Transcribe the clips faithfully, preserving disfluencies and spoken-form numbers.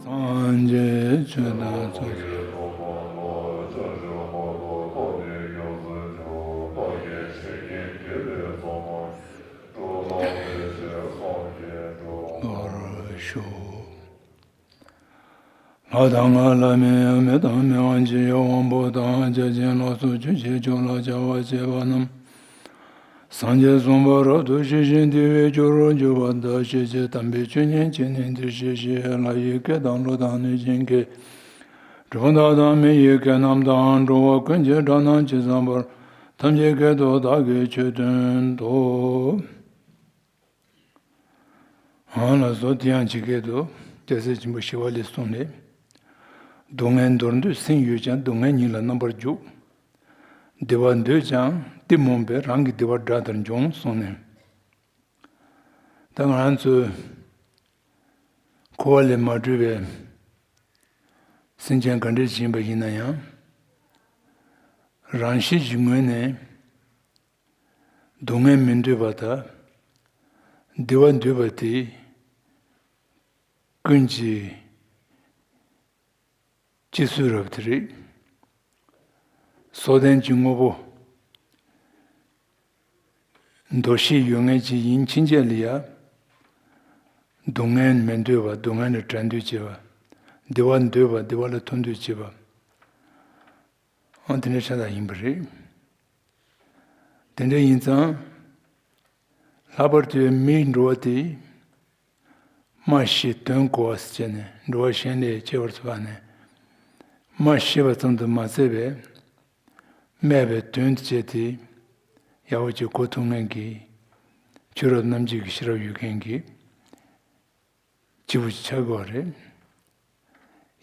སངས་རྒྱས་ཆོས་དང་ཚོགས། ལྷ་དང་ལྷ་མིན་མི་དང་མི་དབང་ཇི་ཡོད་དབང་པོ་དང་བརྒྱ་བྱིན་ལ་སོགས་ཆོས་ཀྱི་ཕྱོགས་ལ་བྱ་བ་བྱེད་པ་རྣམས། སངས་རྒྱས་གསུངས་པ་རབ་ཏུ་ཞི་ཞིང་བདེ་བའི་རྒྱུ་རུ་གྱུར་པ་དང་། ཤེས་བྱའི་དམ་པའི་ཆོས་ཉན་བྱས་ནས་འདིར་གཤེགས་ཤིག་ལྷ་ཡི་སྐད་དང་ཀླུ་དང་གནོད་སྦྱིན་སྐད། གྲུལ་བུམ་དག་དང་མི་ཡི་སྐད་རྣམས་དང་། འགྲོ་བ་ཀུན་གྱི་སྒྲ་རྣམས་ཇི་ཙམ་པར། ཐམས་ཅད་སྐད་དུ་བདག་གིས་ཆོས་བསྟན་ཏོ། ཨང་ལགས་སོ། དེ་ཡང་ཇི་སྐད་དུ་རྒྱལ་སྲས་ཆེན་པོ་ཞི་བ་ལྷས་གསུངས་ནས། སྡུག་བསྔལ་འདོར་འདོད་སེམས་ཡོད་ཀྱང་། སྡུག་བསྔལ་ཉིད་ལ་རྣམ་པར་འཇུག་བདེ་བ་འདོད་ཀྱང་གཏི་མུག་པས། རང་གི་བདེ་བ་དགྲ་ལྟར་འཇོམས་གསུངས་ནས། ད་ང་རང་ཚོའི་འཁོར་བ་ལས་མ་གྲོལ་བའི་སེམས་ཅན་ག་འདྲ་ཞིག་ཡིན་པ་ཡིན་ན་ཡང་། རང་བཞིན་གྱི་ངོས་ནས་སྡུག་བསྔལ་མི་འདོད་པ་དང་། བདེ་བ་འདོད་པ་དེ་ཀུན་གྱི་སྤྱི་གཙུག་རབ་དེ་རེད། སྲོག་ལྡན་གྱི་དངོས་པོ་འདོད་ཤེས་ཡོད་མཁན་ཅིག་ཡིན་ཕྱིན་ཆད་ལ་ཡང་། སྡུག་བསྔལ་མི་འདོད་པ། སྡུག་བསྔལ་ལས་བྲལ་འདོད་བྱེད་པ། བདེ་བ་འདོད་པ། བདེ་བ་ལ་ཐོབ་འདོད་བྱེད་པ། ཨང་དེ་འདྲ་ཤ་སྟག་ཡིན་པ་རེད། དེ་འདྲ་ཡིན་ཙང་། ལྷག་པར་དུ་མིའི་འགྲོ་བ་དེ། སྨྲ་ཤེས་དོན་གོ་བ་ཟེར་བྱས་ནས། འགྲོ་བ་གཞན་ལས་སྐྱེ་བར་འཚོ་བ་ནས། སྨྲ་ཤེས་པ་ཙམ་དུ་མ་ཟད་པའི་སྨྲས་པའི་དོན་དེ་བྱས་ཏེ་ཡག་པོ་ཅིག་གོ་ཐུབ་མཁན་གྱི་ཆོས་རབ་རྣམ་འབྱེད་ཀྱི་ཤེས་རབ་ཡོད་མཁན་གྱི་སྐྱེས་བུ་ཅིག་ཆགས་དགོས་པ་རེད།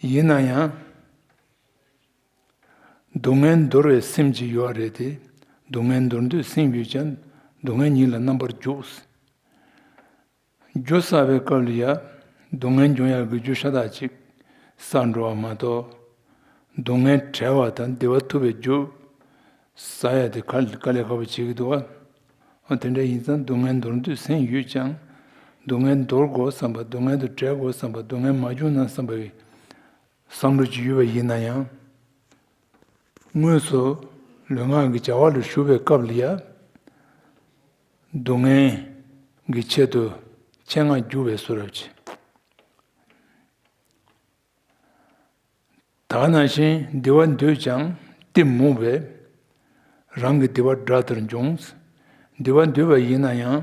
ཡིན་ན་ཡང་། སྡུག་བསྔལ་འདོར་བའི་སེམས་ཅིག་ཡོད་རེད་དེ། སྡུག་བསྔལ་འདོར་འདོད་སེམས་ཡོད་ཀྱང་། སྡུག་བསྔལ་ཉིད་ལ་རྣམ་པར་འཇུག་རྒྱུ་བསགས་པའི་སྐབས་ལ་ཡང་། སྡུག་བསྔལ་འབྱུང་ཡག་གི་རྒྱུ་ཤ་སྟག་ཅིག་བསགས་འགྲོ་བ་མ་གཏོགས། སྡུག་བསྔལ་བྲལ་བ་དང་བདེ་བ་ཐོབ་པའི་རྒྱུ་བསགས་ཡག་དེ་དཀའ་དཀའ་ལས་ཁག་པོ་བྱེད་ཀྱི་འདུག་བ། འོ་དེ་འདྲ་ཡིན་ཙང་སྡུག་བསྔལ་འདོར་འདོད་སེམས་ཡོད་ཀྱང་། སྡུག་བསྔལ་འདོར་དགོས་བསམ་པ། སྡུག་བསྔལ་དུ་བྲལ་དགོས་བསམ་པ། སྡུག་བསྔལ་མ་བྱུང་ན་བསམ་པའི་བསམ་བློ་ཅིག་ཡོད་པ་ཡིན་ན་ཡང་། དངོས་སུ་ལུས་ངག་གི་བྱ་བ་ལ་ཞུགས་པའི་སྐབས་ལ་ཡང་། སྡུག་བསྔལ་གྱི་ཆེད་དུ་ཆེད་མངགས་རྒྱུག་པའི་བཟོ་འདྲ་ཅིག་ད་ག་ནང་བཞིན་བདེ་བ་འདོད་ཀྱང་གཏི་མུག་པས། རང་གི་བདེ་བ་དགྲ་ལྟར་འཇོམས། བདེ་བ་འདོད་པ་ཡིན་ན་ཡང་།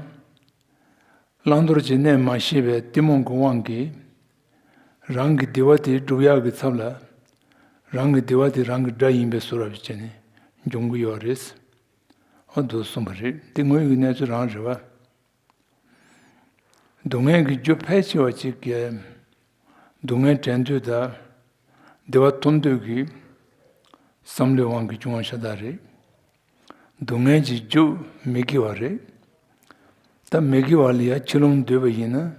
བླང་དོར་གྱི་གནས་མ་ཤེས་པའི་གཏི་མུག་གི་དབང་གིས། རང་གི་བདེ་བ་དེ་སྒྲུབ་ཡག་གི་ཚབ་ལ། རང་གི་བདེ་བ་དེ་རང་གི་དགྲ་ཡིན་པའི་བཟོ་འདྲ་བྱས་ནས་འཇོམས་ཀྱི་ཡོད་རེད། འོ་འདུག་གསུངས་པ་རེད། དེ་དངོས་ཡོད་ཀྱི་གནས་ཚུལ་རང་རེད་བ། སྡུག་བསྔལ་གྱི་རྒྱུ་ཕལ་ཆེ་བ་ཅིག་གིས་སྡུག་བསྔལ་བྲལ་འདོད་དང་བདེ་བ་ཐོབ་འདོད་ཀྱི་བསམ་བློའི་དབང་གིས་བྱུང་བ་ཤ་སྟག་རེད། སྡུག་བསྔལ་གྱི་རྒྱུ་མི་དགེ་བ་རེད། ད་མི་དགེ་བ་ལ་ཡང་ཕྱི་ལོགས་འདོད་པ་ཡིན་ན།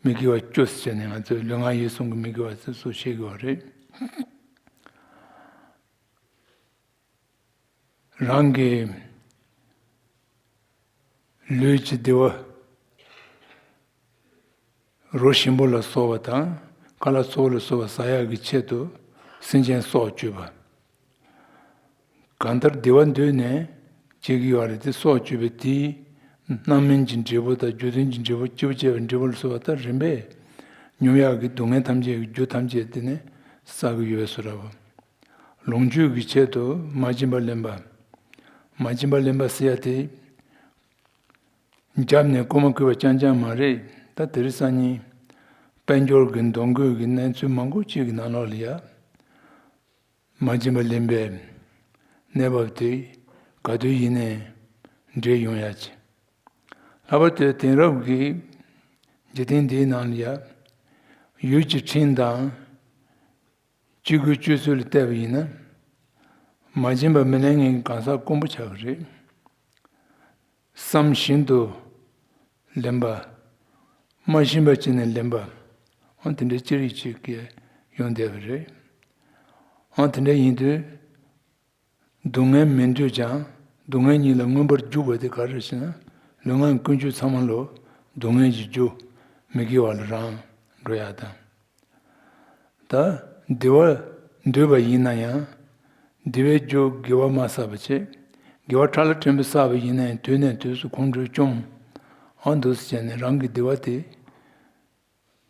མི་དགེ་བ་བཅུ་ཟེར་ནས་ང་ཚོས་ལུས་ངག་ཡིད་གསུམ་གྱི་མི་དགེ་བ་ཟེར་སོགས་བཤད་ཀྱི་ཡོད་རེད། རང་གི་ལུས་ཀྱི་བདེ་བ། རོ་ཞིམ་པོ་ལ་སོགས་པ་དང་། ཁ་ལག་ཚོགས་ལ་སོགས་པ་ཟ་ཡག་གི་ཆེད་དུ་སེམས་ཅན་སྲོག་གཅོད་པ། གང་ལྟར་བདེ་བ་འདོད་ནས་བྱེད་ཀྱི་ཡོད་རེད་དེ། སྲོག་གཅོད་པའི་དེའི་རྣམ་སྨིན་གྱི་འབྲས་བུ་དང་། རྒྱུ་མཚན་གྱི་འབྲས་བུ། སྐྱེས་བུ་བྱེད་པའི་འབྲས་བུ་ལ་སོགས་པ་དང་། རིམ་པས་མྱོང་ཡག་གི་སྡུག་བསྔལ་ཐམས་ཅད་ཀྱི་རྒྱུ་ཐམས་ཅད་དེ་ནས་བསགས་ཀྱི་ཡོད་པའི་བཟོ་འདྲ་བོ། ལོངས་སྤྱོད་ཀྱི་ཆེད་དུ་མ་བྱིན་པ་ལེན་པ། མ་བྱིན་པ་ལེན་པ་ཟེར་ཡ་དེ། རྒྱབ་ནས་རྐུ་མ་རྐུས་པ་རྐྱང་རྐྱང་མ་རེད། ད་དེ་རིང་སང་ཉིན་དཔལ་འབྱོར་གྱི་འདོན་དགོས་ཀྱི་གནས་ཚུལ་མང་པོ་ཅིག་གི་ནང་ལོགས་ལ་ཡ། མ་བྱིན་པ་ལེན་པའི་གནས་བབ་དེ་ག་དུས་ཡིན་ནའི་འདྲེས་ཡོང་ཡ་ཅིག་ལྷག་པར་དུ་དེང་རབས་ཀྱི་འཇིག་རྟེན་འདིའི་ནང་ལ་ཡ། ཡུལ་གྱི་ཁྲིམས་དང་། སྤྱོད་དགོས་སྤྱོད་ཚུལ་ལ་བལྟས་པ་ཡིན་ན། མ་བྱིན་པ་མི་ལེན་མཁན་གྱི་གང་ཟག་དཀོན་པོ་ཆགས་ཀྱི་རེད། བསམ་བཞིན་དུ་ལེན་པ། མ་བྱིན་པ་བྱས་ནས་ལེན་པ། འོ་དེ་འདྲའི་ཅི་རིགས་ཅིག་གིས་ཡོང་བསྡད་པ་རེད། འོ་དེ་འདྲ་ཡིན་དུས། སྡུག་བསྔལ་མི་འདོད་ཀྱང་སྡུག་བསྔལ་ཉིད་ལ་མངོན་པར་འཇུག་པ་དེ་ག་རེ་ཟེར་ན། ལུས་ངག་ཀུན་སྤྱོད་ཚང་མ་ལོ་སྡུག་བསྔལ་གྱི་རྒྱུ་མི་དགེ་བ་ལ་རང་འགྲོ་ཡག་དང་། ད་བདེ་བ་འདོད་པ་ཡིན་ན་ཡང་། བདེ་བའི་རྒྱུ་དགེ་བ་མ་བསགས་པ་བྱས། དགེ་བ་ཕྲ་ལ་ཕྲན་བུ་བསགས་པ་ཡིན་ན་ཡང་། དུས་ནས་དུས་སུ་ཁོང་ཁྲོས་བཅོམ། ཨ་འདུག་སེ་བྱས་ནས་རང་གི་བདེ་བ་དེ་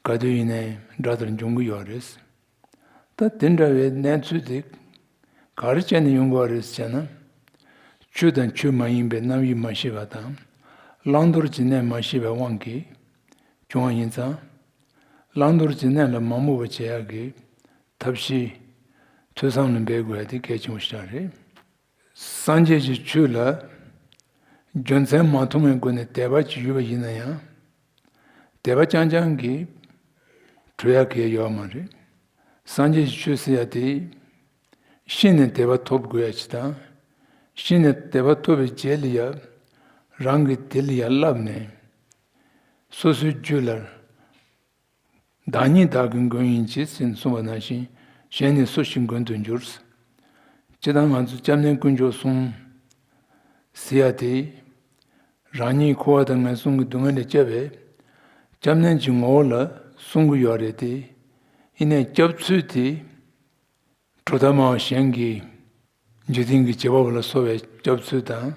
ག་དུས་ཡིན་ནའི་དགྲ་ལྟར་འབྱུང་གི་ཡོད་རེད། ད་དེ་འདྲ་བའི་གནས་ཚུལ་དེ་ག་རེ་བྱས་ནས་ཡོང་གི་ཡོད་རེད་ཟེར་ན། ཆོས་དང་ཆོས་མ་ཡིན་པའི་རྣམ་དབྱེ་མ་ཤེས་པ་དང་། བླང་དོར་གྱི་གནས་མ་ཤེས་པའི་དབང་གིས་བྱུང་བ་ཡིན་ཙང་། བླང་དོར་གྱི་གནས་ལ་མ་རྨོངས་པ་བྱེད་ཡག་གི་ཐབས་ཤེས་ཐོས་བསམ་ལ་འབད་དགོས་ཡ་དེ་གལ་ཆེན་པོ་ཞིག་རེད། སངས་རྒྱས་ཀྱི་ཆོས་ལ་རྒྱུ་མཚན་མ་མཐོང་བའི་སྒོ་ནས་དད་པ་ཅིག་ཡོད་པ་ཡིན་ན་ཡང་། དད་པ་རྐྱང་རྐྱང་གིས་གྲུབ་ཡག་གི་ཡོད་མ་རེད། སངས་རྒྱས་ཀྱི་ཆོས་ཟེར་ཡ་དེ་ཤེས་ནས་དད་པ་ཐོབ་དགོས་ཡ་ཅིག་དང་། ཤེས་ནས་དད་པ་ཐོབ་པའི་རྗེས་ལ་ཡ་རང་གིས་དེ་ལ་ཡ་བསླབས་ནས། སོ་སོའི་རྒྱུད་ལ། བདག་ཉིད་བདག་གི་མགོན་ཡིན་གྱི་ཟེར་གསུངས་པ་ནང་བཞིན། གཞན་ནི་སུ་ཞིག་མགོན་དུ་འགྱུར། སྤྱིར་བཏང་ང་ཚོ་སྐྱབས་གནས་དཀོན་མཆོག་གསུམ་ཟེར་ཡ་དེ། རང་ཉིད་འཁོར་བ་དང་ངན་སོང་གི་སྡུག་བསྔལ་ལས་སྐྱབས་པའི་སྐྱབས་གནས་ཀྱི་ངོ་བོ་ལ་གསུང་གི་ཡོད་རེད་དེ། ཡིན་ནའི་སྐྱབས་ཚུལ་དེ་གྲུབ་མཐའ་སྨྲ་བ་གཞན་གྱིས་འཇིག་རྟེན་གྱི་བྱེད་པ་པོ་ལ་སོགས་པའི་སྐྱབས་ཚུལ་དང་།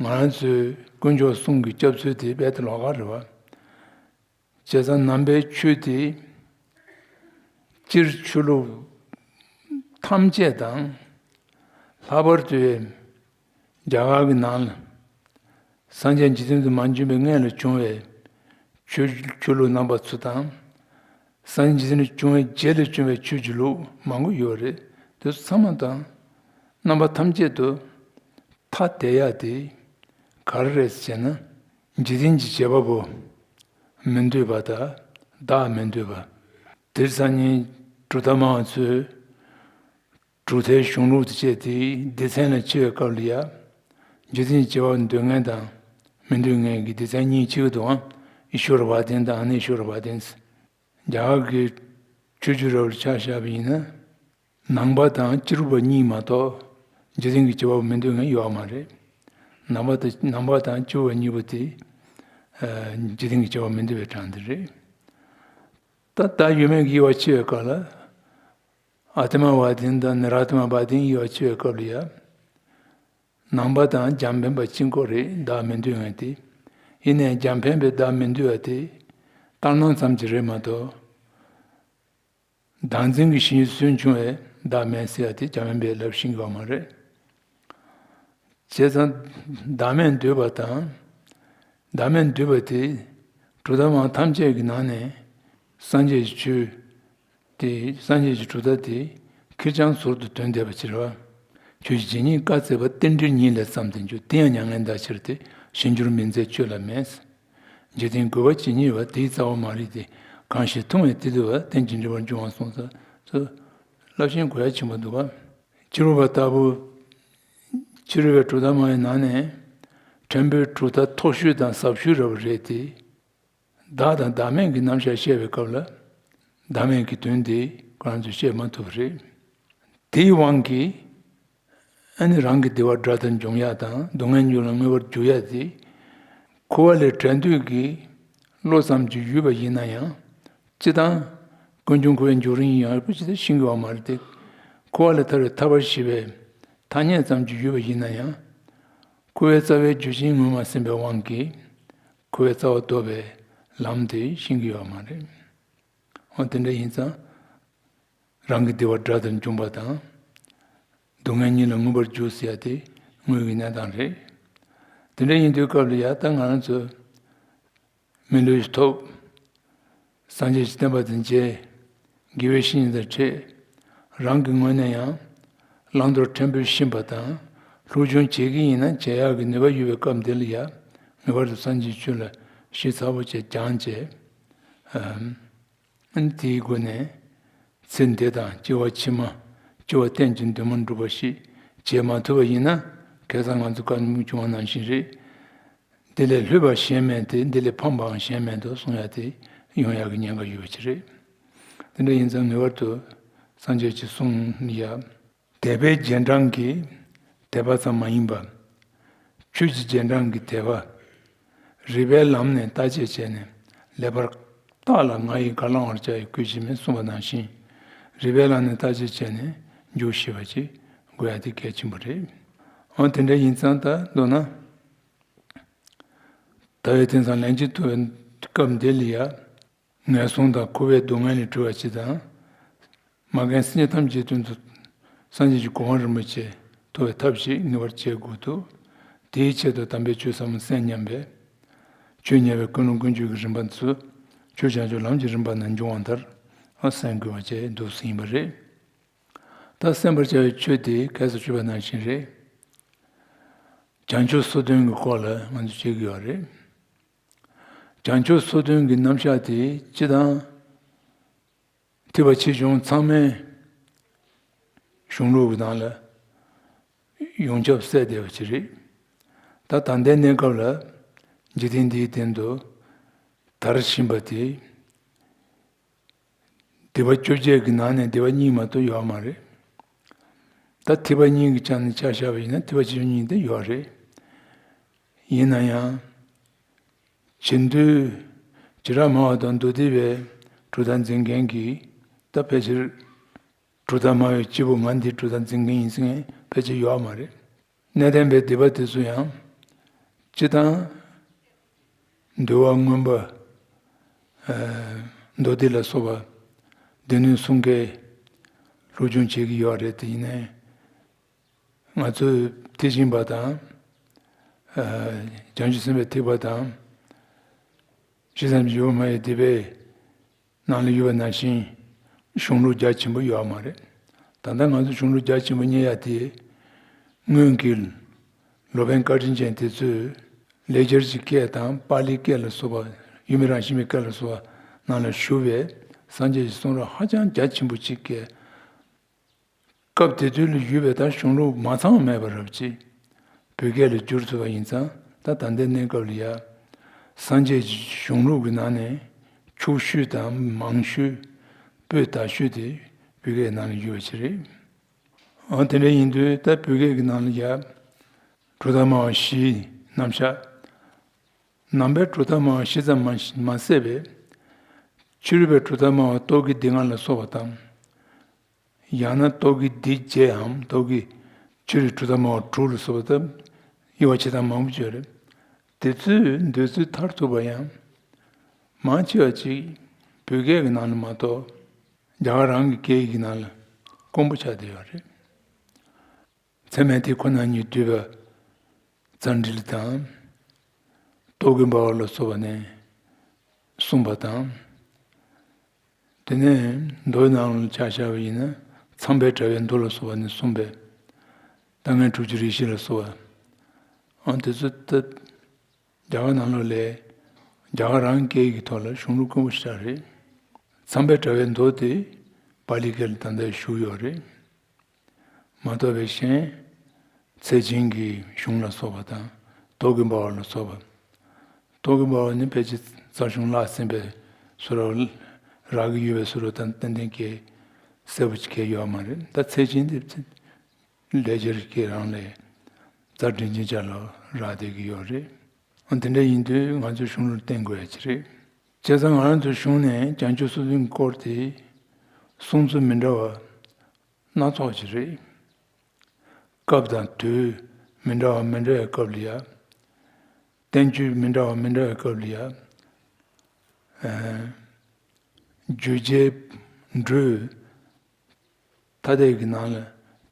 ང་རང་ཚོའི་དཀོན་མཆོག་གསུམ་གྱི་སྐྱབས་ཚུལ་དེ་རྦད་དེ་ལོགས་ཀ་རེད་བ། བྱས་ཙང་ནང་པའི་ཆོས་དེ་སྤྱིར་ཆོས་ལུགས་ཐམས་ཅད་དང་། ལྷག་པར་དུ་རྒྱ་གར་གྱི་ནང་ལ་སངས་རྒྱས་འཇིག་རྟེན་དུ་མ་བྱོན་པའི་སྔོན་ལ་བྱུང་བའི་ཆོས་ཆོས་ལུགས་རྣམ་པ་ཚོ་དང་། སངས་རྒྱས་འཇིག་རྟེན་དུ་བྱུང་བའི་རྗེས་ལ་བྱུང་བའི་ཆོས་ཀྱི་ལུགས་མང་པོ་ཡོད་རེད། དེ་ཚོ་ཚང་མ་དང་རྣམ་པ་ཐམས་ཅད་དུ་ཐ་དད་ཡ་དེ་ག་རེ་རེད་ཟེར་ན། འཇིག་རྟེན་གྱི་བྱེད་པ་པོ་མི་འདོད་པ་དང་བདག་མི་འདོད་པ། དེར་སང་ཉིན་གྲུབ་མཐའ་སྨྲ་བ་ཚོས་གྲུབ་མཐའི་གཞུང་ལུགས་དེ་བྱས་ཏེ་སྡེ་ཚན་ལ་ཕྱེ་བའི་སྐབས་ལ་ཡ། འཇིག་རྟེན་གྱི་བྱེད་པ་འདོད་མཁན་དང་མི་འདོད་མཁན་གྱི་སྡེ་ཚན་གཉིས་ཕྱེ་གི་འདུག་ཨང་། ཨི་ཤྭ་ར་བ་དན་དང་ཨ་ན་ཨི་ཤྭ་ར་བ་དན། རྒྱ་གར་གྱི་ཆོས་བརྒྱུད་རབ་ལ་ཆ་བཞག་པ་ཡིན་ན། ནང་པ་དང་སྤྱི་རོགས་པ་གཉིས་མ་གཏོགས་འཇིག་རྟེན་གྱི་བྱེད་པ་མི་འདོད་མཁན་ཡོད་མ་རེད། ནང་པ་དང་ནང་པ་དང་སྤྱི་རོགས་པ་གཉིས་པོ་དེ་ཨ་འཇིག་རྟེན་གྱི་བྱེད་པ་མི་འདོད་པའི་གྲངས་དེ་རེད། ད་ལྟ་ཡོད་མེད་ཀྱི་དབྱེ་བ་ཕྱེ་བའི་སྐབས་ལ། ཨ་ཏི་མ་བ་དན་དང་ནི་ར་ཏི་མ་བ་དན་དབྱེ་བ་ཕྱེ་བའི་སྐབས་ལ་ཡ། ནང་པ་དང་རྒྱང་འཕེན་པ་གཅིག་པོ་རེད། བདག་མི་འདོད་མཁན་དེ། ཡིན་ནའི་རྒྱང་འཕེན་པའི་བདག་མི་འདོད་པ་དེ་ལྟར་སྣང་ཙམ་གྱིས་རེད་མ་གཏོགས། བདག་འཛིན་གྱི་ཞེན་ཡུལ་སུན་ཕྱུང་བའི་བདག་མེད་ཟེར་ཡ་དེ་རྒྱང་འཕེན་པས་ལབ་ཤེས་ཀྱི་ཡོད་མ་རེད། བྱས་ཙང་བདག་མེད་འདོད་པ་དང་། བདག་མེད་འདོད་པ་དེ་གྲུབ་མཐའ་སྨྲ་བ་ཐམས་ཅད་ཀྱི་ནང་ནས་སངས་རྒྱས་ཀྱི་ཆོས་དེ། སངས་རྒྱས་ཀྱི་གྲུབ་མཐའ་དེ་ཁེར་རྐྱང་ཟུར་དུ་དོན་འདས་པ་ཕྱིར་བ། ཆོས་ཀྱི་རྗེ་ཉིད་བཀའ་སྩལ་པ། རྟེན་འབྲེལ་ཉིད་ལས་བརྩམས་ཏེ་འབྱུང་། དེ་ཡང་མྱ་ངན་འདའ་ཕྱིར་ཏེ། ཞེན་འགྱུར་མི་མཛད་ཆོས་ལ་མེད། འཇིག་རྟེན་རྒོད་པ་ཇི་སྙེད་པ། དེའི་རྩ་བ་མ་རིག་སྟེ། གང་ཞིག་མཐོང་བས་དེ་བཏུལ་བ། རྟེན་ཅིང་འབྲེལ་བར་འབྱུང་བ་སོགས་སོ། བསླབ་བྱའི་གོ་ཡ་ཆེན་པོ་འདུག་ག། ཕྱི་རོལ་པ་ལྟ་བུ། ཕྱི་རོལ་པའི་གྲུབ་མཐའ་སྨྲ་བའི་ནང་ནས་ཕྲན་བུའི་གྲུབ་མཐའ་མཐོ་ཤོས་དང་ཟབ་ཤོས་རབ་རེད་དེ། བདག་དང་བདག་མེད་ཀྱི་རྣམ་གཞག་བཤད་པའི་སྐབས་ལ། བདག་མེད་ཀྱི་དོན་དེ་ཁོ་རང་ཚོས་བཤད་མ་ཐུབ་པ་རེད། དེའི་དབང་གིས། ཨ་ནི་རང་གི་བདེ་བ་དགྲ་ལྟར་འབྱུང་ཡ་དང་སྡུག་བསྔལ་རྒྱུ་ལ་མངོན་པར་འཇུག་ཡ་དེ། འཁོར་བ་ལས་བྲལ་འདོད་ཀྱི་བློ་ཙམ་གྱིས་ཡོད་པ་ཡིན་ན་ཡང་། སྤྱིར་བཏང་ཀུན་འབྱུང་འཁོར་བའི་འབྱུང་རིམ་ཡང་ཡང་པོ་ཅི་ལྟར་ཤེས་ཀྱི་ཡོད་མ་རེད་དེ། འཁོར་བ་ལས་ཐར་བའི་ཐབས་པར་ཤེས་པའི་ཐ་སྙད་ཙམ་གྱིས་ཡོད་པ་ཡིན་ན་ཡང་། འཁོར་བའི་རྩ་བའི་རྒྱུ་ཅན་ངོས་མ་ཟིན་པའི་དབང་གིས། འཁོར་བའི་རྩ་བ་ལྡོག་པའི་ལམ་དེ་ཤེས་ཀྱི་ཡོད་མ་རེད། འོ་དེ་འདྲ་ཡིན་ཙང་། རང་གི་བདེ་བ་དགྲ་ལྟར་འབྱུང་བ་དང་། སྡུག་བསྔལ་ཉིད་ལ་མངོན་པར་འཇུག་ཟེར་ཡ་དེ་དངོས་ཀྱི་གནས་སྟངས་རེད། དེ་འདྲ་ཡིན་དུས་སྐབས་ལ་ཡ་ད་ང་རང་ཚོ་མི་ལུས་ཐོབ། སངས་རྒྱས་ཀྱི་བསྟན་པ་དང་མཇལ། དགེ་བའི་བཤེས་གཉེན་དང་འཕྲད། རང་གི་ངོས་ནས་ཡང་བླང་དོར་ཕྲན་བུ་ཤེས་པ་དང་། སློབ་སྦྱོང་བྱེད་ཀྱི་ཡིན་ན་བྱེད་ཡག་གི་ནུས་པ་ཡོད་པའི་སྐབས་འདི་ལ་ཡ། ངེས་པར་དུ་སངས་རྒྱས་ཆོས་ལ་ཞིབ་ཚགས་པོ་བྱས་སྦྱངས་བྱས། ཨ་ནི་དེའི་སྒོ་ནས་ཚེ་འདི་དང་སྐྱེ་བ་ཕྱི་མ། སྐྱེ་བ་གཏན་གྱི་འདུན་མ་འགྲུབ་པ་ཞིག་བྱེད་མ་ཐུབ་པ་ཡིན་ན། ཁ་སང་ང་ཚོ་བཀའ་མོལ་བྱུང་བ་ནང་བཞིན་རེད། འདི་ལས་ལྷོད་པ་གཞན་མེད་དེ། འདི་ལས་ཕམ་པའང་གཞན་མེད་དོ་གསུང་ཡ་དེ་ཡོང་ཡག་གི་ཉེན་ཁ་ཡོད་པ་ཅིག་རེད། དེ་འདྲ་ཡིན་ཙང་ངེས་པར་དུ་སངས་རྒྱས་ཀྱིས་གསུངས་ཡ། དད་པའི་རྗེས་འབྲང་གིས་དད་པ་ཙམ་མ་ཡིན་པར། ཆོས་ཀྱི་རྗེས་འབྲང་གིས་དད་པ། རིགས་པའི་ལམ་ནས་བརྟག་དཔྱད་བྱས་ནས་ལེགས་པར་བརྟགས་ལ་ང་ཡིས་ག་ལ་བར་བྱ་ཡི་གུས་ཕྱིར་མིན་གསུངས་པ་ནང་བཞིན། རིགས་པའི་ལམ་ནས་བརྟག་དཔྱད་བྱས་ནས་འཇུག་ཤེས་པ་ཅིག་དགོས་ཡ་དེ་གལ་ཆེན་པོ་རེད། འོ་དེ་འདྲ་ཡིན་ཙང་ད་མདོར་ན། ད་ཡོད་དེང་སང་ལན་གཅིག་ཐུབ་པའི་སྐབས་འདི་ལ་ཡ། ངན་སོང་དང་འཁོར་བའི་སྡུག་བསྔལ་ལས་གྲོལ་བ་ཅིག་དང་། མ་རྒན་སེམས་ཅན་ཐམས་ཅད་དོན་དུ་སངས་རྒྱས་ཀྱི་གོ་འཕང་རིན་པོ་ཆེ་ཐོབ་པའི་ཐབས་ཤིག་ངེས་པར་བྱེད་དགོས་འདུག་དེའི་ཆེད་དུ་དམ་པའི་ཆོས་ཟབ་མོ་གསན་སྙམ་པས། ཆོས་ཉན་པའི་ཀུན་སློང་ཀུན་སྤྱོད་ཀྱི་རིམ་པ་ཚུ་ཆོས་བྱང་ཆུབ་ལམ་གྱི་རིམ་པ་ནང་འབྱུང་བ་ལྟར་གསན་དགོས་པ་བཅས་འདུག་ཟིན་པ་རེད། ད་གསན་པར་བྱ་བའི་ཆོས་དེ་ཁ་སང་ཞུས་པ་ནང་བཞིན་རེད། བྱང་ཆུབ་སོ་བདུན་གྱི་སྐོར་ལ་ང་ཚོས་བྱེད་ཀྱི་ཡོད་རེད། བྱང་ཆུབ་སོ་བདུན་གྱི་རྣམ་གཞག་དེ་སྤྱི་དང་། ཐེག་པ་ཆེ་ཆུང་ཚང་མའི་གཞུང་ལུགས་ཀྱི་ནང་ལ་ཡོངས་ཁྱབ་གསལ་བསྡད་པ་ཅིག་རེད། ད་ད་ལྟའི་གནས་སྐབས་ལ་འཇིག་རྟེན་འདིའི་སྟེང་དུ་དར་བཞིན་པ་དེ། སྡིག་པ་བཅོ་བརྒྱད་ཀྱི་ནང་ནས་སྡིག་པ་གཉིས་མ་གཏོགས་ཡོད་མ་རེད། ད་ཐེག་པ་གཉིས་ཀྱི་ཆ་ནས་ཆ་བཞག་པ་ཡིན་ན་ཐེག་པ་ཆེ་ཆུང་གཉིས་དེ་ཡོད་རེད། ཡིན་ན་ཡང་། བྱེད་འདོད་བྱེ་བྲག་སྨྲ་བ་དང་མདོ་སྡེ་པའི་གྲུབ་མཐའ་འཛིན་མཁན་གྱིས་ད་ཕལ་ཆེར་གྲུབ་མཐའ་སྨྲ་བའི་སྐྱེས་བུ་ང་འདིའི་གྲུབ་མཐའ་འཛིན་མཁན་ཡིན་ཟེར་མཁན་ཕལ་ཆེར་ཡོད་མ་རེད། གནས་བརྟན་པའི་སྡིག་པ་དེ་ཚོ་ཡང་སྤྱི་དང་། འདུལ་བ་མངོན་པ། ཨ། མདོ་སྡེ་ལ་སོགས་པ་སྡེ་སྣོད་གསུམ་ཀའི་སློབ་སྦྱོང་བྱེད་ཀྱི་ཡོད་རེད་དེ་ཡིན་ནའི། ང་ཚོས་ཐེག་ཆེན་པ་དང་། ཨ། བྱང་ཆུབ་སེམས་དཔའི་ཐེག་པ་དང་། ཤེས་ཙམ་གྱི་ཡུལ་མ་ཡི་སྡེ་པའི་ནང་ལ་ཡོད་པ་ནང་བཞིན་གཞུང་ལུགས་རྒྱ་ཆེན་པོ་ཡོད་མ་རེད། ད་ལྟ་ང་ཚོ་གཞུང་ལུགས་རྒྱ་ཆེན་པོ་རྙེད་ཡ་དེ་སྔོན་གྱི་ལོ་པཎ་བཀའ་དྲིན་ཅན་དེ་ཚོས་ལེགས་སྦྱར་གྱི་སྐད་དང་པཱ་ལིའི་སྐད་ལ་སོགས་པ་ཡུལ་མི་རང་བཞིན་པའི་སྐད་ལ་སོགས་པ་ནང་ལ་ཞུགས་པའི་སངས་རྒྱས་ཀྱི་གསུང་རབ་ཧ་ཅང་རྒྱ་ཆེན་པོ་ཅིག་གིས། སྐབས་དེ་དུས་ལ་ཡོད་པའི་ད་གཞུང་ལུགས་མ་ཚང་བ་མེད་པ་རབ་ཅིག་བོད་སྐད་ལ་བསྒྱུར་ཐུབ་པ་ཡིན་ཙང་ད་ད་ལྟའི་གནས་སྐབས་ལ་ཡ། སངས་རྒྱས་ཀྱི་གཞུང་ལུགས་ཀྱི་ནང་ནས་ཕྱོགས་ཤོས་དང་མང་ཤོས་པོ་དག་ཤོས་དེ་བོད་སྐད་ནང་ལ་ཡོད་པ་ཅིག་རེད། འོ་དེ་འདྲ་ཡིན་དུས་ད་བོད་སྐད་ཀྱི་ནང་ལ་ཡ། གྲུབ་མཐའ་སྨྲ་བ་བཞིའི་རྣམ་གཞག་ནང་པའི་གྲུབ་མཐའ་སྨྲ་བ་བཞི་ཙམ་མ་མ་ཟད་པའི། ཕྱི་རོལ་པའི་གྲུབ་མཐའ་སྨྲ་བ་རྟོག་གེའི་སྡེ་ལྔ་ལ་སོགས་པ་དང་། ཡང་ན་རྟོག་གེའི་སྡེ་བརྒྱད་འམ་རྟོག་གེའི་ཕྱི་རོལ་གྲུབ་མཐའ་སྨྲ་བ་དྲུག་ལ་སོགས་པ་དང་། དབྱེ་བ་ཕྱེ་སྟངས་མང་པོ་ཅིག་ཡོད་རེད། དེ་ཚོའི་འདོད་ཚུལ་མཐར་ཐུག་པ་ཡང་། མང་ཆེ་བ་ཅིག་བོད་སྐད་ཀྱི་ནང་ལ་མ་གཏོགས། རྒྱ་གར་རང་གི་སྐད་ཡིག་གི་ནང་ལ་དཀོན་པོ་ཆགས་བསྡད་ཡོད་རེད། ཚད་མའི་ཐིག་ཁོ་ན་ཉིད་བསྡུས་པ་ཙཎྜི་ལ་དང་། རྟོག་གེ་འབར་བ་ལ་སོགས་པ་ནས་གསུངས་པ་དང་། དེ་ནས་མདོའི་ནང་ལ་ཆ་བཞག་པ་ཡིན་ན་མཚམས་པའི་དྲ་བའི་མདོ་ལ་སོགས་པ་ནས་གསུངས་པའི་ལྟ་ངན་དྲུག་ཅུ་རེ་བཞི་ལ་སོགས་པ། ཨང་དེ་ཚོ་ད་རྒྱ་གར་ནང་ལོགས་ལས་རྒྱ་གར་རང་སྐད་ཡིག་གི་ཐོག་ལ་གཞུང་ལུགས་དཀོན་པོ་ཞིག་རེད། མཚམས་པའི་དྲ་བའི་མདོ་དེ་པཱ་ལིའི་སྐད་ལ་ད་ལྟ་བཞུགས་ཡོད་རེད། མ་གཏོགས་པའི་གཞན། ཚད་ཆེན་གྱི་གཞུང་ལ་སོགས་པ་དང་རྟོག་གེ་འབར་བ་ལ་སོགས་པ། རྟོག་གེ་འབར་བ་ནི་ཕལ་ཆེར་རྩ་གཞུང་བརླགས་ཟིན་པའི་བཟོ་འདྲ་རག་གི་ཡོད་པའི་བཟོ་འདྲ་དང་ཏན་ཏན་གྱིས་གསལ་པོ་ཅིག་གས་ཡོད་མ་རེད། ད་ཚད་ཆེན་དེ་ལེགས་སྦྱར་གྱི་རང་ལས་རྩ་འགྲེལ་ཆེན་ཆ་ལ་རག་བསྡད་ཀྱི་ཡོད་རེད། འོ་དེ་འདྲ་ཡིན་དུས་ང་ཚོས་གཞུང་ལུགས་བསྟེན་དགོས་ཡ་ཅིག་རེད། བྱས་ཙང་ང་རང་ཚོའི་གཞུང་ནས་བྱང་ཆུབ་སོ་བདུན་སྐོར་དེ་གསུང་ཚུལ་མི་འདྲ་བ་སྣ་ཚོགས་ཅིག་རེད། སྐབས་དང་དུས་མི་འདྲ་བ་མི་འདྲ་བའི་སྐབས་ལ་ཡ། བསྟན་བཅོས་མི་འདྲ་བ་མི་འདྲ་བའི་སྐབས་ལ་ཡ། ཨ། བརྗོད་བྱའི་འགྲོས་ཐ་དད་ཀྱི་ནང་ལ་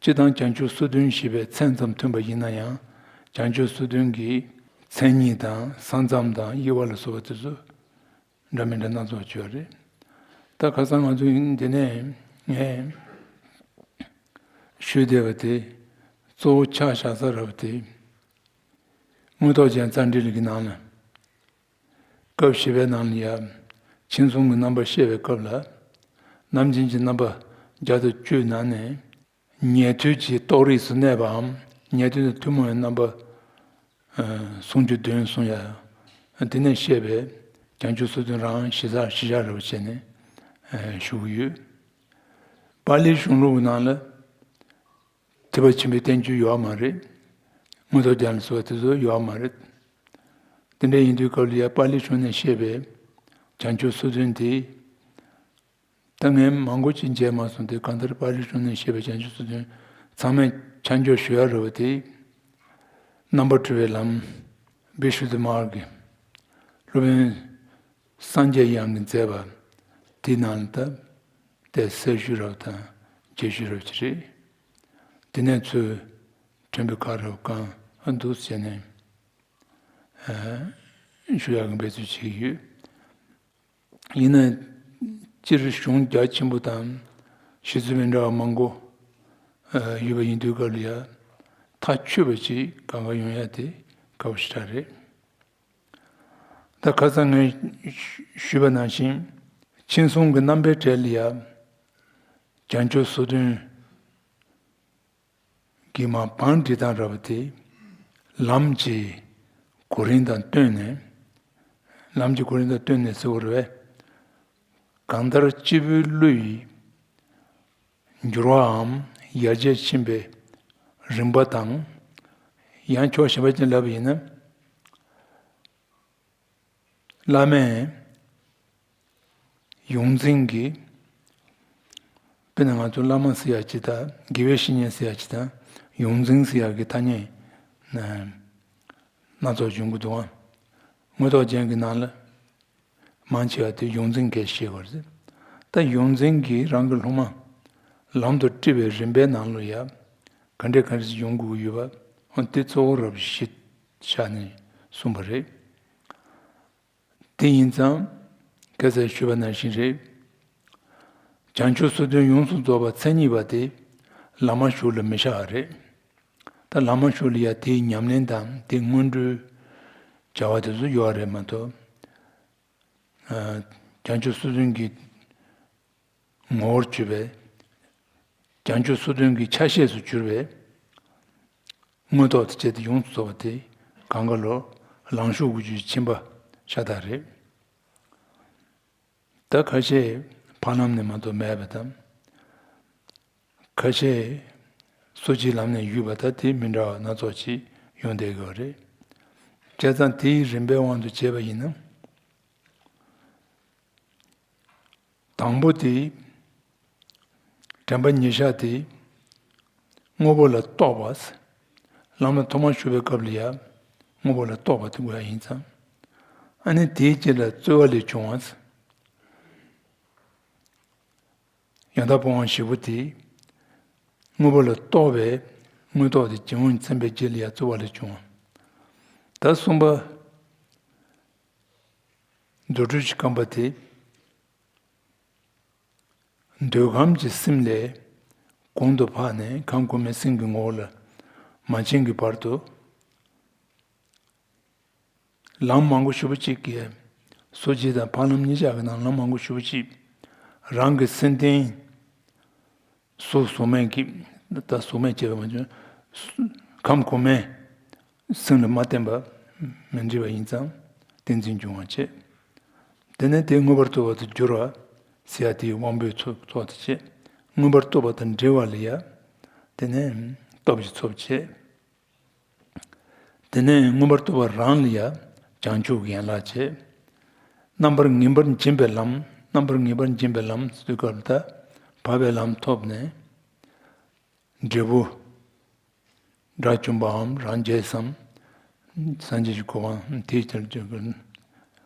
སྤྱིར་བཏང་བྱང་ཆུབ་སོ་བདུན་ཞེས་པའི་མཚན་ཙམ་ཐོན་པ་ཡིན་ན་ཡང་བྱང་ཆུབ་སོ་བདུན་གྱི་མཚན་ཉིད་དང་ས་མཚམས་དང་དབྱེ་བ་ལ་སོགས་པ་དེ་ཚོ་འདྲ་མི་འདྲ་སྣ་ཚོགས་ཡོད་རེད། ད་ཁ་སང་ང་ཚོ་འདི་ནས་ངས་ཞུས་བསྡད་པ་དེ་གཙོ་བོ་ཆ་བཞག་ས་རབ་དེ་དངོས་ཐོག་ཅན་རྩ་འགྲེལ་གྱི་ནང་ལ། སྐབས་བཞི་པའི་ནང་ལ་ཡང་མཆན་གསུམ་གྱི་རྣམ་པར་བཤད་པའི་སྐབས་ལ། རྣམ་མཁྱེན་གྱི་རྣམ་པ་བརྒྱ་དང་བཅུའི་ནང་ནས་ཉན་ཐོས་ཀྱི་རྟོགས་རིགས་སུ་གནས་པའམ་ཉན་ཐོས་དང་ཐུན་མོང་བའི་རྣམ་པ་ཨ་སུམ་ཅུ་བདུན་གསུངས་ཡ། དེ་ནས་བཤད་པའི་བྱང་ཆུབ་སོ་བདུན་རང་གཞི་རྩ་གཞི་བཞག་རེ་བ་བྱས་ནས་ཨ་ཞུ་གི་ཡོད། པཱ་ལིའི་གཞུང་ལུགས་ནང་ལ། ཐེག་པ་ཆེན་པོའི་བསྟན་བཅོས་ཡོད་མ་རེད། དངོས་ཐོག་ཅན་ལ་སོགས་པ་དེ་ཚོ་ཡོད་མ་རེད། དེ་འདྲ་ཡིན་དུས་སྐབས་ལ་ཡ་པཱ་ལིའི་གཞུང་ནས་བཤད་པའི་བྱང་ཆུབ་སོ་བདུན་དེ། ད་ངས་མང་པོ་ཅིག་མཇལ་མ་སོང་སྟེ། གང་ལྟར་པར་རིས་ཁྲོད་ནས་བཤད་པའི་བྱང་ཆུབ་སོ་བདུན་ཚང་མས་ཆ་འཇོག་ཞུ་ཡ་རེད་པ། དེ་རྣམ་པར་གྲོལ་བའི་ལམ་བི་ཤུདྡྷི་མཱརྒ་གི་སློབ་དཔོན་སངས་རྒྱས་དབྱངས་ཀྱིས་མཛད་པ་དེའི་ནང་ལ་ད་དེ་གསལ་ཤོས་རབ་དང་རྒྱས་ཤོས་རབ་ཅིག་རེད། དེ་ནས་ཚུར་ཕྲན་བུ་ཁ་རབ་གང་འདུག་ཟེར་ནས་ཞུ་ཡག་གི་འབད་རྩོལ་བྱེད་ཀྱི་ཡོད། ཡིན་ན་སྤྱིར་གཞུང་རྒྱ་ཆེན་པོ་དང་གཞི་རྩ་མི་འདྲ་བ་མང་པོ་ཡོད་པ་ཡིན་དུས་སྐབས་ལ་ཡ་ཐག་ཆོད་པ་ཅིག་གང་ག་ཡོང་ཡ་དེ་དཀའ་པོ་ཞེ་དྲག་རེད། ད་ཁ་སང་ངས་ཞུས་པ་ནང་བཞིན་མཁྱེན་གསུམ་གྱི་རྣམ་པའི་གྲལ་ལ་ཡ་བྱང་ཆུབ་སོ་བདུན་གྱི་མ་བང་སྒྲིག་སྟངས་ར་བ་དེ་ལམ་གྱི་གོ་རིམ་དང་བསྟུན་ནས། ལམ་གྱི་གོ་རིམ་དང་བསྟུན་ནས་ཟེར་བ་རེད་པས། གང་ལྟར་སྐྱེས་བུའི་བློ་ཡི་འགྱུར་བའམ་ཡར་རྒྱས་ཕྱིན་པའི་རིམ་པ་དང་། ཡང་ཕྱོགས་གཞན་པ་ཅིག་ལབ་པ་ཡིན་ན། བླ་མས་ཡོངས་འཛིན་གྱི། དཔེར་ན་ང་ཚོ་བླ་མ་ཟེར་ཡ་ཅིག་དང་དགེ་བའི་བཤེས་གཉེན་ཟེར་ཡ་ཅིག་དང་ཡོངས་འཛིན་ཟེར་ཡ་གི་ཐ་སྙད་སྣ་ཚོགས་འབྱུང་གི་འདུག་ཨང་། དངོས་ཐོག་ཅན་གྱི་ནང་ལ་མང་ཆེ་བ་དེ་ཡོངས་འཛིན་གྱིས་བཤད་པ་རེད། ད་ཡོངས་འཛིན་གྱིས་རང་གི་སློབ་མ་ལམ་དུ་ཁྲིད་པའི་རིམ་པའི་ནང་ལ་ཡ་ག་འདྲས་ག་འདྲས་ཡོང་དགོས་ཀྱི་ཡོད་པ་འོ་དེ་གཙོ་བོ་རབ་གཞི་བཞག་ནས་གསུངས་པ་རེད། དེ་ཡིན་ཙང་། ཁ་སང་ཞུས་པ་ནང་བཞིན་རེད། བྱང་ཆུབ་སོ་བདུན་ཡོངས་སུ་རྫོགས་པ་མཚན་ཉིད་པ་དེ་བླ་མ་ཞུགས་ལ་མི་བཞག་པ་རེད། ད་བླ་མ་ཞུགས་ལ་ཡ་དེའི་ཉམས་ལེན་དང་དེའི་སྔོན་འགྲོའི་བྱ་བ་དེ་ཚོ་ཡོད་རེད་མ་གཏོགས། ཨ། བྱང་ཆུབ་སོ་བདུན་གྱི་ངོ་བོར་གྱུར་པའི། བྱང་ཆུབ་སོ་བདུན་གྱི་ཆ་ཤས་སུ་གྱུར་པའི་དངོས་ཐོག་ཏུ་བྱས་ཏེ་ཡོངས་སུ་རྫོགས་པ་དེ་གང་ག་ལོ་ལང་ཤོར་དགུ་བཅུའི་ཕྱིན་པ་ཤ་སྟག་རེད། ད་ཁ་ཤས་ཕ་ལམ་ནས་མ་གཏོགས་མེད་པ་དང་། ཁ་ཤས་སོ་སྐྱེའི་ལམ་ནས་བཞུགས་པ་ད་དེ་མི་འདྲ་བ་སྣ་ཚོགས་ཤིག་ཡོང་བསྡད་ཀྱི་ཡོད་རེད། བྱས་ཙང་དེའི་རིམ་པའི་དབང་དུ་བྱས་པ་ཡིན་ན། དང་པོ་དེ། དྲན་པ་ཉེར་བཞག་དེ། དངོས་པོ་ལ་རྟོག་པ། ལམ་ལ་ཐོག་མར་ཞུགས་པའི་སྐབས་ལ་ཡང་། དངོས་པོ་ལ་རྟོག་པ་དེ་དགོས་ཡ་ཡིན་ཙང་། ཨ་ནི་དེའི་རྗེས་ལ་རྩོལ་བ་ལས་བྱུང་བ། ཡང་དག་སྤོང་བ་བཞི་པོ་དེ། དངོས་པོ་ལ་རྟོག་པའི་དངོས་རྟོག་དེ་རྗེ་བོ་ཚིམ་པའི་རྗེས་ལ་ཡང་རྩོལ་བ་ལས་བྱུང་བ། ད་གསུམ་པ། རྫུ་འཕྲུལ་གྱི་རྐང་པ་དེ། འདོད་ཁམས་ཀྱི་སེམས་ལས་གོང་དུ་འཕགས་ནས་ཁམས་གོང་མའི་སེམས་ཀྱི་ངོ་བོ་ལ་མ་ཕྱིན་གྱི་བར་དུ། ལམ་མང་པོ་ཞེ་པོ་ཅིག་གིས། སོ་སྐྱེ་དང་ཕ་ལམ་གཉིས་ཆ་གི་ནང་ལམ་མང་པོ་ཞེ་པོ་ཅིག་རང་གི་སེམས་རྟེན། གཟུགས་གཟུགས་མེད་ཀྱི། ད་གཟུགས་མེད་ཅེས་པ་མ་བྱུང་། ཁམས་གོང་མའི་སེམས་ལ་མ་བརྟེན་པ་མི་འདྲ་བ་ཡིན་ཙང་བསྟན་འཛིན་འབྱུང་བ་བྱེད། དེ་ནས་དེ་མངོན་པར་རྟོགས་པ་དུ་འགྱུར་བ་ཟེར་ཡ་དེའི་དབང་པོའི་ཚོགས་ཚོགས་དེ་བྱེད། མངོན་པར་རྟོགས་པ་དང་འབྲེལ་བ་ལ་ཡ། དེ་ནས་སྟོབས་ཀྱི་ཚོགས་བྱེད། དེ་ནས་མངོན་པར་རྟོགས་པ་རང་ལ་ཡང་བྱང་ཆུབ་ཀྱི་ཡན་ལག་བྱེད། རྣམ་པར་ངེས་པར་འབྱིན་པའི་ལམ། རྣམ་པར་ངེས་པར་འབྱིན་པའི་ལམ་ཟེར་དུས་སྐབས་ལ་ད་བག་པའི་ལམ་ཐོབ་ནས། འབྲས་བུ། དགྲ་བཅོམ་པའམ་རང་རྒྱལ་སམ། སངས་རྒྱས་ཀྱི་གོ་འཕང་དེའི་ཕྱིར་བརྗོད་ཀྱི།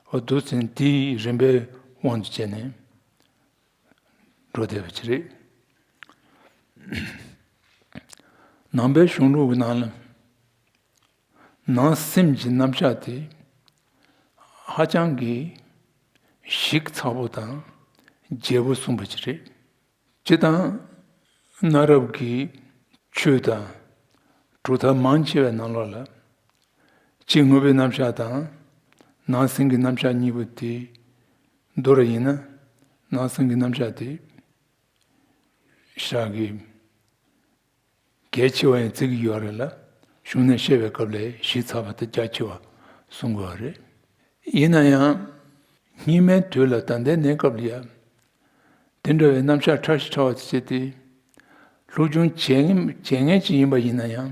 འོ་འདུག་ཟེར་དེའི་རིམ་པའི་དབང་དུ་བྱས་ནས། འགྲོ་བསྡད་པ་ཅིག་རེད། ནང་པའི་གཞུང་ལུགས་ཀྱི་ནང་ལ། ནང་སེམས་ཀྱི་རྣམ་གཞག་དེ། ཧ་ཅང་གི་ཞིབ་ཚགས་པོ་དང་རྒྱས་པོ་གསུངས་པ་ཅིག་རེད། སྤྱིར་བཏང་གནའ་རབས་ཀྱི་ཆོས་དང་གྲུབ་མཐའ་མང་ཆེ་བའི་ནང་ལོགས་ལ། ཕྱི་དངོས་པོའི་རྣམ་གཞག་དང་། ནང་སེམས་ཀྱི་རྣམ་གཞག་གཉིས་པོ་དེ་མདོར་ཡིན་ན། ནང་སེམས་ཀྱི་རྣམ་གཞག་དེ་ཞེ་དྲག་གི་གལ་ཆེ་བ་ཡང་བརྩི་གི་ཡོད་རེད་ལ། གཞུང་ནས་བཤད་པའི་སྐབས་ལ་ཞིབ་ཚགས་པ་དང་རྒྱ་ཆེ་བ་གསུང་དགོས་པ་རེད། ཡིན་ན་ཡང་། སྙིགས་མའི་དུས་ལ་ད་ལྟའི་གནས་སྐབས་ལ་ཡང་། དེ་འདྲ་བའི་རྣམ་གཞག་ཕྲ་ཞིང་ཕྲ་བ་དེ་བྱས་ཏེ། སློབ་སྦྱོང་བྱེད་མཁན་བྱེད་མཁན་ཅིག་ཡིན་པ་ཡིན་ན་ཡང་།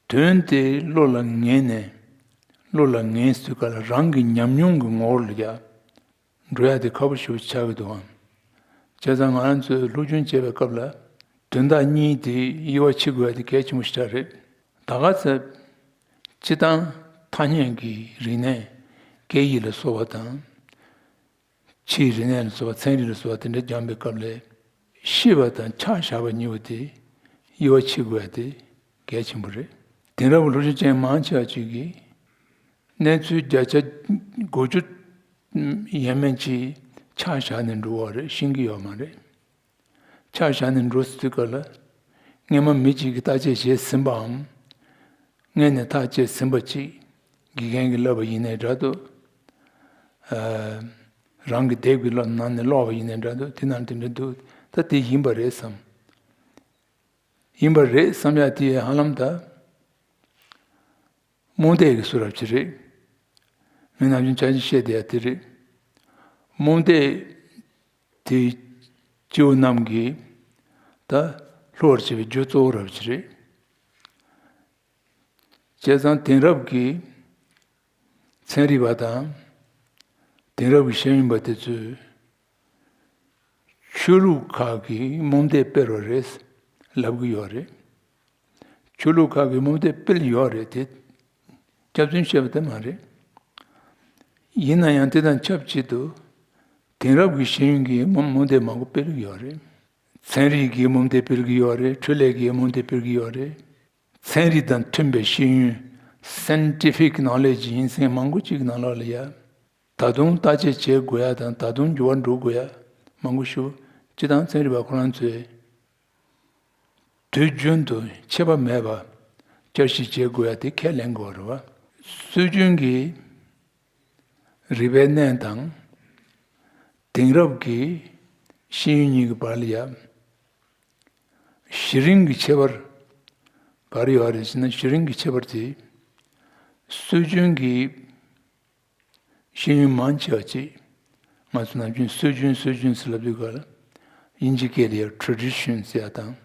དོན་དེ་བློ་ལ་ངེས་ནས། བློ་ལ་ངེས་ཟེར་ག་ལ་རང་གི་ཉམས་མྱོང་གི་ངོ་བོ་ལ་ཡ། འགྲོ་ཡ་དེ་ཁག་པོ་ཞེ་པོ་ཆགས་ཀྱི་འདུག་ཨང་། བྱས་ཙང་ང་རང་ཚོས་སློབ་སྦྱོང་བྱེད་པའི་སྐབས་ལ་དོན་དག་གཉིས་དེ་དབྱེ་བ་ཕྱེ་དགོས་ཡ་དེ་གལ་ཆེན་པོ་ཞིག་རེད། ད་ག་ཚོད་སྤྱི་བཏང་ཐ་སྙད་ཀྱི་རིག་གནས་སྐད་ཡིག་ལ་སོགས་པ་དང་། ཕྱིའི་རིག་གནས་ལ་སོགས་པ་ཚན་རིག་ལ་སོགས་པ་དེ་འདྲ་སྦྱངས་པའི་སྐབས་ལ་ཤེས་པ་དང་ཆ་བཞག་པ་གཉིས་པོ་དེ་དབྱེ་བ་ཕྱེ་དགོས་ཡ་དེ་གལ་ཆེན་པོ་རེད། དེང་རབས་སློབ་སྦྱོང་ཅན་མང་ཆེ་བ་ཅིག་གིས་གནས་ཚུལ་བརྒྱ་ཆ་དགུ་བཅུ་ཡས་མས་ཅིག་ཆ་བཞག་ནས་འགྲོ་བ་རེད། ཤེས་ཀྱི་ཡོད་མ་རེད། ཆ་བཞག་ནས་འགྲོ་ཟེར་དུས་སྐབས་ལ་སྔས་མ་མི་གཅིག་གིས་བརྟག་དཔྱད་བྱས་ཟིན་པའམ། སྔས་ནས་བརྟག་དཔྱད་ཟིན་པ་ཅིག་དགེ་རྒན་གྱིས་བསླབས་པ་ཡིན་ནའི་འདྲ་འདུག་ཨ། རང་གི་དེབ་ཀྱི་ནང་ནས་ཀློག་པ་ཡིན་ནའི་འདྲ་འདུག་དེ་ནང་དེ་འདྲ་འདུག་ད་དེ་ཡིན་པ་རེད་བསམ། ཡིན་པ་རེད་བསམ་ཡ་དེ་ཧ་ལམ་ད་རྨོངས་དད་ཀྱི་བཟོ་འདྲ་ཅིག་རེད། མི་ནམ་རྒྱུན་ཆ་ཆེན་བཤད་བསྡད་ཡ་དེ་རེད། རྨོངས་དད་དེ་སྐྱེ་བོ་རྣམས་ཀྱིས་ད་སླུ་བར་བྱེད་པའི་རྒྱུ་གཙོ་བོ་འདྲ་ཅིག་རེད། བྱས་ཙང་དེང་རབས་ཀྱི་ཚན་རིག་པ་དང་དེང་རབས་ཀྱི་ཤེས་ཡོན་པ་དེ་ཚོས་ཆོས་ལུགས་ཁག་གིས་རྨོངས་དད་སྤེལ་བ་རེད་ལབ་ཀྱི་ཡོད་རེད། ཆོས་ལུགས་ཁག་གིས་རྨོངས་དད་སྤེལ་ཡོད་རེད་དེ། སྐྱག་རྫུན་བཤད་པ་དེ་མ་རེད། ཡིན་ན་ཡང་དེ་དང་ཆབས་ཅིག་ཏུ་དེང་རབས་ཀྱི་ཤེས་ཡོན་གྱིས་རྨོངས་རྨོངས་དད་མང་པོ་སྤེལ་གྱི་ཡོད་རེད། ཚན་རིག་གིས་རྨོངས་དད་སྤེལ་གྱི་ཡོད་རེད། འཕྲུལ་ལས་ཀྱིས་རྨོངས་དད་སྤེལ་གྱི་ཡོད་རེད། ཚན་རིག་དང་མཐུན་པའི་ཤེས་ཡོན་scientific knowledge ཡིན་ཟེར་མང་པོ་ཅིག་གི་ནང་ལོགས་ལ་ཡ། ད་དུང་བརྟག་དཔྱད་བྱེད་དགོས་ཡ་དང་ད་དུང་འགྱུར་བ་འགྲོ་དགོས་ཡ་མང་པོ་ཞིག་སྤྱི་བཏང་ཚན་རིག་པ་ཁོ་རང་ཚོས་དུས་རྒྱུན་དུ་ཆད་པ་མེད་པར་བསྐྱར་ཞིབ་བྱེད་དགོས་ཡ་དེ་ཁས་ལེན་དགོས་པ་རེད་བ། སྲོལ་རྒྱུན་གྱི་རིག་པའི་གནས་དང་དེང་རབས་ཀྱི་ཤེས་ཡོན་གཉིས་ཀྱི་བར་ལ་ཡ། གཞི་རིམ་གྱི་ཁྱད་པར་ག་རེ་ཡོད་རེད་ཟེར་ན། གཞི་རིམ་གྱི་ཁྱད་པར་དེ་སྲོལ་རྒྱུན་གྱི་ཤེས་ཡོན་མང་ཆེ་བ་ཅིག་ང་ཚོ་ནམ་རྒྱུན་སྲོལ་རྒྱུན་སྲོལ་རྒྱུན་ཟེར་ལབ་དུས་སྐབས་ལ་དབྱིན་ཇི་སྐད་ལ་ཡ་tradition ཟེར་ཡ་དང་།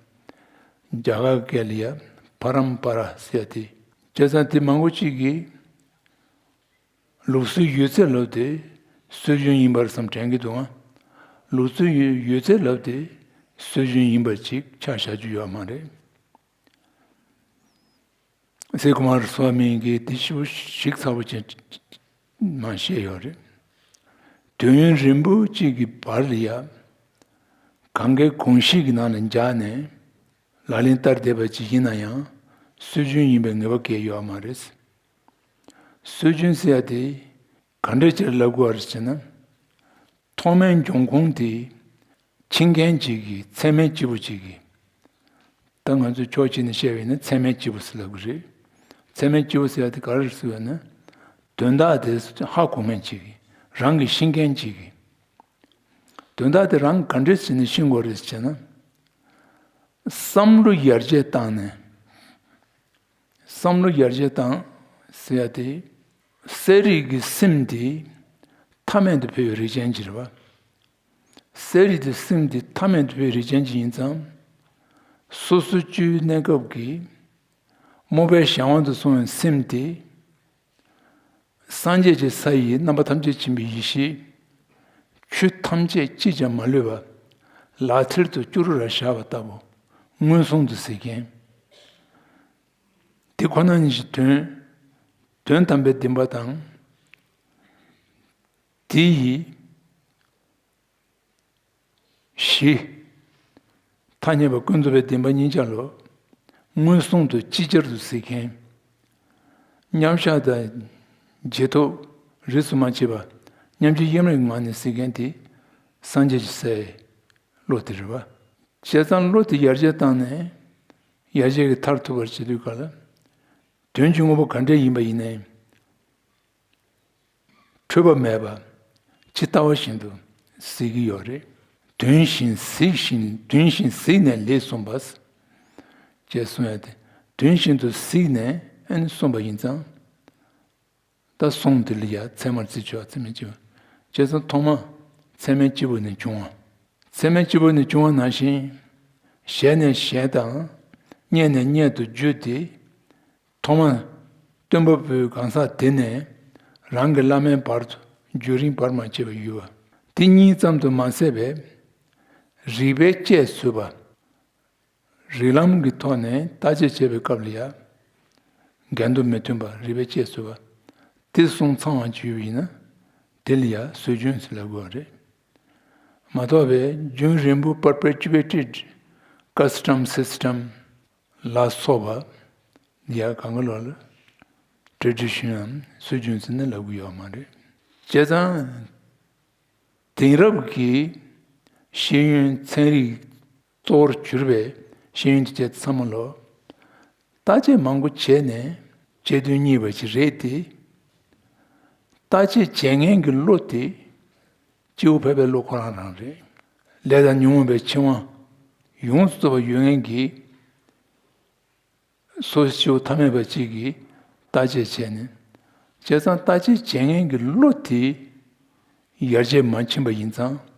རྒྱ་གར་སྐད་ལ་ཡ་པ་རམ་པ་ར་ཟེར་ཡ་དེ། བྱས་ཙང་དེ་མང་པོ་ཅིག་གིས། ལུགས་སྲོལ་ཡོད་ཚད་ལབ་དེ་སྲོལ་རྒྱུན་ཡིན་པར་བསམ་དྲན་གྱི་འདུག་ཨང་། ལུགས་སྲོལ་ཡོད་ཡོད་ཚད་ལབ་དེ་སྲོལ་རྒྱུན་ཡིན་པར་ཅིག་ཆ་བཞག་རྒྱུ་ཡོད་མ་རེད། སེ་ཀུ་མར་སོ་མི་གིས་དེ་ཞིབ་ཞིག་ཚགས་པོ་ཅིག་མར་བཤད་ཡོད་རེད། དུས་ཡུན་རིང་པོ་ཅིག་གི་བར་ལ་ཡ། གང་གའི་གོམས་གཤིས་ཀྱི་ནང་ལ་འཇགས་ནས། ལག་ལེན་བསྟར་བསྡད་པ་ཅིག་ཡིན་ན་ཡང་སྲོལ་རྒྱུན་ཡིན་པའི་ངེས་པ་གང་ཡང་ཡོད་མ་རེད། སྲོལ་རྒྱུན་ཟེར་ཡ་དེ་ག་འདྲ་ཅིག་ལབ་དགོས་པ་རེད་ཟེར་ན། ཐོག་མའི་འབྱུང་ཁུངས་དེ་ཁྱིམ་མཁན་ཅིག་གིས་མཚན་མོ་སྐྱིད་པོ་ཅིག་གིས། ད་ང་ཚོས་ཕྱོགས་གཅིག་ནས་བཤད་པ་ཡིན་ན་མཚན་མོ་སྐྱིད་པོ་ཟེར་ལབ་ཀྱི་རེད། མཚན་མོ་སྐྱིད་པོ་ཟེར་ཡ་དེ་ག་རེ་རེད་ཟེར་བ་ན། དོན་དག་དེ་ཧ་གོ་མཁན་ཅིག་གིས་རང་གིས་ཤེས་མཁན་ཅིག་གིས། དོན་དག་དེ་རང་ག་འདྲས་བྱས་ནས་ཤེས་དགོས་རེད་ཟེར་ན། བསམ་བློ་ཡར་རྒྱས་བཏང་ནས། བསམ་བློ་ཡར་རྒྱས་བཏང་ཟེར་ཡ་དེ། གསལ་རིག་གི་སེམས་དེ་ཐ་མལ་དུ་འཕོས་པའི་རིགས་ཅན་ཅིག་རེད་བ། གསལ་རིག་དེ་སེམས་དེ་ཐ་མལ་དུ་འཕོས་པའི་རིགས་ཅན་ཅིག་ཡིན་ཙང་། སོ་སོ་སྐྱེ་བོའི་གནས་སྐབས་ཀྱི་རྨོངས་པའི་གཞན་དབང་དུ་སོང་བའི་སེམས་དེ། སངས་རྒྱས་ཀྱི་ས་ཡི་རྣམ་པ་ཐམས་ཅད་མཁྱེན་པའི་ཡེ་ཤེས། ཆོས་ཐམས་ཅད་ཅིས་ཀྱང་མ་ལུས་པ། ལག་མཐིལ་དུ་ཅོག་རར་བཞག་པ་ལྟ་བུ། མངོན་སུམ་དུ་གཟིགས་མཁན། དེ་ཁོ་ན་ཉིད་ཀྱི་དོན། དོན་དམ་པའི་བདེན་པ་དང་། དེ་ཡི་གཞི། ཐ་སྙད་པ་ཀུན་རྫོབ་པའི་བདེན་པ་གཉིས་ཆར་ལ་མངོན་སུམ་དུ་ཅིག་ཅར་དུ་གཟིགས་མཁན། མཉམ་བཞག་དང་རྗེས་ཐོབ་རིས་སུ་མ་ཆད་པ་མཉམ་གཅིག་ཡིན་པའི་ངང་ནས་གཟིགས་མཁན་དེ་སངས་རྒྱས་ཀྱི་སའི་བློ་དེ་རེད་བ། བྱས་ཙང་བློ་དེ་ཡར་རྒྱས་བཏང་ནས་ཡར་རྒྱས་ཀྱི་མཐར་ཐུག་པར་བྱེད་དུས་སྐབས་ལ། དོན་གྱི་དངོས་པོ་ག་འདྲ་ཡིན་པ་ཡིན་ནའི། འཁྲུལ་པ་མེད་པ་ཇི་ལྟ་བ་བཞིན་དུ་གཟིགས་ཀྱི་ཡོད་རེད། དོན་བཞིན་གཟིགས་བཞིན་དོན་བཞིན་གཟིགས་ནས་ལེགས་གསུངས་པ། ཅེས་གསུངས་ཡ་དེ་དོན་བཞིན་དུ་གཟིགས་ནས་ཨ་ནི་གསུངས་པ་ཡིན་ཙང་། ད་གསུང་དེ་ལ་ཡ་ཚད་མར་བརྩི་ཆོག་ཚད་མས་བརྩི་བ། བྱས་ཙང་ཐོག་མ་ཚད་མས་སྤྱི་བོ་ནས་བྱུང་བ། ཚད་མས་སྤྱི་བོ་ནས་བྱུང་བ་ནང་བཞིན། ཞལ་ནས་ཞལ་དང་། སྙན་ནས་སྙན་དུ་བརྒྱུད་དེ། ཐོག་མར་སྟོན་པ་པོའི་གང་ཟག་དེ་ནས་རང་གི་བླ་མའི་བར་དུ་བརྒྱུད་རིམ་བར་མ་ཆད་པར་ཡོད་པ། དེ་གཉིས་ཙམ་དུ་མ་ཟད་པའི་ རིགས་པས་དཔྱད་བཟོས་པ། རིགས་ལམ་གྱི་ཐོག་ནས་བརྟག་དཔྱད་བྱེད་པའི་སྐབས་ལ་ཡང་འགལ་འདུ་མི་མཐུན་པ་རིགས་པས་དཔྱད་བཟོས་པ། དེ་གསུམ་ཚང་བ་བརྒྱུད་པ་ཡིན་ན། དེ་ལ་ཡང་སྲོལ་རྒྱུན་ཟེར་ལབ་དགོས་པ་རེད། མ་གཏོགས་པའི་རྒྱུན་རིང་པོ་perpetuated custom system ལ་སོགས་པ་ཡང་གང་ག་ལོག་ལ་tradition ཡང་སྲོལ་རྒྱུན་ཟེར་ནས་ལབ་ཀྱི་ཡོད་མ་རེད། བྱས་ཙང་དེང་རབས་ཀྱི་ཤེས་ཡོན་ཚན་རིག་གཙོ་བོར་གྱུར་པའི་ཤེས་ཡོན་དེ་བཅས་ཚང་མ་ལོ། བརྟག་དཔྱད་མང་པོ་བྱས་ནས་བྱེད་དོན་གཉེར་བ་ཞིག་རེད་དེ། བརྟག་དཔྱད་བྱེད་མཁན་གྱི་བློ་དེ་སྐྱེ་བོ་ཕལ་པའི་བློ་ཁོ་རང་རང་རེད། ལས་དང་ཉོན་མོངས་པའི་འཆིང་བ་ཡོངས་སུ་རྫོགས་པ་ཡོད་མཁན་གྱི་སོ་སོ་སྐྱེ་བོ་ཐ་མལ་པ་གཅིག་གིས་བརྟག་དཔྱད་བྱས་ནས། བྱས་ཙང་བརྟག་དཔྱད་བྱེད་མཁན་གྱི་བློ་དེ་ཡར་རྒྱས་མ་ཕྱིན་པ་ཡིན་ཙང་།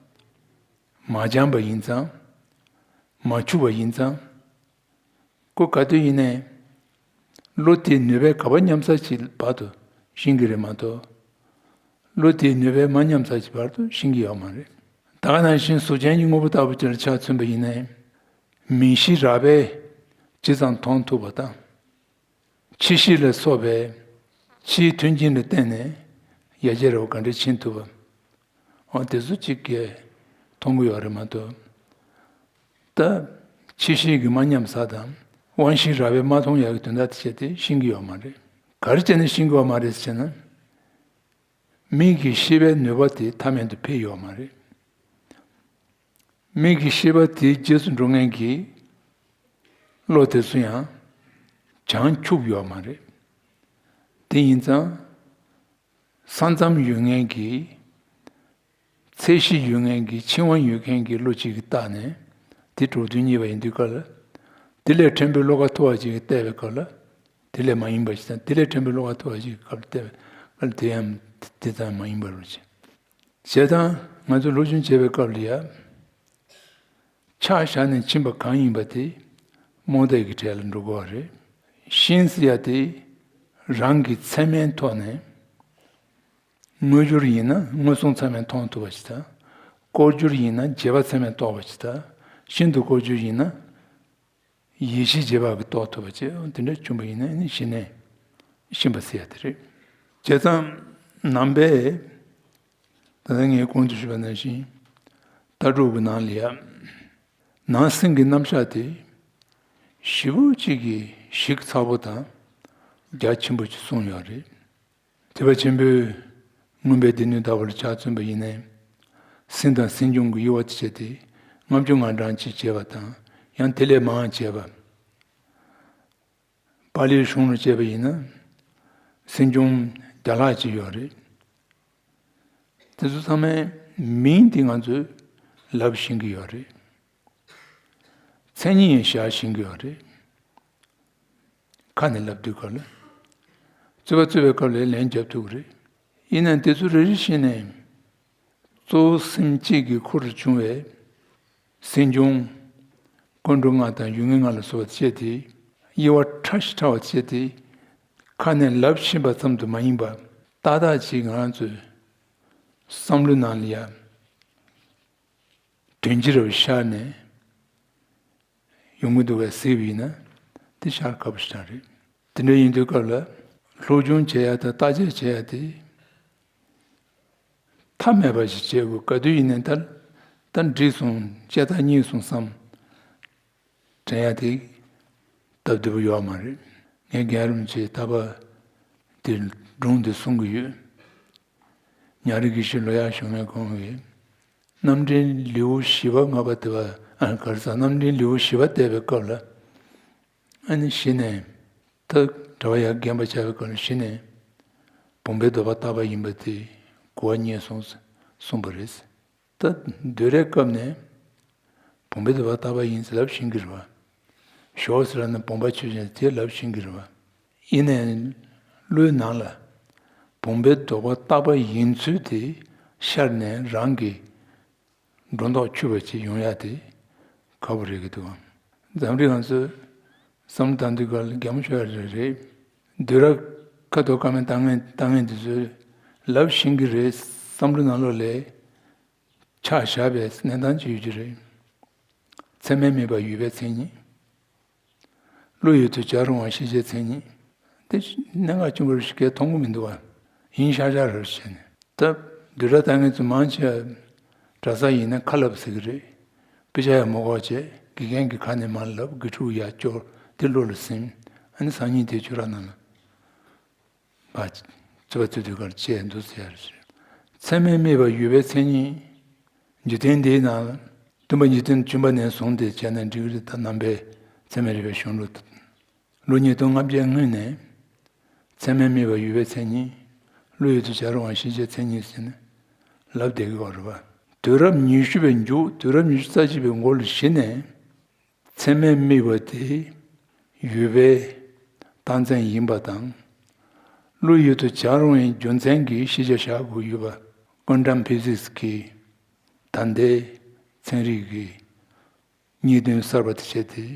མ་སྦྱངས་པ་ཡིན་ཙང་། མ་འཕྱུགས་པ་ཡིན་ཙང་། ཁོ་ག་དུས་ཡིན་ནའི། བློ་དེའི་ནུས་པའི་ག་པར་ཉམས་ས་ཅིག་བར་དུ་ཤེས་ཀྱི་རེད་མ་གཏོགས། བློ་དེའི་ནུས་པས་མ་ཉམས་ས་ཅིག་བར་དུ་ཤེས་ཀྱི་ཡོད་མ་རེད། ད་ག་ནང་བཞིན་གཟུགས་ཅན་གྱི་དངོས་པོ་ལྟ་བུ་ཅིག་ལ་ཆ་མཚོན་པ་ཡིན་ནའི། མིག་ཤེས་རགས་པས་ཇི་ཙམ་མཐོང་ཐུབ་པ་དང་། ཕྱི་ཤེས་ལ་སོགས་པའི་ཕྱིའི་མཐུན་རྐྱེན་ལ་བརྟེན་ནས་ཡར་རྒྱས་རེ་བ་ག་འདྲ་ཕྱིན་ཐུབ་པ། འོ་དེ་ཚོ་གཅིག་གིས་མཐོང་གི་ཡོད་རེད་མ་གཏོགས། ད་ཕྱི་ཤེས་ཀྱིས་མ་ཉམས་ས་དང་དབང་ཤེས་རགས་པས་མ་མཐོང་ཡག་གི་དོན་དག་དེ་བྱས་ཏེ་ཤེས་ཀྱི་ཡོད་མ་རེད། ག་རེ་བྱས་ནས་ཤེས་ཀྱི་ཡོད་མ་རེད་ཟེར་ན། མིག་གི་ཤེས་པའི་ནུས་པ་དེ་ཐ་མལ་དུ་འཕེལ་ཡོད་མ་རེད། མིག་གི་ཤེས་པ་དེའི་རྗེས་སུ་འགྲོ་མཁན་གྱི་བློ་དེ་ཚོ་ཡང་བྱང་ཆུབ་ཡོད་མ་རེད། དེ་ཡིན་ཙང་། ས་མཚམས་ཡོད་མཁན་གྱི། ཚད་གཞི་ཡོད་མཁན་གྱི་འཆིང་བ་ཡོད་མཁན་གྱི་བློ་གཅིག་གིས་བལྟས་ནས་དེ་གྲུབ་དོན་རྙེད་པ་ཡིན་དུས་སྐབས་ལ། དེ་ལས་ཕྲན་བུའི་བློ་ཁ་མཐོ་བ་ཅིག་གིས་བལྟས་པའི་སྐབས་ལ། དེ་ལས་མ་ཡིན་པ་ཞིག་དང་དེ་ལས་ཕྲན་བུའི་བློ་ཁ་མཐོ་བ་ཞིག་གི་སྐབས་ལ་བལྟས་པའི་སྐབས་ལ་དེ་ཡང་དེ་ཙམ་མ་ཡིན་པ་རེད། བྱས་ཙང་ང་ཚོས་སློབ་སྦྱོང་བྱེད་པའི་སྐབས་ལ་ཡང་། ཆ་བཞག་ནས་ཕྱིན་པ་གང་ཡིན་པ་དེ་རྨོངས་དད་ཀྱི་གྲས་ལ་འགྲོ་དགོས་པ་རེད། ཤིན་ཟེར་ཡ་དེ་རང་གི་ཚད་མའི་ཐོག་ནས། དངོས་འབྱོར་ཡིན་ན་མངོན་སུམ་ཚད་མས་མཐོང་ཐུབ་པ་ཞིག་དང་། ལྐོག་གྱུར་ཡིན་ན་རྗེས་དཔག་ཚད་མས་རྟོགས་པ་ཞིག་དང་། ཤིན་ཏུ་ལྐོག་གྱུར་ཡིན་ན་ཡིད་ཤེས་རྗེས་དཔག་གིས་རྟོགས་ཐུབ་པ་བཅས་དེ་འདྲ་བྱུང་པ་ཡིན་ན་ནི་གཞི་ནས་ཤིན་པ་ཟེར་ཡ་དེ་རེད། བྱས་ཙང་ནང་པས་ད་ལྟ་ངས་གོང་དུ་ཞུས་པ་ནང་བཞིན་ལྟ་གྲུབ་ཀྱི་ནང་ལ་ཡ་ནང་སེམས་ཀྱི་རྣམ་གཞག་དེ་ཞེ་པོ་ཅིག་གི་ཞིབ་ཚགས་པོ་དང་རྒྱ་ཆེན་པོ་ཅིག་གསུངས་ཡོད་རེད། ཐེག་པ་ཆེན་པོའི་མངོན་པའི་སྡེ་སྣོད་ལྟ་བུ་ལ་ཆ་མཚོན་པ་ཡིན་ནའི། སེམས་དང་སེམས་བྱུང་གི་དབྱེ་བ་དེ་བྱས་ཏེ་ལྔ་བཅུ་ང་གྲངས་ཅིག་བྱས་པ་དང་ཡང་དེ་ལས་མང་བྱས་པ། པཱ་ལིའི་གཞུང་ལ་བྱས་པ་ཡིན་ན་སེམས་བྱུང་བརྒྱ་ལྷག་ཅིག་ཡོད་རེད། དེ་ཚོ་ཚང་མའི་མིང་དེ་ང་ཚོས་ལབ་ཤེས་ཀྱི་ཡོད་རེད། མཚན་ཉིད་ཡང་བཞག་ཤེས་ཀྱི་ཡོད་རེད། ཁ་ནས་ལབ་དུས་སྐབས་ལ། རྩོད་པ་རྩོད་པའི་སྐབས་ལ་ལན་རྒྱབ་ཐུབ་ཀྱི་རེད། ཡིན་ནའང་དེ་ཚོ་རེ་རེ་བཞིན་ནས། གཙོ་བོ་སེམས་བསྐྱེད་ཀྱི་ཁུར་དུ་བྱུང་བའི་སེམས་བྱུང་། ཀུན་འགྲོ་ལྔ་དང་ཡུལ་ངེས་ལྔ་ལ་སོགས་པ་བྱས་ཏེ། དབྱེ་བ་ཕྲ་ཞིང་ཕྲ་བ་བྱས་ཏེ། ཁ་ནས་ལབ་ཤེས་པ་ཙམ་དུ་མ་ཡིན་པར་ཏག་ཏག་ཅིག་ང་རང་ཚོའི་བསམ་བློའི་ནང་ལ་ཡ། དོན་སྤྱི་རུ་ཤར་ནས་ཡོང་གི་འདུག་པས་གཟིགས་པ་ཡིན་ན་དེ་ཤར་དཀའ་པོ་ཞིག་རང་རེད། དེ་འདྲ་ཡིན་དུས་སྐབས་ལ་སློབ་སྦྱོང་བྱེད་ཡ་དང་བརྟག་དཔྱད་བྱེད་ཡ་དེ་ཐབས་མེད་པ་ཞིག་བྱེད་དགོས། ག་དུས་ཡིན་ནའི་ད་ད་འགྲིག་སོང་བྱས་ད་རྙེད་སོང་བསམ། དྲན་ཡ་དེ་སྟབས་བདེ་པོ་ཡོད་མ་རེད། ངས་རྒན་རབས་ཚོའི་ལྟ་བ་དེ་སྒྲུང་དེ་གསུང་གི་ཡོད། ཉང་རལ་དགེ་བཤེས་ལོ་ཡག་ཞུ་མཁན་ཁོང་གིས་རྣམ་འདྲེན་ལེའུ་བཞི་པ་ལྔ་པ་དེ་བ་ཨ་ག་རེ་ཟ་རྣམ་འདྲེན་ལེའུ་བཞི་པ་བལྟས་པའི་སྐབས་ལ་ཨ་ནི་གཞི་ནས་ད་གྲྭ་པ་ཡར་རྒན་པ་ཆགས་པའི་སྐབས་ལ་གཞི་ནས་བུམ་པའི་ལྡོག་པ་རྟག་པ་ཡིན་པ་དེ་གོ་བ་རྙེད་སོང་གསུངས་པ་རེད། ད་དུས་རེའི་སྐབས་ནས་བུམ་པའི་ལྡོག་པ་རྟག་པ་ཡིན་ཟེར་ལབ་ཤེས་ཀྱི་རེད་བ། ཞོག་ཟེར་ན་བུམ་པ་ཆོས་ཅན་དེ་ལབ་ཤེས་ཀྱི་རེད་བ། ཡིན་ནའི་བློའི་ནང་ལ་བུམ་པའི་ལྡོག་པ་རྟག་པ་ཡིན་ཚུལ་དེ་ཤར་ནས་རང་གི་སྒྲོ་འདོགས་ཆོད་པ་ཅིག་ཡོང་ཡ་དེ་ཁག་པོ་རེད་ཀྱི་འདུག་འཛམ་གླིང་ང་ཚོས་བསམ་བློ་བཏང་དུས་སྐབས་ལ་གད་མོ་ཤོར་ཡ་རེད་རེད། དུས་རབས་ཁ་ཐོག་བཀའ་མོལ་བཏང་མཁན་བཏང་མཁན་དེ་ཚོས་ལབ་ཤེས་ཀྱི་རེད། བསམ་བློ་ནང་ལོགས་ལ་ཆགས་བཞག་པའི་གནས་སྟངས་ཅིག་ཡོད་ཀྱི་རེད། ཚད་མས་དམིགས་པ་ཡོད་པའི་མཚན་ཉིད། བློ་ཡུལ་དུ་བྱ་རུང་བ་ཤེས་བྱའི་མཚན་ཉིད། དེ་གནད་འགག་ཆེན་པོ་རེ་ཞིག་གས་མཐོང་གི་མི་འདུག་བ། ཡིན་ཤག་ཤག་རེ་བྱས་ནས། ད་བསྡུས་གྲྭ་ལྟ་མཁན་ཚོ་མང་ཆེ་བ་གྲྭ་ས་ཡིན་ན་ཁ་ལབ་ཟེར་གི་རེད། དཔེ་ཆ་ཡང་མ་གོ་བྱས། དགེ་རྒན་གྱི་ཁ་ནས་མར་ལབ། དགེ་ཕྲུག་ཡར་སྐྱོར། དེ་བློ་ལ་ཟིན། ཨ་ནི་སང་ཉིན་དེ་ཆོས་ར་ནང་ལ། བ། རྩོད་པ་རྩོད་དུས་སྐར་བཅད་འདུག་ཟེར་ཡ་རེད། ཚད་མས་དམིགས་པ་ཡོད་པའི་མཚན་ཉིད། འཇིག་རྟེན་འདིའི་ནང་ལ་སྟོན་པ་ཉིད་དོན་བྱོན་པ་ནས་བཟུང་སྟེ་བྱས་ན་འགྲིག་གི་རེད། ད་ནང་པའི་ཚད་མས་རིག་པའི་གཞུང་ལུགས་ལོ་ཉིས་སྟོང་ལྔ་བརྒྱའི་སྔོན་ནས་ཚད་མས་དམིགས་པ་ཡོད་པའི་མཚན་ཉིད། བློ་ཡུལ་དུ་བྱ་རུང་བ་ཤེས་བྱའི་མཚན་ཉིད་ཟེར་ནས་ལབ་བསྡད་ཀྱི་ཡོད་རེད་པ། དུས་རབས་ཉི་ཤུ་པའི་མཇུག་དུས་རབས་ཉི་ཤུ་རྩ་གཅིག་པའི་འགོ་ལ་གཞི་ནས། ཚད་མས་དམིགས་པ་དེ་ཡོད་པའི་རྟགས་མཚན་ཡིན་པ་དང་། བློ་ཡུལ་དུ་བྱ་རུང་བའི་རྒྱུ་མཚན་གྱིས་ཤེས་བྱ་བཞག་དགོས་ཡོད་པ། ཀོན་ཊམ་ཕི་ཟིག་སི་གི་ད་ལྟའི་ཚན་རིག་གི་གཉིས་དོན་གསར་པ་དེ་བྱས་ཏེ།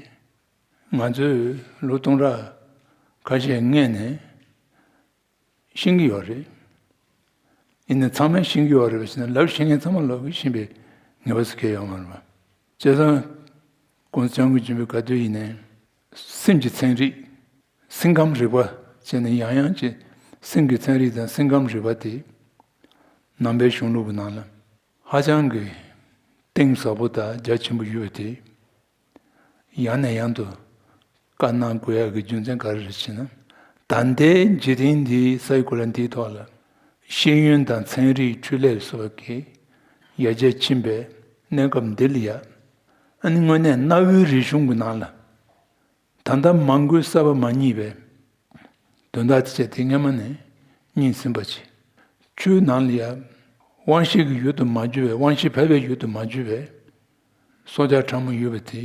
ང་ཚོས་ལོ་སྟོང་ཕྲག་ཁ་ཤས་སྔས་ནས་ཤེས་ཀྱི་ཡོད་རེད། ཡིན་ནའི་ཚང་མས་ཤེས་ཀྱི་ཡོད་རེད་པ་ཞེ་ན། ལབ་ཤེས་མཁན་ཚང་མ་ལོག་གི་ཤེས་པའི་ངེས་པ་ཟེར་མཁན་ཡོད་མ་རེད་པ། བྱས་ཙང་༸གོང་ས་༸སྐྱབས་མགོན་ཆེན་པོས་ག་དུས་ཡིན་ནའི་སེམས་ཀྱི་ཚན་རིག་སེམས་ཁམས་རིག་པ་བྱས་ནས་ཡང་ཡང་ཅིག་སེམས་ཀྱི་ཚན་རིག་དང་སེམས་ཁམས་རིག་པ་དེ་ནང་པའི་གཞུང་ལུགས་ཀྱི་ནང་ལ་ཧ་ཅང་གི་གཏིང་ཟབ་པོ་དང་རྒྱ་ཆེན་པོ་ཡོད་པ་དེ། ཡང་ནས་ཡང་དུ་བཀའ་གནང་དགོས་ཡག་གི་རྒྱུ་མཚན་ག་རེ་རེད་ཟེར་ན། ད་ལྟའི་འཇིག་རྟེན་འདིའི་སའི་གོ་ལ་འདིའི་ཐོག་ལ་ཤེས་ཡོན་དང་ཚན་རིག་འཕྲུལ་ལས་སོགས་ཀྱི་ཡར་རྒྱས་ཕྱིན་པའི་གནས་སྐབས་འདི་ལ་ཡ། ཨ་ནི་དངོས་གནས་གནའ་བོའི་རིག་གཞུང་གི་ནང་ལ། ད་ལྟ་མང་པོས་གསར་པ་མ་རྙེད་པའི་དོན་དག་དེ་བྱས་ཏེ་སྔ་མ་ནས་རྙེད་ཟིན་པ་བྱས། ཆུའི་ནང་ལ་ཡ་དབང་ཤེས་ཀྱི་ཡུལ་དུ་མ་གྱུར་བའི། དབང་ཤེས་ཕལ་པའི་ཡུལ་དུ་མ་གྱུར་བའི་སྲོག་ཆགས་ཕྲ་མོ་ཡོད་པ་དེ།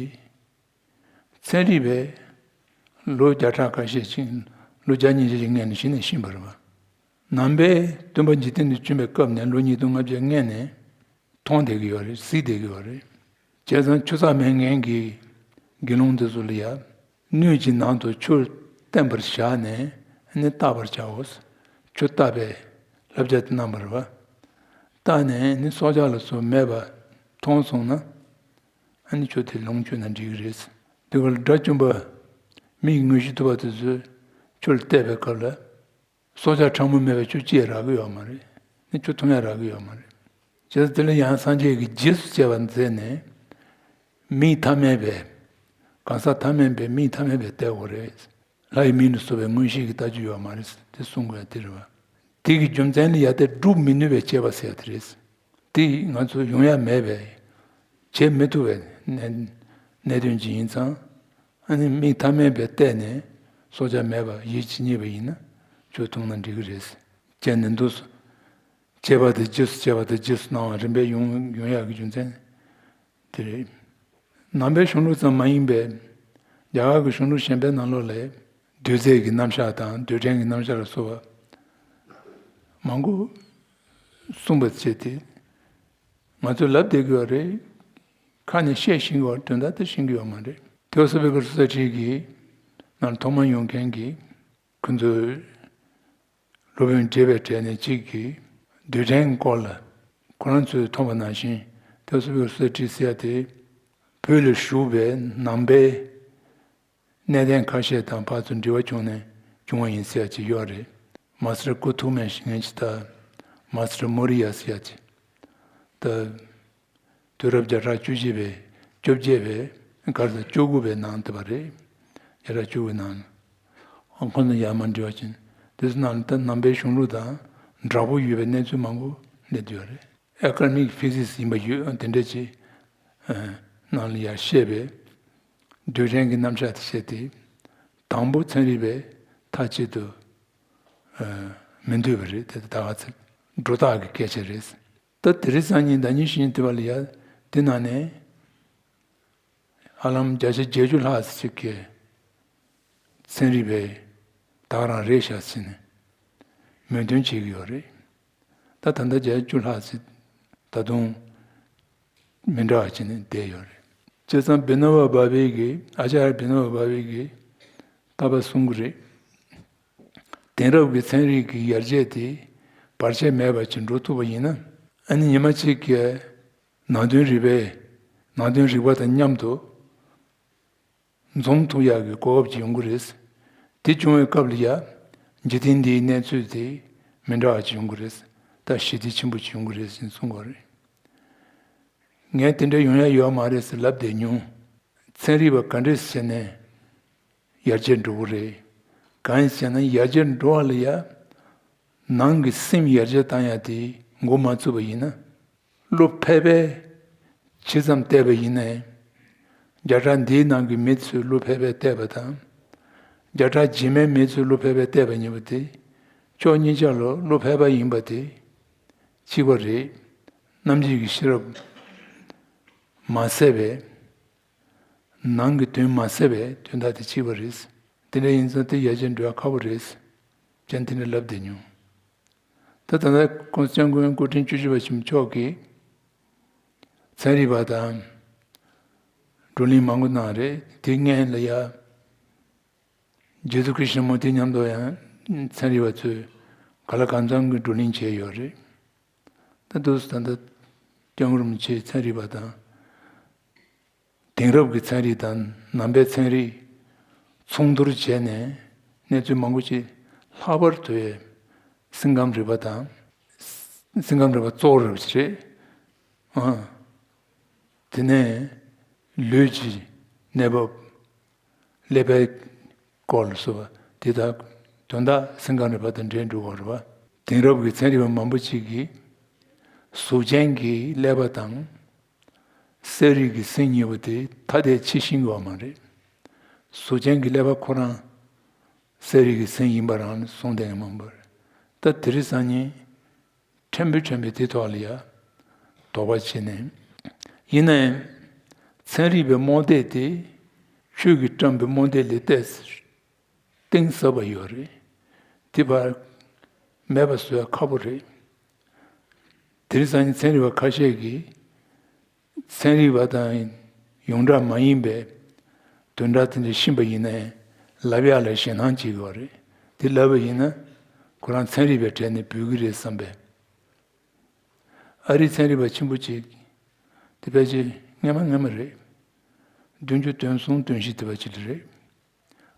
ཚན་རིག་པས་ལོ་བརྒྱ་ཕྲག་ཁ་ཤས་ཅིག་ལོ་བརྒྱ་ཉིས་བརྒྱ་ཅིག་སྔོན་ནས་གཞི་ནས་ཤེས་པ་རེད་པ། ནང་པའི་སྟོན་པ་འཇིག་རྟེན་དུ་བྱོན་པའི་སྐབས་ནས་ལོ་ཉིས་སྟོང་ལྔ་བརྒྱའི་སྔོན་ནས། མཐོང་བསྡད་ཀྱི་ཡོད་རེད། གཟིགས་བསྡད་ཀྱི་ཡོད་རེད། བྱས་ཙང་ཆུ་ཚགས་མེད་མཁན་གྱི་དགེ་སློང་དེ་ཚོ་ལ་ཡ། སྣོད་ཀྱི་ནང་དུ་ཆུ་བསྟེན་པར་བཞག་ནས་ནི་བརྟག་པར་བྱའོ། ཆུ་བརྟག་པའི་བསླབ་བྱ་དེ་གནང་བ་རེད་པ། བརྟགས་ནས་ནི་སྲོག་ཆགས་ལ་སོགས་མེད་པ་མཐོང་སོང་ན། ཨ་ནི་ཆུ་དེ་ལོངས་སྤྱོད་ན་འགྲིག་གི་རེད། དེ་ག་ལ་དགྲ་བཅོམ་པ་མིའི་དངོས་གཞི་ཐུབ་པ་དེ་ཚོས་ཆུ་ལ་བལྟས་པའི་སྐབས་ལ། སྲོག་ཆགས་ཕྲ་མོ་མེད་པའི་ཆུ་ཅི་ཡང་རག་གི་ཡོད་མ་རེད། ནི་ཆུ་འཐུང་ཡང་རག་གི་ཡོད་མ་རེད། བྱས་ཙང་དེ་ལ་ཡང་སངས་རྒྱས་ཀྱིས་རྗེས་སུ་བཅད་པ་མཛད་ནས། མིའི་ཐ་མལ་པའི། གང་ཟག་ཐ་མལ་པའི་མིའི་ཐ་མལ་པའི་ལྟ་བ་རེད། ལྷ་ཡི་མིག་ལ་སོགས་པའི་མངོན་ཤེས་ཀྱིས་ལྟ་རྒྱུ་ཡོད་མ་རེད། དེ་གསུང་དགོས་ཡ་དེ་རེད་པ། དེ་གི་རྒྱུ་མཚན་ལ་ཡ་དེ་སྒྲུབ་མི་ནུས་པའི་དཔྱད་པ་ཟེར་ཡ་དེ་རེད། དེ་ང་ཚོ་ཡོང་ཡ་མེད་པའི། བྱེད་མི་ཐུབ་པའི་གནད་གནད་དོན་ཅིག་ཡིན་ཙང་། ཨ་ནི་མིག་ཐ་མལ་པས་བལྟས་ནས་སྲོག་ཆགས་མེད་པ་ཡིད་ཀྱིས་རྙེད་པ་ཡིན་ན་ཆུ་འཐུང་ན་འགྲིག་གི་རེད། བྱས་ནས་འདུག་སོ། བྱས་པ་དེ་རྗེས་སུ་བྱས་པ་དེ་རྗེས་སུ་གནང་བ་རིམ་པས་ཡོང་ཡོང་ཡག་གི་རྒྱུ་མཚན་དེ་རེད། ནང་པའི་གཞུང་ལུགས་ཙམ་མ་ཡིན་པའི་རྒྱ་གར་གྱི་གཞུང་ལུགས་གཞན་པའི་ནང་ལོགས་ལ་རྡུལ་རྫས་ཀྱི་རྣམ་གཞག་དང་རྡུལ་ཕྲན་གྱི་རྣམ་གཞག་ལ་སོགས་པ་མང་པོ་གསུངས་པ་བྱས་ཏེ། ང་ཚོས་ལབ་བསྡད་ཀྱི་ཡོད་རེད། ཁ་ནས་བཤད་ཤེས་ཀྱི་ཡོད་རེད། དོན་དག་དེ་ཤེས་ཀྱི་ཡོད་མ་རེད། ཐེའོ་སོ་ཕི་ཀལ་སོ་སའི་ཊི་གི་ནང་ཐོག་མར་ཡོང་མཁན་གྱི་ཁོ་ཚོའི་སློབ་དཔོན་བགྲེས་པའི་གྲས་ནས་གཅིག་གིས་རྡུལ་ཕྲན་སྐོར་ལ་ཁོ་རང་ཚོས་མཐོང་བ་ནང་བཞིན། ཐེའོ་སོ་ཕི་ཀལ་སོ་སའི་ཊི་ཟེར་ཡ་དེ་བོད་ལ་བཞུགས་པའི་ནང་པའི་གནས་བརྟན་ཁ་ཤས་དང་ཕར་ཚུར་འབྲེལ་བ་བྱུང་ནས་བྱུང་བ་ཡིན་ཟེར་ཡ་ཅིག་ཡོད་རེད། མ་སི་ཊར་ཀུ་ཐུག་མན་ཞེས་ངན་ཅིག་དང་། མ་སི་ཊར་མོ་རི་ཡ་ཟེར་ཡ་ཅིག་དང་། དུས་རབས་བརྒྱ་ཕྲག་བཅུ་གཅིག་པའི་བཅོ་བརྒྱད་པའི་གར་དང་བཅུ་དགུ་པའི་ནང་དུ་བ་རེད། བརྒྱ་ཕྲག་བཅུ་དགུ་ནང་ཨང་ཁོ་ན་ཡར་མར་འབྲེལ་བ་ཕྱིན། དེ་ཚོ་ནང་ལ་ད་ནང་པའི་གཞུང་ལུགས་དང་འདྲ་པོ་ཡོད་པའི་གནས་ཚུལ་མང་པོ་སླེབས་ཡོད་རེད། ཨེ་ཀ་ཌེ་མིག་ཕི་ཟིག་སི་ཡིན་པ་ཡོད། དེ་འདྲ་ཅིག་ནང་ལ་ཡར་བཤད་པའི་རྡུལ་ཕྲན་གྱི་རྣམ་གཞག་དེ་བཤད་དེ། དང་པོ་ཚན་རིག་པས་མཐའ་གཅིག་ཏུ་མི་འདོད་པ་རེད། དེ་ད་ག་ཚོད་སྒྲོ་བཏགས་ཀྱི་སྐད་ཆ་རེད། ད་དེ་རིང་སང་ཉིན་ཟླ་ཉིན་བཞི་ཉིན་དུ་བ་ལ་ཡ་དེ་ནང་ནས་ཧ་ལམ་བརྒྱ་ཆ་བརྒྱད་ཅུ་ལྷག་ཙམ་ཅིག་གིས་ཚན་རིག་པས་ད་ག་རང་རེད་ཤག་ཟེར་ནས་མོས་མཐུན་བྱེད་ཀྱི་ཡོད་རེད། ད་ད་ལྟ་བརྒྱད་ཅུ་ལྷག་ཙམ་ད་དུང་མི་འདྲ་བ་བྱས་ནས་བསྡད་ཡོད་རེད། བྱས་ཙང་བི་ནོ་བ་བྷ་ཝེ་གིས། ཨ་ཅཱརྱ་བི་ནོ་བ་བྷ་ཝེ་གིས་ད་བར་གསུང་གི་རེད། དེང་རབས་ཀྱི་ཚན་རིག་གི་ཡར་རྒྱས་དེ་བར་ཆད་མེད་པ་ཅིག་འགྲོ་ཐུབ་པ་ཡིན་ན། ཨ་ནི་ཉི་མ་གཅིག་གི་ནང་དོན་རིག་པའི། ནང་དོན་རིག་པ་དང་མཉམ་དུ་ འཛོམས་ཐུབ་ཡག་གི་གོ་སྐབས་ཅིག་ཡོང་གི་རེད། དེ་བྱུང་བའི་སྐབས་ལ་ཡ། འཇིག་རྟེན་འདིའི་གནས་ཚུལ་དེ་མི་འདྲ་བ་ཅིག་ཡོང་གི་རེད། ད་ཞི་བདེ་ཆེན་པོ་ཅིག་ཡོང་གི་རེད་ཟེར་གསུང་གི་རེད། ངས་དེ་འདྲ་ཡོང་ཡ་ཡོད་མ་རེད་ཟེར་ལབ་བསྡད་མྱོང་། ཚན་རིག་པ་ག་འདྲས་བྱས་ནས་ཡར་རྒྱས་འགྲོ་གི་རེད། གང་ཡིན་ཟེར་ན་ཡར་རྒྱས་འགྲོ་བ་ལ་ཡ། ནང་གི་སེམས་ཡར་རྒྱས་བཏང་ཡ་དེ་འགོ་མ་བཙུགས་པ་ཡིན་ན། བློ་ཕལ་པའི་ཇི་ཙམ་བལྟས་པ་ཡིན་ནའི། བརྒྱ་ཕྲག་འདིའི་ནང་གི་མི་ཚོས་བློ་ཕལ་པའི་བལྟས་པ་དང་། བརྒྱ་ཕྲག་རྗེས་མའི་མི་ཚོས་བློ་ཕལ་པའི་བལྟས་པ་གཉིས་པོ་དེ། ཕྱོགས་གཉིས་ཆ་ལ་བློ་ཕལ་པ་ཡིན་པ་དེ་གཅིག་པ་རེད། རྣམ་འབྱེད་ཀྱི་ཤེས་རབ་མ་གསལ་བས། ནང་གི་དོན་མ་གསལ་བས་དོན་དག་དེ་གཅིག་པ་རེད། དེ་འདྲ་ཡིན་ཙང་དེ་ཡར་རྒྱས་འགྲོ་ཡ་ཁག་པོ་རེད། ཅན་དེ་འདྲ་ལབ་བསྡད་མྱོང་། ད་ད་ལྟ་༸གོང་ས་༸སྐྱབས་མགོན་སྐུ་ཕྲེང་བཅུ་བཞི་པ་ཆེན་པོ་མཆོག་གིས་མཚན་རིག་པ་དང་བགྲོ་གླེང་མང་པོ་གནང་རེད། དེ་སྔོན་ལ་ཡ་རྗེ་བཙུན་ཀུན་ཤེས་མུ་སྟེགས་མཉམ་དུ་ཡང་ཚན་རིག་པ་ཚོས་ག་ལ་གང་འཚམ་གྱི་བགྲོ་གླེང་བྱས་ཡོད་རེད། ད་དུང་ད་ལྟ་སྐྱབས་མགོན་རིན་པོ་ཆེས་ཚན་རིག་པ་དང་། དེང་རབས་ཀྱི་ཚན་རིག་དང་ནང་པའི་ཚན་རིག་ཚོགས་འདུར་བྱས་ནས་གནས་ཚུལ་མང་པོ་ཅིག་ལྷག་པར་དུ་སེམས་ཁམས་རིག་པ་དང་། སེམས་ཁམས་རིག་པ་གཙོ་བོ་རེད་པ་ཅིག་རེད། ཨ། དེ་ནས་ལུས་ཀྱི་གནས་བབ། ཀླད་པའི་སྐོར་ལ་སོགས་པ་དེ་དག་དོན་དག་སེམས་ཁམས་རིག་པ་དང་འབྲེལ་འགྲོ་གི་རེད་པ། དེང་རབས་ཀྱི་ཚན་རིག་པ་མང་པོ་ཅིག་གིས་གཟུགས་ཅན་གྱི་ཀླད་པ་དང་། གསལ་རིག་གི་སེམས་གཉིས་པོ་དེ་ཐ་དད་ཕྱེ་ཤེས་ཀྱི་ཡོད་མ་རེད། གཟུགས་ཅན་གྱི་ཀླད་པ་ཁོ་རང་གསལ་རིག་གི་སེམས་ཡིན་པ་རང་ལ་གསུངས་བསྡད་མཁན་མང་པོ་རེད། ད་དེ་རིང་སང་ཉིན་ཕྲན་བུ་ཕྲན་བུ་དེ་ཐོག་ལ་ཡ་དོགས་པ་བྱས་ནས། ཡིན་ནའི་ཚན་རིག་པའི་རྨོངས་དད་དེ་ཆོས་ཀྱིས་བཀྲམ་པའི་རྨོངས་དད་ལས་ཏོག་ཙམ་གཏིང་ཟབ་པ་ཡོད་རེད། དེ་བར་མེད་པ་བཟོ་ཡ་ཁག་པོ་རེད། དེ་རིང་སང་ཉིན་ཚན་རིག་པ་ཁ་ཤས་ཀྱིས་ཚན་རིག་པ་དང་ཡོངས་གྲགས་མ་ཡིན་པའི་དོན་དག་དེ་འདྲ་ཤེས་པ་ཡིན་ནའི་ལབ་ཡག་ལ་ཞེད་སྣང་བྱེད་ཀྱི་ཡོད་རེད། དེ་ལབ་པ་ཡིན་ན་ཁོ་རང་ཚན་རིག་པའི་གྲས་ནས་འབུད་ཀྱི་རེད་བསམ་པས། ཨ་རིའི་ཚན་རིག་པ་ཆེན་པོ་ཅིག་དེ་ཕལ་ཆེར་སྔོན་མ་སྔོན་མ་རེད། བདུན་ཅུ་དོན་གསུམ་དོན་བཞི་དེ་བ་ཅིག་རེད།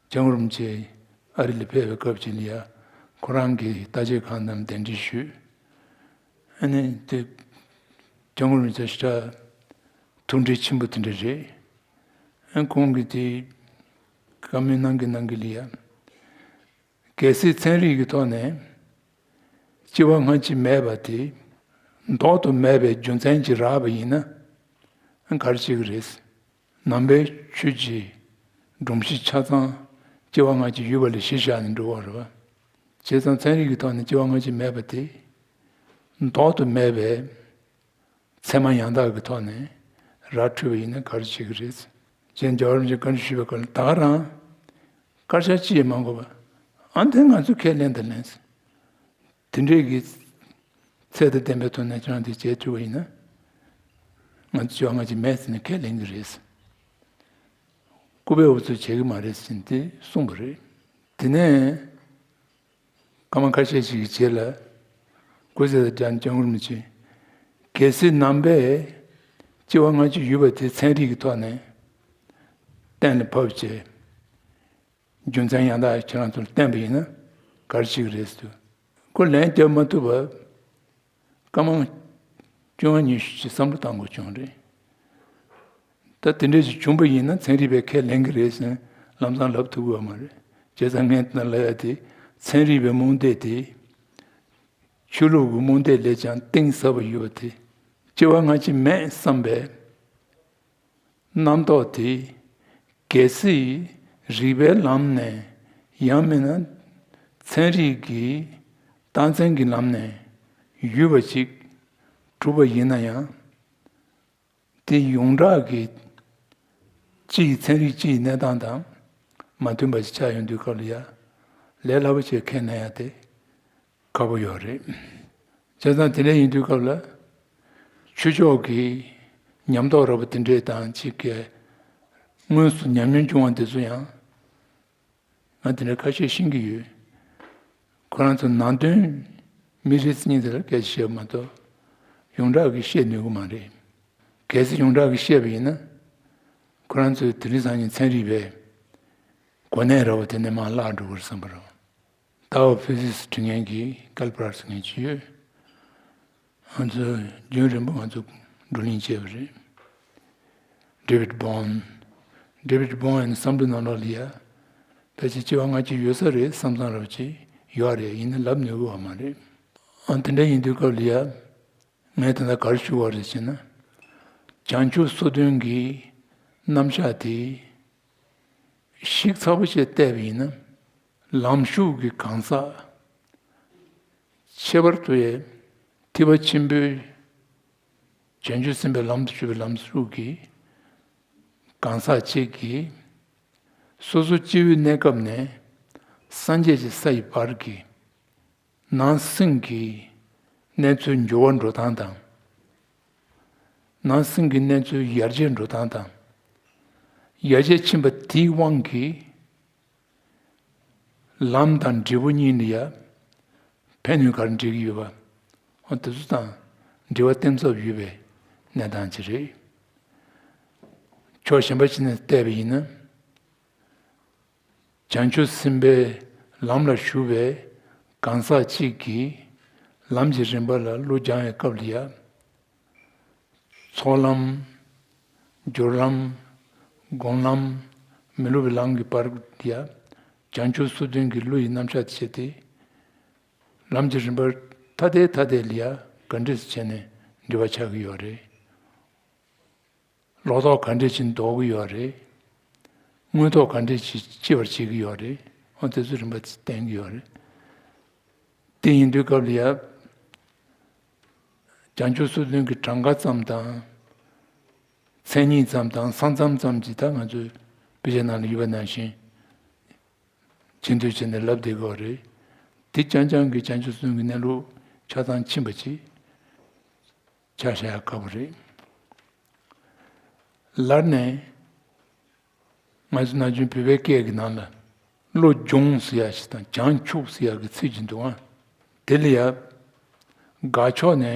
སྐྱབས་མགོན་རིན་པོ་ཆེ་ཨ་རི་ལ་ཕེབས་པའི་སྐབས་ཅིག་ལ་ཡ་ཁོ་རང་གི་བརྟག་དཔྱད་ཁང་ནང་གདན་འདྲེན་ཞུས། ཨ་ནི་དེ་སྐྱབས་མགོན་རིན་པོ་ཆེ་ཞེ་དྲག་ཐུགས་འདྲེ་ཆེན་པོ་དེ་འདྲ་རེད། ཨ་ཁོང་གིས་དེ་བཀའ་མོལ་གནང་གི་གནང་གི་ལ་ཡ། གལ་སྲིད་ཚན་རིག་གི་ཐོག་ནས་སྐྱེ་བ་སྔ་ཕྱི་མེད་པ་དེ་ལྡོག་ཏུ་མེད་པའི་རྒྱུ་མཚན་གྱིས་རག་པ་ཡིན་ན་ག་རེ་བྱེད་ཀྱི་རེད། ནང་པའི་ཆོས་ཀྱི་སྒྲོམ་གཞི་ཆ་ཚང་སྐྱེ་བ་སྔ་ཕྱི་ཡོད་པ་ལ་གཞི་བཞག་ནས་འགྲོ་བ་རེད་པ། བྱས་ཙང་ཚན་རིག་གི་ཐོག་ནས་སྐྱེ་བ་སྔ་ཕྱི་མེད་པ་དེ་ལྡོག་ཏུ་མེད་པའི་ཚད་མ་ཡང་དག་གི་ཐོག་ནས་ར་འཕྲོད་པ་ཡིན་ན་ག་རེ་བྱེད་ཀྱི་རེད། ཅེས་རྒྱལ་བ་རིན་པོ་ཆེས་བཀའ་འདྲི་ཞུས་པའི་སྐབས་ལ་ད་ག་རང་སྐད་ཆ་ཅི་ཡང་མ་གོ་བ། ཨ་འདི་ང་ཚོས་ཁས་ལེན་དང་ལེན། དེ་འདྲའི་གི་ཚད་དང་ལྡན་པའི་ཐོག་ནས་ཁྱེད་རང་དེ་བྱེད་ཐུབ་པ་ཡིན་ན། ང་ཚོས་བཅོ་ལྔ་ཅིག་མེད་ཟེར་ནས་ཁས་ལེན་གྱི་རེད། སྐུ་པས་འུ་ཚོས་བྱེད་ཀྱི་མ་རེད་ཟེར་ནས་དེ་གསུངས་པ་རེད། དེ་ནས་སྐར་མ་ཁ་ཤས་ཤིག་གི་རྗེས་ལ་སྐུ་ཚེ་དང་སྦྱར་ནས་སྐྱབས་མགོན་རིན་པོ་ཆེས་གལ་སྲིད་ནང་པས་སྐྱེ་བ་སྔ་ཕྱི་ཡོད་པ་དེ་ཚན་རིག་གི་ཐོག་ནས་གཏན་ལ་ཕབ་བྱས། རྒྱུ་མཚན་ཡང་དག་ཁྱེད་རང་ཚོར་བསྟན་པ་ཡིན་ན་ག་རེ་བྱེད་ཀྱི་རེད་ཟེར་དུས། ཁོ་ལན་རྒྱབ་མ་ཐུབ་པར་སྐར་མ་བཅོ་ལྔ་ཉི་ཤུ་ཅིག་བསམ་བློ་བཏང་དགོས་བྱུང་རེད། ད་དེ་འདྲ་ཞིག་བྱུང་པ་ཡིན་ན་ཚན་རིག་པས་ཁས་ལེན་གྱི་རེད་ཟེར་ལམ་སང་ལབ་ཐུབ་ཀྱི་ཡོད་མ་རེད། བྱས་ཙང་ངས་ད་ལབ་ཡ་དེ་ཚན་རིག་པའི་རྨོངས་དད་དེ་ཆོས་ལུགས་ཀྱི་རྨོངས་དད་ལས་ཀྱང་གཏིང་ཟབ་པ་ཡོད་པ་དེ་སྐྱེ་བ་སྔ་ཕྱི་མེད་བསམ་པའི་རྣམ་རྟོག་དེ་གལ་སྲིད་རིགས་པའི་ལམ་ནས་ཡང་མིན་ན་ཚན་རིག་གི་རྟགས་མཚན་གྱི་ལམ་ནས་ཡོད་པ་ཅིག་གྲུབ་པ་ཡིན་ན་ཡང་དེ་ཡོངས་གྲགས་ཀྱི་སྤྱི་ཡི་ཚན་རིག་སྤྱི་ཡི་གནས་སྟངས་དང་མ་མཐུན་པ་ཞིག་ཆགས་ཡོང་དུས་སྐབས་ལ་ཡ་ལས་སླ་པོ་ཞིག་ཁས་ལེན་ཡ་དེ་ཁག་པོ་ཡོད་རེད། བྱས་ཙང་དེ་འདྲ་ཡིན་དུས་སྐབས་ལ་ཆོས་ཕྱོགས་ཀྱི་ཉམས་རྟོགས་རོབ་དེ་འདྲས་དང་གཅིག་གི་དངོས་སུ་ཉམས་མྱོང་བྱུང་བ་དེ་ཚོ་ཡང་ང་དེ་འདྲ་ཁ་ཤས་ཤེས་ཀྱི་ཡོད། ཁོ་རང་ཚོ་ནང་དོན་མི་རེ་གཉིས་དེ་ལ་སྐད་ཆ་བཤད་པ་མ་གཏོགས་ཡོངས་གྲགས་ཀྱི་བཤད་ནུས་ཀྱི་མ་རེད། གལ་སྲིད་ཡོངས་གྲགས་ཀྱི་བཤད་པ་ཡིན་ན་ཁོ་རང་ཚོས་དེ་རིང་སང་ཉིན་ཚན་རིག་པས་ གོ་གནས་ར་བ་དེ་ནས་མར་བརླག་འགྲོ་གི་རེད་བསམ་པ་རེད། ཟླ་བ་ཕི་ཟིག་སི་འབྲི་མཁན་གྱི་ཀལ་པར་ཟེར་མཁན་ཅིག་ཡོད། ང་ཚོ་རྒྱུན་རིང་པོ་ང་ཚོ་བགྲོ་གླེང་བྱས་པ་རེད། ཌེ་བིད་བོན། ཌེ་བིད་བོན་ཡི་བསམ་བློའི་ནང་ལོགས་ལ་ཡ། ཕལ་ཆེར་སྐྱེ་བ་སྔ་ཕྱི་ཡོད་ས་རེད་བསམ་བསམ་རབ་ཅིག་ཡོད་རེད། ཡིན་ན་ལབ་ནུས་ཀྱི་ཡོད་མ་རེད། ཨ་དེ་འདྲ་ཡིན་དུས་སྐབས་ལ་ཡ། ངས་ད་ལྟ་ག་རེ་ཞུ་བ་རེད་ཟེར་ན། བྱང་ཆུབ་སོ་བདུན་གྱི་རྣམ་གཞག་དེ་ཞིབ་ཚགས་པོ་བྱས་བལྟས་པ་ཡིན་ན། ལམ་ཞུགས་ཀྱི་གང་ཟག་ཁྱད་པར་དུ་ཡང་ཐེག་པ་ཆེན་པོའི་བྱང་ཆུབ་སེམས་དཔའི་ལམ་དུ་ཞུགས་པའི་ལམ་ཞུགས་ཀྱི་གང་ཟག་ཅིག་གིས། སོ་སོ་སྐྱེ་བོའི་གནས་སྐབས་ནས་སངས་རྒྱས་ཀྱི་ས་ཡི་བར་གྱི་ནང་སེམས་ཀྱི་གནས་ཚུལ་འགྱུར་བ་འགྲོ་སྟངས་དང་། ནང་སེམས་ཀྱི་གནས་ཚུལ་ཡར་རྒྱས་འགྲོ་སྟངས་དང་། ཡར་རྒྱས་ཕྱིན་པ་དེའི་དབང་གིས། ལམ་དང་འབྲས་བུ་གཉིས་ལ་ཡ་ཕན་གནོད་ག་རེ་འབྲེལ་གྱི་ཡོད་པ། འོ་དེ་ཚོ་དང་འབྲེལ་བ་གཏིང་ཟབ་ཡོད་པའི་གནས་སྟངས་ཅིག་རེད། ཕྱོགས་གཞན་པ་ཞིག་ནས་བལྟས་པ་ཡིན་ན། བྱང་ཆུབ་སེམས་དཔའི་ལམ་ལ་ཞུགས་པའི་གང་ཟག་ཅིག་གིས་ལམ་གྱི་རིམ་པ་ལ་བློ་སྦྱང་བའི་སྐབས་ལ་ཡ། ཚོགས་ལམ། སྦྱོར་ལམ། སྒོམ་ལམ། མི་སློབ་པའི་ལམ་གྱི་བར་ཡ། བྱང་ཆུབ་སོ་བདུན་གྱི་བློ་ཡི་རྣམ་གཞག་བྱས་ཏེ། ལམ་གྱི་རིམ་པར་ཐ་དད་ཐ་དད་ལ་ཡ་ག་འདྲས་སུ་བྱས་ནས་འབྲེལ་བ་ཆགས་ཀྱི་ཡོད་རེད། ལོག་རྟོག་ག་འདྲས་ཅིག་ཟློག་གི་ཡོད་རེད། དངོས་རྟོགས་ག་འདྲས་ཅིག་སྐྱེ་བར་བྱེད་ཀྱི་ཡོད་རེད། འོ་དེ་ཚོ་རིམ་པ་བསྟན་གྱི་ཡོད་རེད། དེ་ཡིན་དུས་སྐབས་ལ་ཡ། བྱང་ཆུབ་སོ་བདུན་གྱི་གྲངས་ཀ་ཙམ་དང་། མཚན་ཉིད་ཙམ་དང་ས་མཚམས་ཙམ་གྱིས་ད་ང་ཚོའི་དཔེ་ཆ་ནང་ལ་ཡོད་པ་ནང་བཞིན། ཅི་འདོད་བྱས་ནས་ལབ་བསྡད་དགོས་རེད། དེ་རྐྱང་རྐྱང་གི་བྱང་ཆུབ་སོ་བདུན་གྱི་གནས་ལུགས་ཆ་ཚང་ཕྱིན་པ་ཅིག་ཆ་བཞག་ཡ་དཀའ་པོ་རེད། ལར་ནས་ང་ཚོ་ན་གཞོན་བོད་པའི་སྐད་ཀྱི་ནང་ལ་བློ་སྦྱོང་ཟེར་ཡ་ཞིག་དང་བྱང་ཆུབ་ཟེར་ཡ་གི་ཚིག་ཅིག་འདུག་ཨ། དེ་ལ་ཡ་དགག་ཕྱོགས་ནས་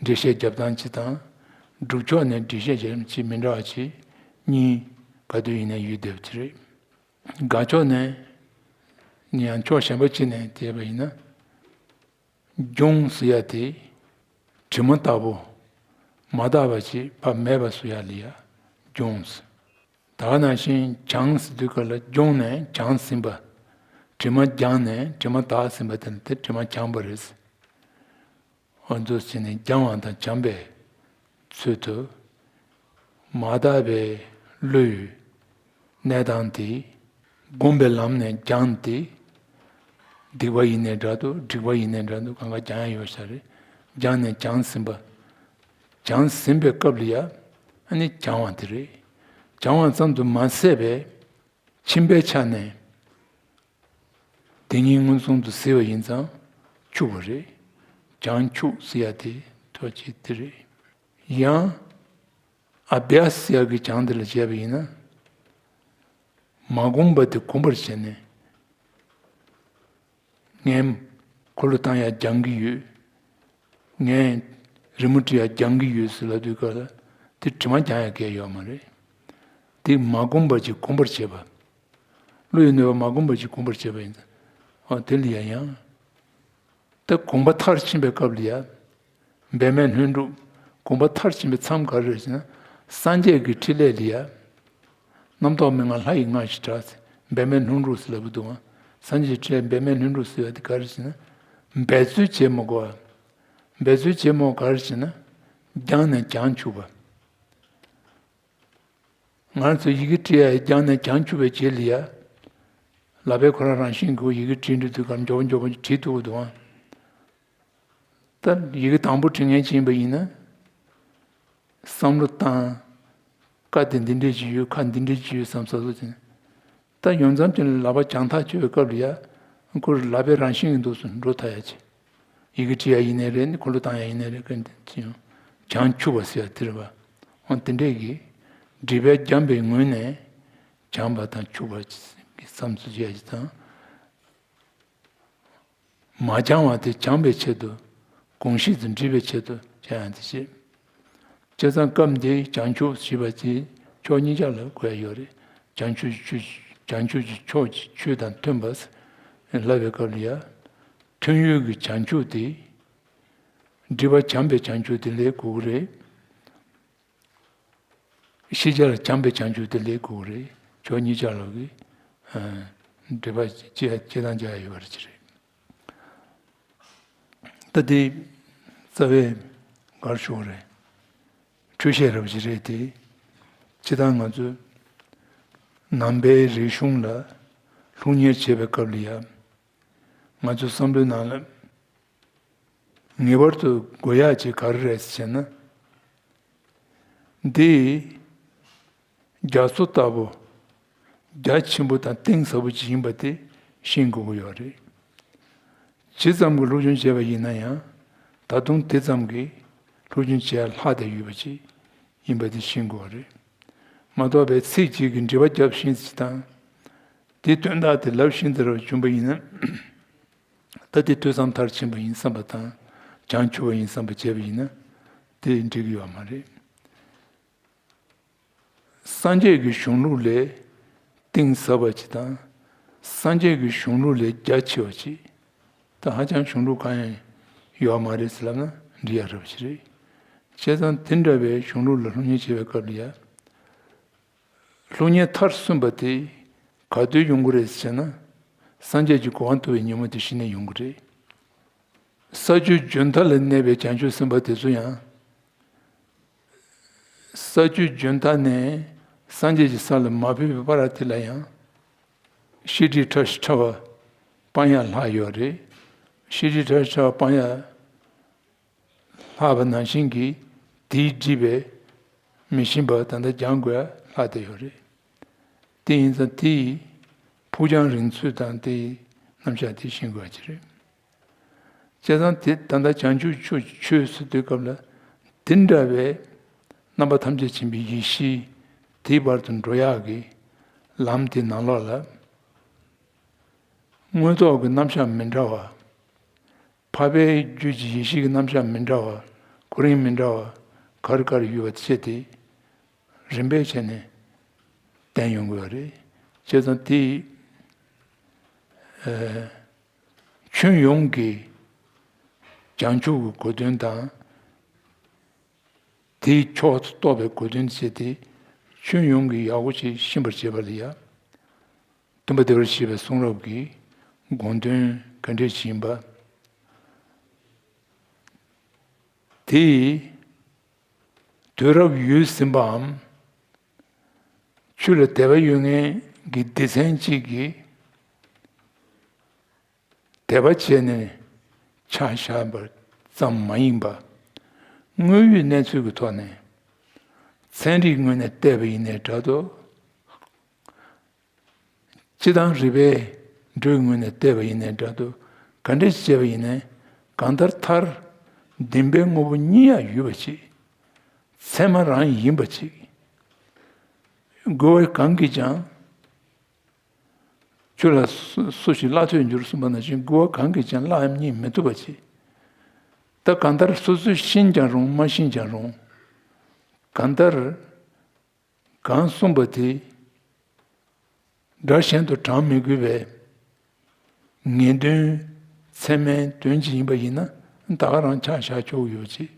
འགྲེལ་བཤད་རྒྱབ་སྟངས་ཅིག་དང་སྒྲུབ་ཕྱོགས་ནས་འགྲེལ་བཤད་རྒྱབ་སྟངས་ཅིག་མི་འདྲ་བ་ཅིག་གཉིས་ག་དུས་ཡིན་ན་ཡོད་བསྡད་པ་ཅིག་རེད། དགག་ཕྱོགས་ནས་ཡང་ཕྱོགས་གཞན་པ་ཅིག་ནས་བལྟས་པ་ཡིན་ན། སྦྱོང་ཟེར་ཡ་དེ་དྲི་མ་ལྟ་བུ་མ་དག་པ་ཅིག་ཕར་མེད་པ་བཟོ་ཡ་ལ་ཡ་སྦྱོང་ཟེར། ད་ག་ནང་བཞིན་བྱང་ཟེར་དུས་སྐབས་ལ་སྦྱོང་ནས་བྱང་ཟིན་པ། དྲི་མ་སྦྱངས་ནས་དྲི་མ་དག་ཟིན་པ་དེ་ལ་དེ་དྲི་མ་སྦྱངས་པ་རེད། འོ་འདུག་བྱས་ནས་སྦྱང་བ་དང་སྦྱངས་པའི་ཚུལ་དུ། མ་དག་པའི་བློའི་གནས་སྟངས་དེ་སྒོམ་པའི་ལམ་ནས་སྦྱངས་ཏེ། སྡིག་པ་ཡིན་ནའི་འདྲ་འདུག་སྒྲིབ་པ་ཡིན་ནའི་འདྲ་འདུག་གང་ག་སྦྱང་ཡ་ཡོད་ཤ་རེད། སྦྱངས་ནས་བྱང་ཟིན་པ། བྱང་ཟིན་པའི་སྐབས་ལ་ཡ་ཨ་ནི་སྦྱང་བ་དེ་རེད། སྦྱང་བ་ཙམ་དུ་མ་ཟད་པའི་ཁྱིམ་པའི་ཆ་ནས་དེ་ཉིད་མངོན་སུམ་དུ་གཟིགས་པ་ཡིན་ཙང་ཆུག་པ་རེད། བྱང་ཆུབ་ཟེར་ཡ་དེ་ཐོག་གཅིག་དེ་རེད། ཡང་ཨ་བྷྱ་སི་ཟེར་ཡ་གི་བྱང་དེ་ལ་བྱས་པ་ཡིན་ན། མ་བསྒོམས་པ་དེ་བསྒོམ་པར་བྱས་ནས། ངས་འཁོར་ལོ་བཏང་ཡ་སྦྱང་གི་ཡོད། ངས་རི་མོ་བྲིས་ཡ་སྦྱང་གི་ཡོད་ཟེར་ལབ་དུས་སྐབས་ལ་དེ་དྲི་མ་སྦྱང་ཡ་གལ་ཡོད་མ་རེད། དེ་མ་བསྒོམས་པ་ཅིག་བསྒོམ་པར་བྱེད་པ། བློ་ཡི་ནུས་པ་མ་བསྒོམས་པ་ཅིག་བསྒོམ་པར་བྱེད་པ་ཡིན་ཙང་། ཨོ་དེ་ལ་ཡ་ཡང་། ད་དགོངས་པ་མཐར་ཕྱིན་པའི་སྐབས་ལ་ཡ། འབད་མེད་ལྷུན་གྲུབ། དགོངས་པ་མཐར་ཕྱིན་པའི་མཚམས་ག་རེ་རེད་ཟེར་ན། སངས་རྒྱས་ཀྱི་ཕྲིན་ལས་ལ་ཡ། རྣམ་རྟོག་མན་ངག་ལྷ་ཡི་རྔ་ཞེས་གྲགས་ཟེར། འབད་མེད་ལྷུན་གྲུབ་ཟེར་ལབ་ཀྱི་འདུག་ཨང་། སངས་རྒྱས་ཀྱི་ཕྲིན་ལས་འབད་མེད་ལྷུན་གྲུབ་ཟེར་བ་དེ་ག་རེ་ཟེར་ན། འབད་རྩོལ་བྱེད་མི་དགོས་པ། འབད་རྩོལ་བྱེད་མི་དགོས་ག་རེ་ཟེར་ན། སྦྱངས་ནས་བྱང་ཆུབ་པ། ང་ཚོ་ཡི་གེ་བྲིས་ཡ་སྦྱངས་ནས་བྱང་ཆུབ་པའི་རྗེས་ལ་ཡ། ལག་པས་ཁོ་རང་རང་བཞིན་གྱིས་ཡི་གེ་བྲིས་འགྲོ་དུས་སྐབས་མགྱོགས་པོ་མགྱོགས་པོ་བྲིས་ཐུབ་ཀྱི་འདུག་ཨང་། ད་ཡི་གེ་དང་པོ་བྲིས་མཁན་ཅིག་ཡིན་པ་ཡིན་ན། བསམ་བློ་བཏང་། ཀ་དེ་འདི་འདྲས་ཅིག་ཡོད། ཁ་འདི་འདྲས་ཅིག་ཡོད་བསམ་བསམ་བློ་བྱས་ནས། ད་ཡོང་མཚམས་ཅིག་ལ་ལག་པ་བྱང་ཐག་ཆོད་པའི་སྐབས་ལ་ཡ། ཁོ་ལག་པའི་རང་བཞིན་གྱི་འདུག་སེ་འགྲོ་ཐུབ་ཡ་ཅིག་ཡི་གེ་བྲིས་ཡ་ཡིན་ནའི་རེད། འཁོར་ལོ་བཏང་ཡ་ཡིན་ནའི་རེད། ག་འདི་ཅི་ཡང་བྱང་ཆུབ་པ་ཟེར་ཡ་དེ་རེད་པ། འོ་དེ་འདྲས་ཀྱི་སྒྲིབ་པས་སྦྱངས་པའི་ངོས་ནས་བྱམས་པ་དང་ཕྱུག་པ་གི་བསམ་ཚུལ་བྱེད་ཡ་ཅིག་དང་། མ་སྦྱངས་པ་དེ་སྦྱངས་པའི་ཆེད་དུ། གོམས་གཤིས་དེ་འདྲིས་པའི་ཆེད་དུ་བྱ་ཡང་དེ་བྱེད། བྱས་ཙང་སྐབས་འདིའི་བྱང་ཆུབ་ཞེས་པ་དེ་ཕྱོགས་གཉིས་ཆ་ལ་གོ་ཡ་ཡོད་རེད། བྱང་ཆུབ་ཆོས་ བྱང་ཆུབ་ཀྱི་ཕྱོགས་ཀྱི་ཆོས་དང་མཐུན་པ་ལབ་པའི་སྐབས་ལ་ཡང་། མཐུན་ཡུལ་གྱི་བྱང་ཆུབ་དེ། སྒྲིབ་པ་བྱང་བའི་བྱང་ཆུབ་དེ་ལས་དགོས་ཀྱི་རེད། ཤེས་བྱ་ལ་བྱང་བའི་བྱང་ཆུབ་དེ་ལས་དགོས་ཀྱི་རེད། ཕྱོགས་གཉིས་ཆ་ལོག་གི་ཨ་སྒྲིབ་པ་སྐྱེ་སྐྱེ་དང་འཇག་ཡོད་པ་ཅིག་རེད། ད་དེ་རྩ་བའི་གར་ཤོག་རེད། འཕྲོས་བཤད་རབ་ཅིག་རེད་དེ། སྤྱིར་བཏང་ང་ཚོས་ནང་པའི་རིག་གཞུང་ལ་སློབ་གཉེར་བྱེད་པའི་སྐབས་ལ་ཡང་། ང་ཚོའི་བསམ་བློའི་ནང་ལ་ངེས་པར་དུ་དགོས་ཡག་ཅིག་ག་རེ་རེད་ཟེར་ན། འདི་རྒྱ་མཚོ་ལྟ་བུ་རྒྱ་ཆེན་པོ་དང་གཏིང་ཟབ་པོ་ཅིག་ཡིན་པ་དེ་ཤེས་དགོས་ཀྱི་ཡོད་རེད། ཇི་ཙམ་གྱི་སློབ་སྦྱོང་བྱས་པ་ཡིན་ན་ཡང་། ད་དུང་དེ་ཙམ་གྱི་སློབ་སྦྱོང་བྱེད་ཡ་ལྷག་བསྡད་ཡོད་པ་ཅིག་ཡིན་པ་དེ་ཤེས་དགོས་པ་རེད། མ་གཏོགས་པའི་ཚིག་གཅིག་གིས་འགྲེལ་པ་བརྒྱབ་ཤེས་ཅིག་དང་། དེའི་དོན་དག་དེ་ལབ་ཤེས་ཙམ་རེ་བྱུང་པ་ཡིན་ན། ད་དེ་ཐོས་བསམ་མཐར་ཕྱིན་པ་ཡིན་བསམ་པ་དང་། བྱང་ཆུབ་པ་ཡིན་བསམ་པ་བྱས་པ་ཡིན་ན། དེ་འགྲིག་གི་ཡོད་མ་རེད། སངས་རྒྱས་ཀྱི་གཞུང་ལུགས་ལས་གཏིང་ཟབ་པ་ཅིག་དང་། སངས་རྒྱས་ཀྱི་གཞུང་ལུགས་ལས་རྒྱ་ཆེ་བ་ཅིག་ད་ཧ་ཅང་གཞུང་ལུགས་གང་ཡང་ཡོད་མ་རེད་ཟེར་ལབ་ན་འགྲིག་ཡ་རབ་ཅིག་རེད། བྱས་ཙང་དེ་འདྲ་བའི་གཞུང་ལུགས་ལ་སློབ་གཉེར་བྱེད་པའི་སྐབས་ལ་ཡ། སློབ་གཉེར་མཐར་སོན་པ་དེ་ག་དུས་ཡོང་གི་རེད་ཟེར་ན། སངས་རྒྱས་ཀྱི་གོ་འཕང་ཐོབ་པའི་ཉིན་མོ་དེ་གཞི་ནས་ཡོང་གི་རེད། ས་བཅུའི་འཇོན་ཐང་ལ་གནས་པའི་བྱང་ཆུབ་སེམས་དཔའ་དེ་ཚོ་ཡང་། ས་བཅུའི་འཇོན་ཐང་ནས་སངས་རྒྱས་ཀྱི་ས་ལ་མ་ཕེབས་པའི་བར་དེ་ལ་ཡང་། ཤེས་སྒྲིབ་ཕྲ་ཞིང་ཕྲ་བ་སྤང་ཡག་ལྷག་ཡོད་རེད། ཤེས་སྒྲིབ་ཕྲ་ཞིང་ཕྲ་བ་སྤང་ཡག་ལྷག་པ་ནང་བཞིན་གྱི་དེའི་སྒྲིབ་པའི་མི་ཤེས་པ་ད་ལྟ་སྦྱང་དགོས་ཡག་ལྷག་བསྡད་ཡོད་རེད། དེ་ཡིན་ཙང་དེའི་ཕུགས་རྒྱང་རིང་ཚུལ་དང་དེའི་རྣམ་གཞག་དེ་ཤེས་དགོས་ཡག་ཅིག་རེད། བྱས་ཙང་དེ་ད་ལྟ་བྱང་ཆུབ་ཆོས་ཆོས་ཟེར་དུས་སྐབས་ལ་དེ་འདྲ་བའི་རྣམ་པ་ཐམས་ཅད་མཁྱེན་པའི་ཡེ་ཤེས་དེའི་བར་དུ་འགྲོ་ཡག་གི་ལམ་དེ་ནང་ལོགས་ལ་དངོས་ཐོག་གི་རྣམ་གཞག་མི་འདྲ་བ། འཕགས་པའི་རྒྱུད་ཀྱི་ཡེ་ཤེས་ཀྱི་རྣམ་གཞག་མི་འདྲ་བ། གོ་རིམ་མི་འདྲ་བ་ག་རེ་ག་རེ་ཡོད་པ་བྱས་ཏེ་རིམ་པས་བྱས་ནས་བསྟན་ཡོང་དགོས་པ་རེད། བྱས་ཙང་དེ་ཨ་ཁྱོན་ཡོངས་ཀྱི་བྱང་ཆུབ་ཀྱི་གོ་དོན་དང་། དེའི་ཕྱོགས་སུ་གཏོགས་པའི་གོ་དོན་བྱས་ཏེ་ཁྱོན་ཡོངས་ཀྱི་ཡག་པོ་ཞིག་ཤེས་པར་བྱེད་པ་ལ་ཡ། སྟོན་པ་བདེ་བར་གཤེགས་པའི་གསུང་རབ་ཀྱི་དགོངས་དོན་ག་འདྲས་ཤིག་ཡིན་པ། དེས་དུས་རབས་ཡུལ་ཟིན་པའམ། ཆོས་ལ་དད་པ་ཡོད་མཁན་གྱི་སྡེ་ཚན་གཅིག་གིས་དད་པ་བྱས་ནས་ཆ་བཞག་པ་ཙམ་མ་ཡིན་པ། དངོས་ཡོད་གནས་ཚུལ་གྱི་ཐོག་ནས་ཚན་རིག་ངོས་ནས་བལྟས་པ་ཡིན་ནའི་འདྲ་འདུག་སྤྱི་དང་རིག་པའི་འགྲོས་ངོས་ནས་བལྟས་པ་ཡིན་ནའི་འདྲ་འདུག་ག་འདྲ་ཞིག་བྱས་པ་ཡིན་ནའི་གང་ལྟར་མཐར་བདེན་པའི་དངོས་པོ་གཉིས་ཡང་ཡོད་པ་ཅིག་ཚད་མ་རང་ཡིན་པ་ཅིག་དགོས་པ་གང་གིས་ཀྱང་། ཆོས་ལ་སུ་སུ་ཞིག་བླ་མཆོད་འགྱུར་གསུངས་པ་ནང་བཞིན་དགོས་པ་གང་གིས་ཀྱང་བླ་ཡང་རྙེད་མི་ཐུབ་པ་ཅིག་ད་གང་ལྟར་སོ་སོས་ཤེས་ཀྱང་རུང་མ་ཤེས་ཀྱང་རུང་། གང་ལྟར། གང་གསུངས་པ་དེ་སྒྲ་གཞན་དུ་དྲང་མི་དགོས་པའི་ངེས་དོན་ཚད་མའི་དོན་གཅིག་ཡིན་པ་ཡིན་ན་ད་ག་རང་ཆ་བཞག་ཆོག་ཡོད་ཅེས།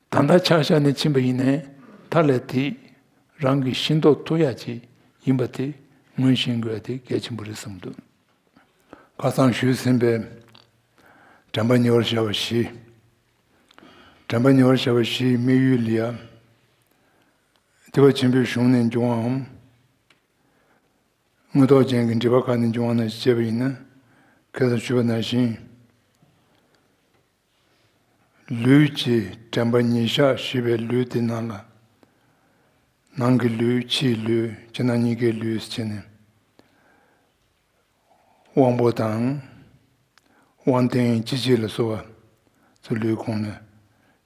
ད་ལྟ་ཆ་བཞག་ནས་ཕྱིན་པ་ཡིན་ནའི་མཐའ་ལ་དེ་རང་གིས་ཤེས་རྟོགས་ཐུབ་ཡ་ཅིག་ཡིན་པ་དེ་ངོས་ཤེས་དགོས་ཡ་དེ་གལ་ཆེན་པོ་རེད་བསམ་འདུག་ཁ་སང་ཞུས་ཟིན་པའི་དྲན་པ་ཉེ་བར་བཞག་པ་བཞི། དྲན་པ་ཉེ་བར་བཞག་པ་བཞིའི་དམིགས་ཡུལ་ལ་ཡ། ཐེག་པ་ཆེན་པོའི་གཞུང་ནས་འབྱུང་བའམ། དངོས་ཐོག་ཅན་གྱི་འགྲེལ་པ་ཁག་ནས་འབྱུང་བ་ནང་བཞིན་བྱས་པ་ཡིན་ན། ཁ་སང་ཞུས་པ་ནང་བཞིན། ལུས་ཀྱི་དྲན་པ་ཉེར་བཞག་ཞེས་པའི་ལུས་དེ་ནང་ལ། ནང་གི་ལུས་ཕྱིའི་ལུས་ཕྱི་ནང་གཉིས་ཀའི་ལུས་ཟེར་ནས། དབང་པོ་དང་། དབང་རྟེན་ལྕེ་ལྕེ་ལ་སོགས་པ་ཚོ་ལུས་ཁོངས་ནས་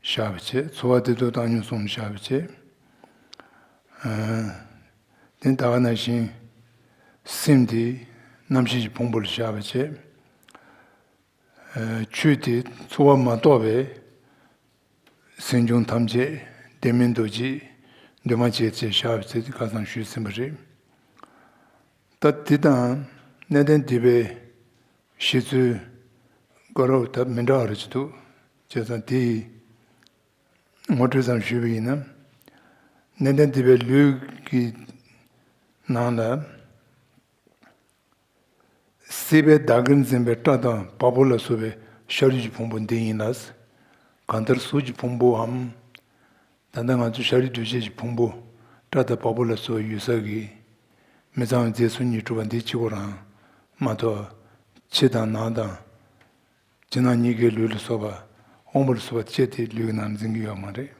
བཞག་པ་བྱས། ཚོར་བ་དེ་དག་བཏང་སྙོམས་སོང་བཞག་པ་བྱས། ཨ་དེ་ད་ག་ནང་བཞིན་སེམས་དེ་རྣམ་ཤེས་ཀྱི་ཕུང་པོ་ལ་བཞག་པ་བྱས། ཨ་ཆོས་དེ་ཚོར་བ་མ་གཏོགས་པའི་སེམས་བྱུང་ཐམས་ཅད་བདེན་མིན་རྡོ་རྗེ་འདུས་མ་བྱས་ཚེ་བཞག་པའི་ཚེ་དེ་ཁ་སང་ཞུས་ཟིན་པ་རེད། ད་དེ་དང་གནས་བརྟན་སྡིག་པའི་བཤད་ཚུལ་དགའ་རབ་ད་མི་འདྲ་བ་རེ་ཅིག་འདུག་བྱས་ཙང་དེ་ཡི་ངོ་སྤྲོད་ཙམ་ཞུས་པ་ཡིན་ན། གནས་བརྟན་སྡིག་པའི་ལུས་ཀྱི་ནང་ལ། སྲིད་པའི་བདག་གིར་འཛིན་པའི་སྐྲ་དང་བ་སྤུ་ལ་སོགས་པའི་ཤ་རུས་ཀྱི་ཕུང་པོ་འདི་ཡིན་ལ། གང་ལྟར་གཟུགས་ཀྱི་ཕུང་པོའམ། ད་ལྟ་ང་ཚོ་ཤ་རུས་གདོས་བཅས་ཀྱི་ཕུང་པོ་སྐྲ་དང་བ་སྤུ་ལ་སོགས་པ་ཡོད་ས་གི་མི་གཙང་བའི་རྫས་སོ་གཉིས་གྲུབ་པ་འདི་གཅིག་པོ་རང་མ་གཏོགས། ཕྱི་དང་ནང་དང་། ཕྱི་ནང་གཉིས་ཀའི་ལུས་ལ་སོགས་པ། དབང་པོ་ལ་སོགས་པ་བཅས་ཏེ་ལུས་ཀྱི་ནང་འཛིན་གྱི་ཡོད་མ་རེད།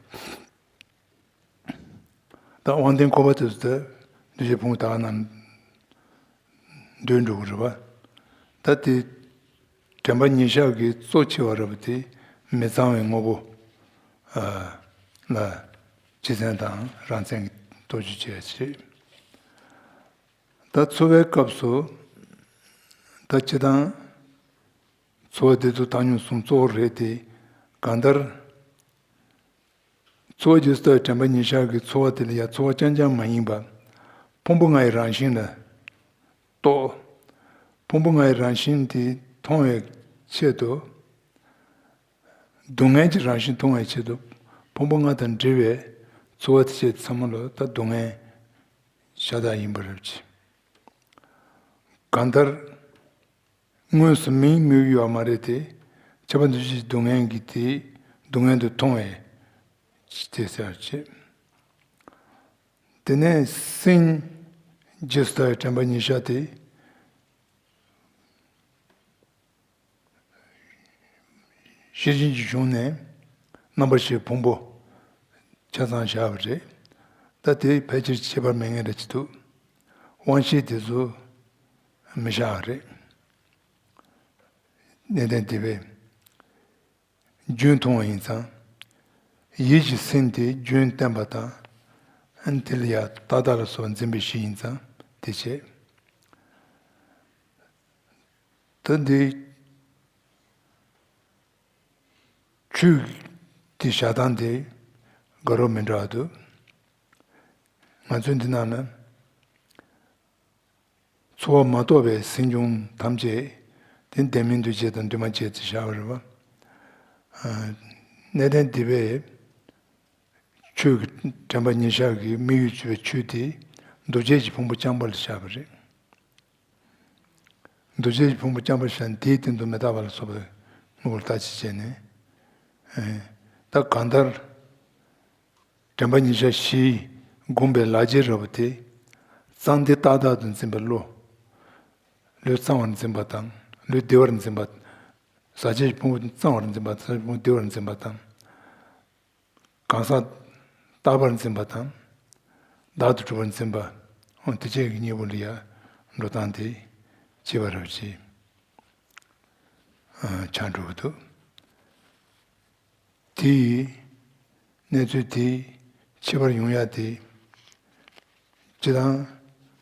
ད་དབང་ལྡན་འཁོར་བ་དེ་ཚོ་ད་འདུས་བྱས་ཕུང་པོ་དག་ནང་སྡོད་འགྲོ་གི་རེད་པ། ད་དེ་དྲན་པ་ཉེར་བཞག་གི་གཙོ་ཆེ་བ་རེད་པ། དེ་མི་གཙང་བའི་དངོས་པོ་ཨ་ལ་སྤྱི་མཚན་དང་རང་མཚན་གྱི་སྟོབས་ཀྱིས་བྱས་བྱས། ད་ཚོར་བའི་སྐབས་སུ་ད་སྤྱིར་བཏང་ཚོར་བ་དེ་ཚོ་བཏང་སྙོམས་གསུམ་གཙོ་བོ་རེད་དེ། གང་ལྟར། ཚོར་བ་རྗེས་སུ་ལྟ་བའི་དྲན་པ་ཉེར་བཞག་གི་ཚོར་བ་དེ་ལ་ཡང་ཚོར་བ་རྐྱང་རྐྱང་མ་ཡིན་པ། ཕུང་པོ་ལྔ་ཡི་རང་བཞིན་ལ་རྟོག་ཕུང་པོ་ལྔ་ཡི་རང་བཞིན་དེ་མཐོང་བའི་ཆེད་དུ། སྡུག་བསྔལ་གྱི་རང་བཞིན་མཐོང་བའི་ཆེད་དུ། ཕུང་པོ་ལྔ་དང་འབྲེལ་བའི་ཚོར་བ་དེ་བཅས་ཚང་མ་ལ་ད་སྡུག་བསྔལ་ཤ་སྟག་ཡིན་པ་རེད་ཅེས། གང་ལྟར། དངོས་སུ་མིང་དམིགས་ཡོད་མ་རེད་དེ། ཁྱབ་པ་འདུ་བྱེད་ཀྱི་སྡུག་བསྔལ་གྱི་དེ་སྡུག་བསྔལ་དུ་མཐོང་བས་དེ་ཟེར་བྱས། དེ་ནས་སེམས་རྗེས་སུ་ལྟ་བའི་དྲན་པ་ཉེར་བཞག་དེ། ཤེར་ཕྱིན་གྱི་གཞུང་ནས་རྣམ་པར་ཤེས་ཕུང་པོ་ཆ་ཚང་བཞག་པ་རེད། ད་དེ་ཕལ་ཆེར་ཁྱད་པར་མེད་མཁན་འདྲ་ཅིག་འདུག་དབང་ཤེས་དེ་ཚོ་མི་བཞག་པ་རེད། གནས་བརྟན་སྡིག་པའི་རྒྱུན་མཐོང་བ་ཡིན་ཙང་། ཡིད་ཀྱི་སེམས་དེ་རྒྱུན་བརྟན་པ་དང་། དེ་ལ་ཡང་རྟག་མཐའ་ལ་སོགས་འཛིན་པའི་གཞི་ཡིན་ཙང་དེ་བྱས། ད་འདི་ཆོས་དེ་བཞག་སྟངས་དེ་དགའ་རབ་མི་འདྲ་བ་འདུག་ང་ཚོའི་འདི་ནང་ན་ཚོར་བ་མ་གཏོགས་པའི་སེམས་བྱུང་ཐམས་ཅད་དེ་ལྡན་མིན་འདུས་བྱས་དང་འདུས་མ་བྱས་ཚུལ་བཞག་པ་རེད་པ། གནས་བརྟན་སྡིག་པའི་ཆོས་ཀྱི་དྲན་པ་ཉེར་བཞག་གི་དམིགས་ཡུལ་བྱེད་པའི་ཆོས་དེ་འདུ་བྱེད་ཀྱི་ཕུང་པོ་རྐྱང་པ་ལ་བཞག་པ་རེད། འདུ་བྱེད་ཀྱི་ཕུང་པོ་རྐྱང་པ་བཞག་ན་དེའི་སྟེང་དུ་མི་རྟག་པ་ལ་སོགས་པའི་དངོས་པོར་བརྟག་དཔྱད་བྱས་ནས། ཨེ། ད་གང་ལྟར། དྲན་པ་ཉེར་བཞག་བཞི་བསྒོམས་པའི་ལག་རྗེས་རབ་དེ། གཙང་བདེ་རྟག་བདག་ཏུ་འཛིན་པའི་བློ། ལུས་གཙང་བར་འཛིན་པ་དང་ལུས་བདེ་བར་འཛིན་པ། ཟག་བཅས་ཀྱི་ཕུང་པོ་གཙང་བར་འཛིན་པ་དང་ཟག་བཅས་ཀྱི་ཕུང་པོ་བདེ་བར་འཛིན་པ་དང་། གང་ཟག་རྟག་པར་འཛིན་པ་དང་། བདག་ཏུ་གྲུབ་པར་འཛིན་པ། འོ་དེ་བཅས་ཀྱི་གཉིས་པོ་ལ་ཡང་འགྲོ་སྟངས་དེ་བྱེད་པ་རབ་ཅིག་ཨ་ཆགས་འགྲོ་གི་འདུག་དེ་ཡི་གནས་ཚུལ་དེ་ཁྱད་པར་ཡོང་ཡ་དེ། སྤྱིར་བཏང་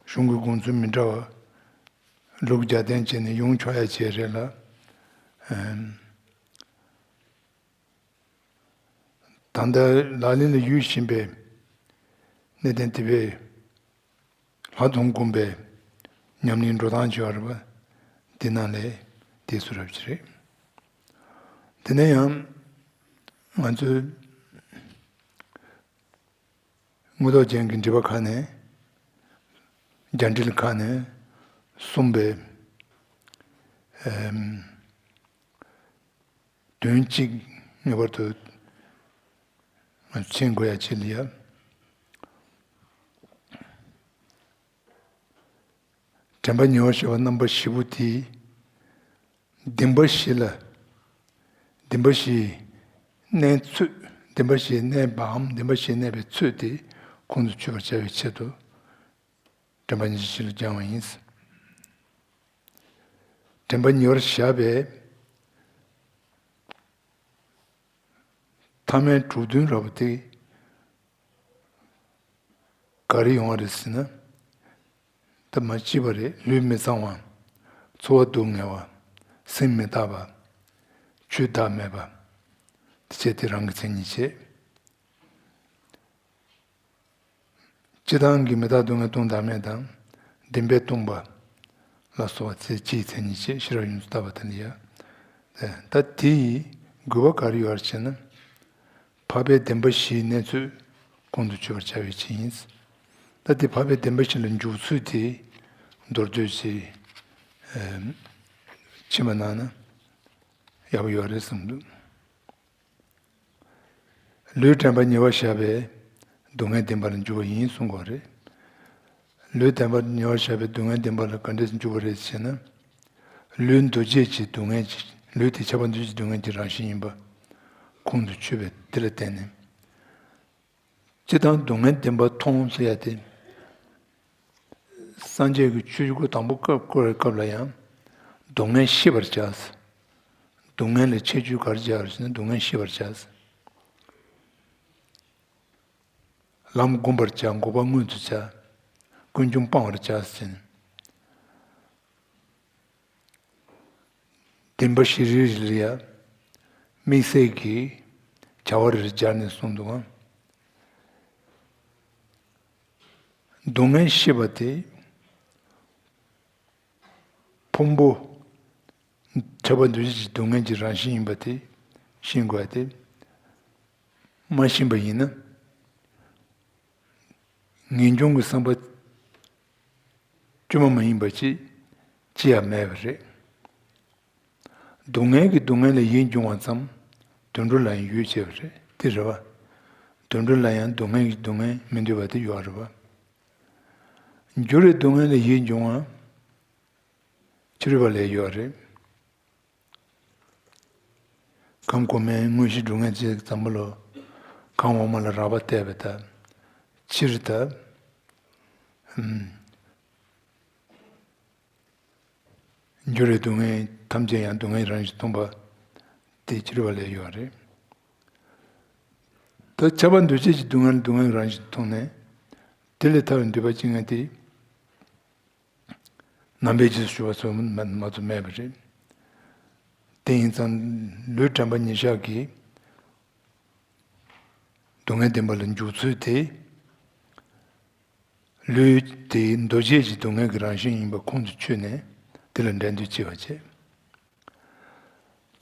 གཞུང་གི་དགོངས་ཚུལ་མི་འདྲ་བ་ལུགས་རྒྱབ་རྟེན་བྱས་ནས་ཡོང་ཆོག་ཡ་ཅིག་རེད་ལ། ཨམ། ད་ལྟ་ལག་ལེན་ལ་ཡོད་བཞིན་པའི་གནས་བརྟན་སྡིག་པའི་ལྷག་མཐོང་སྒོམ་པའི་ཉམས་ལེན་འགྲོ་སྟངས་བྱེད་པ་རེད་པ། དེ་ནང་ལས་དེ་སུ་རབ་ཅིག་རེད། དེ་ནས་ཡང་ང་ཚོས་དངོས་ཐོག་ཅན་གྱི་འགྲེལ་པ་ཁག་ནས། རྒྱ་འགྲེལ་ཁག་ནས་གསུངས་པའི་ཨེམ། དོན་གཅིག་ངེས་པར་དུ་མཁྱེན་དགོས་ཡ་ཅིག་ལ་ཡ། དྲན་པ་ཉེ་བར་བཞག་པ་རྣམ་པ་བཞི་པོ་དེ། བདེན་པ་བཞི་ལ། བདེན་པ་བཞིའི་གནས་ཚུལ། བདེན་པ་བཞིའི་གནས་པའམ་བདེན་པ་བཞིའི་གནས་པའི་ཚུལ་དེ་ཁོང་དུ་ཆུད་པར་བྱ་བའི་ཆེད་དུ། དྲན་པ་ཉེར་བཞི་ལ་སྦྱང་བ་ཡིན། དྲན་པ་ཉེ་བར་བཞག་པའི་ཐ་མའི་གྲུབ་དོན་རབ་དེ་ག་རེ་ཡོང་བ་རེད་ཟེར་ན། ད་མ་སྐྱིད་པ་རེད། ལུས་མི་གཙང་བ། ཚོར་བ་སྡུག་བསྔལ་བ། སེམས་མི་རྟག་པ། ཆོས་བདག་མེད་པ། དེ་བྱས་དེ་རང་གི་མཚན་ཉིད་བྱེད། སྤྱིར་བཏང་གི་མི་རྟག་སྡུག་བསྔལ་སྟོང་བདག་མེད་དང་། བདེན་པས་སྟོང་པ་ལ་སོགས་པ་ཚེ་གཅིག་ཚེ་གཉིས་བྱས་ཤེས་རབ་ཡོངས་སུ་དག་པ་དེ་ལ་ཡ། ད་དེ་ཡི་དགོས་པ་ག་རེ་ཡོད་ཟེར་ན། འཕགས་པའི་བདེན་པ་བཞིའི་གནས་ཚུལ་ཁོང་དུ་ཆུད་པར་བྱ་བའི་ཆེད་ཡིན། ད་དེ་འཕགས་པའི་བདེན་པ་བཞི་ལ་འཇུག་ཚུལ་དེ་མདོར་བསྡུས་ཅིག་ཕྱི་མ་གནང་ན་ཡག་པོ་ཡོད་རེད་བསམ་འདུག་ལུས་དྲན་པ་ཉེ་བར་བཞག་པའི་སྡུག་བསྔལ་བདེན་པ་ལ་འཇུག་པ་ཡིན་གསུང་གི་ཡོད་རེད། ལུས་དྲན་པ་ཉེ་བར་བཞག་པའི་སྡུག་བསྔལ་བདེན་པ་ལ་ག་འདྲས་འཇུག་པ་རེད་ཟེར་ན། ལུས་འདུ་བྱེད་ཀྱི་སྡུག་བསྔལ་གྱི་ལུས་དེ་ཁྱབ་པ་འདུ་བྱེད་ཀྱི་སྡུག་བསྔལ་གྱི་རང་བཞིན་ཡིན་པ་ཁོང་དུ་ཆུད་པས་དེ་ལ་བརྟེན་ནས། སྤྱིར་བཏང་སྡུག་བསྔལ་བདེན་པ་མཐོང་ཟེར་ཡ་དེ། སངས་རྒྱས་ཀྱི་ཆོས་ཀྱི་སྐུ་དང་པོ་སྐབས་བསྐོར་བའི་སྐབས་ལ་ཡང་། སྡུག་བསྔལ་ཤེས་པར་བྱ། སྡུག་བསྔལ་ལ་ཁྱད་ཆོས་ག་རེ་སྦྱར་ཟེར་ན་སྡུག་བསྔལ་ཤེས་པར་བྱ། ལམ་བསྒོམ་པར་བྱ། འགོག་པ་མངོན་དུ་བྱ། ཀུན་འབྱུང་སྤང་བར་བྱ་ཟེར། བདེན་པ་བཞི་རེ་རེ་ལ་ཡ། དམིགས་བསལ་གྱི་བྱ་བ་རེ་རེ་སྦྱར་ནས་གསུངས་འདུག་ཨང་། སྡུག་བསྔལ་ཤེས་པ་དེ། ཕུང་པོ། ཁྱབ་པ་འདུ་བྱེད་ཀྱི་སྡུག་བསྔལ་གྱི་རང་བཞིན་ཡིན་པ་དེ་ཤེས་དགོས་ཏེ། མ་ཤེས་པ་ཡིན་ན། ངེས་འབྱུང་གི་བསམ་པ་བཅོས་མ་མ་ཡིན་པ་ཅིག་ཅི་ཡང་མེད་པ་རེད། སྡུག་བསྔལ་གྱི་སྡུག་བསྔལ་ལ་ཡིད་འབྱུང་བ་ཙམ་དུད་འགྲོ་ལ་ཡང་ཡོད་ཅེས་པ་རེད་དེ་རེད་བ། དུད་འགྲོ་ལ་ཡང་སྡུག་བསྔལ་གྱི་སྡུག་བསྔལ་མི་འདོད་པ་དེ་ཡོད་རེད་བ། འགྱུར་བའི་སྡུག་བསྔལ་ལ་ཡིད་འབྱུང་བ། ཕྱི་རོལ་པ་ལ་ཡོད་རེད། ཁམས་གོང་མའི་དངོས་གཞི་སྡུག་བསྔལ་ཅན་ཙམ་པ་ལོ། ཁམས་འོག་མ་ལ་རགས་པ་བལྟས་པ་དང་། ཕྱིར་དང་། འགྱུར་བའི་སྡུག་བསྔལ་ཐམས་ཅད་ཡང་སྡུག་བསྔལ་རང་བཞིན་མཐོང་པ། དེ་ཕྱི་རོལ་པ་ལ་ཡོད་རེད། ད་ཁྱབ་པ་འདུ་བྱེད་ཀྱི་སྡུག་བསྔལ་སྡུག་བསྔལ་རང་བཞིན་མཐོང་ནས། དེ་ལས་ཐར་བའི་འདོད་པ་ཅན་ལྔ་དེ། རྣམ་པའི་རྗེས་སུ་ཞུགས་པ་སོགས་མ་མ་གཏོགས་མེད་པ་རེད། དེ་ཡིན་ཙང་ལུས་དྲན་པ་ཉེར་བཞག་གིས་སྡུག་བསྔལ་བདེན་པ་ལ་འཇུག་ཚུལ་དེ། ལུས་དེ་འདུ་བྱེད་ཀྱི་སྡུག་བསྔལ་གྱི་རང་བཞིན་ཡིན་པ་ཁོང་དུ་ཆུད་ནས་དེ་ལ་འགྲན་བསྡུར་བྱེད་པ་བྱེད།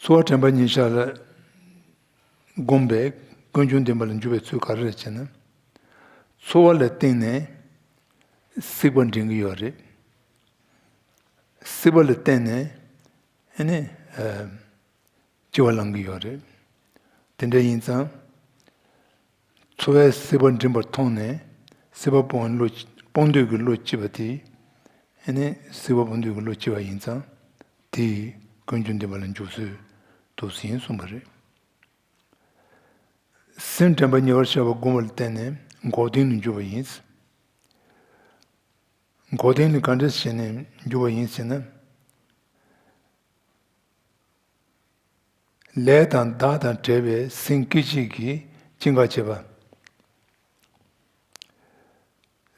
ཚོར་བ་དྲན་པ་ཉེར་བཞག་ལ་བསྒོམས་པས་ཀུན་འབྱུང་བདེན་པ་ལ་འཇུག་པའི་ཚུལ་ག་རེ་རེད་ཅེ་ན། ཚོར་བ་ལ་བརྟེན་ནས་སྲེད་པ་འདྲེན་གྱི་ཡོད་རེད། སྲེད་པ་ལ་བརྟེན་ནས་ཨ་ནི་ཨ་སྐྱེ་བ་བླང་གི་ཡོད་རེད། དེ་འདྲ་ཡིན་ཙང་། ཚོར་བས་སྲེད་པ་འདྲེན་པར་མཐོང་ནས་སྲེད་པ་སྤོང་བའི་བློ་སྤོང་འདོད་ཀྱི་བློ་སྐྱེས་པ་དེས་ཨ་ནི་སྲེད་པ་སྤོང་འདོད་ཀྱི་བློ་སྐྱེས་པ་ཡིན་ཙང་དེས་ཀུན་འབྱུང་བདེན་པ་ལ་འཇུག་ཚུལ་དུ་ཟིན་གསུངས་པ་རེད། སེམས་དྲན་པ་ཉེ་བར་བཞག་པ་བསྒོམ་པ་ལ་བརྟེན་ནས་འགོག་བདེན་དུ་འཇུག་པ་ཡིན། འགོག་བདེན་ནི་ག་འདྲ་བྱས་ནས་འཇུག་པ་ཡིན་ཟེར་ན། ལས་དང་བདག་དང་བྲལ་བའི་སེམས་སྐད་ཅིག་གིས་སྐྱེ་འགག་བྱེད་པ།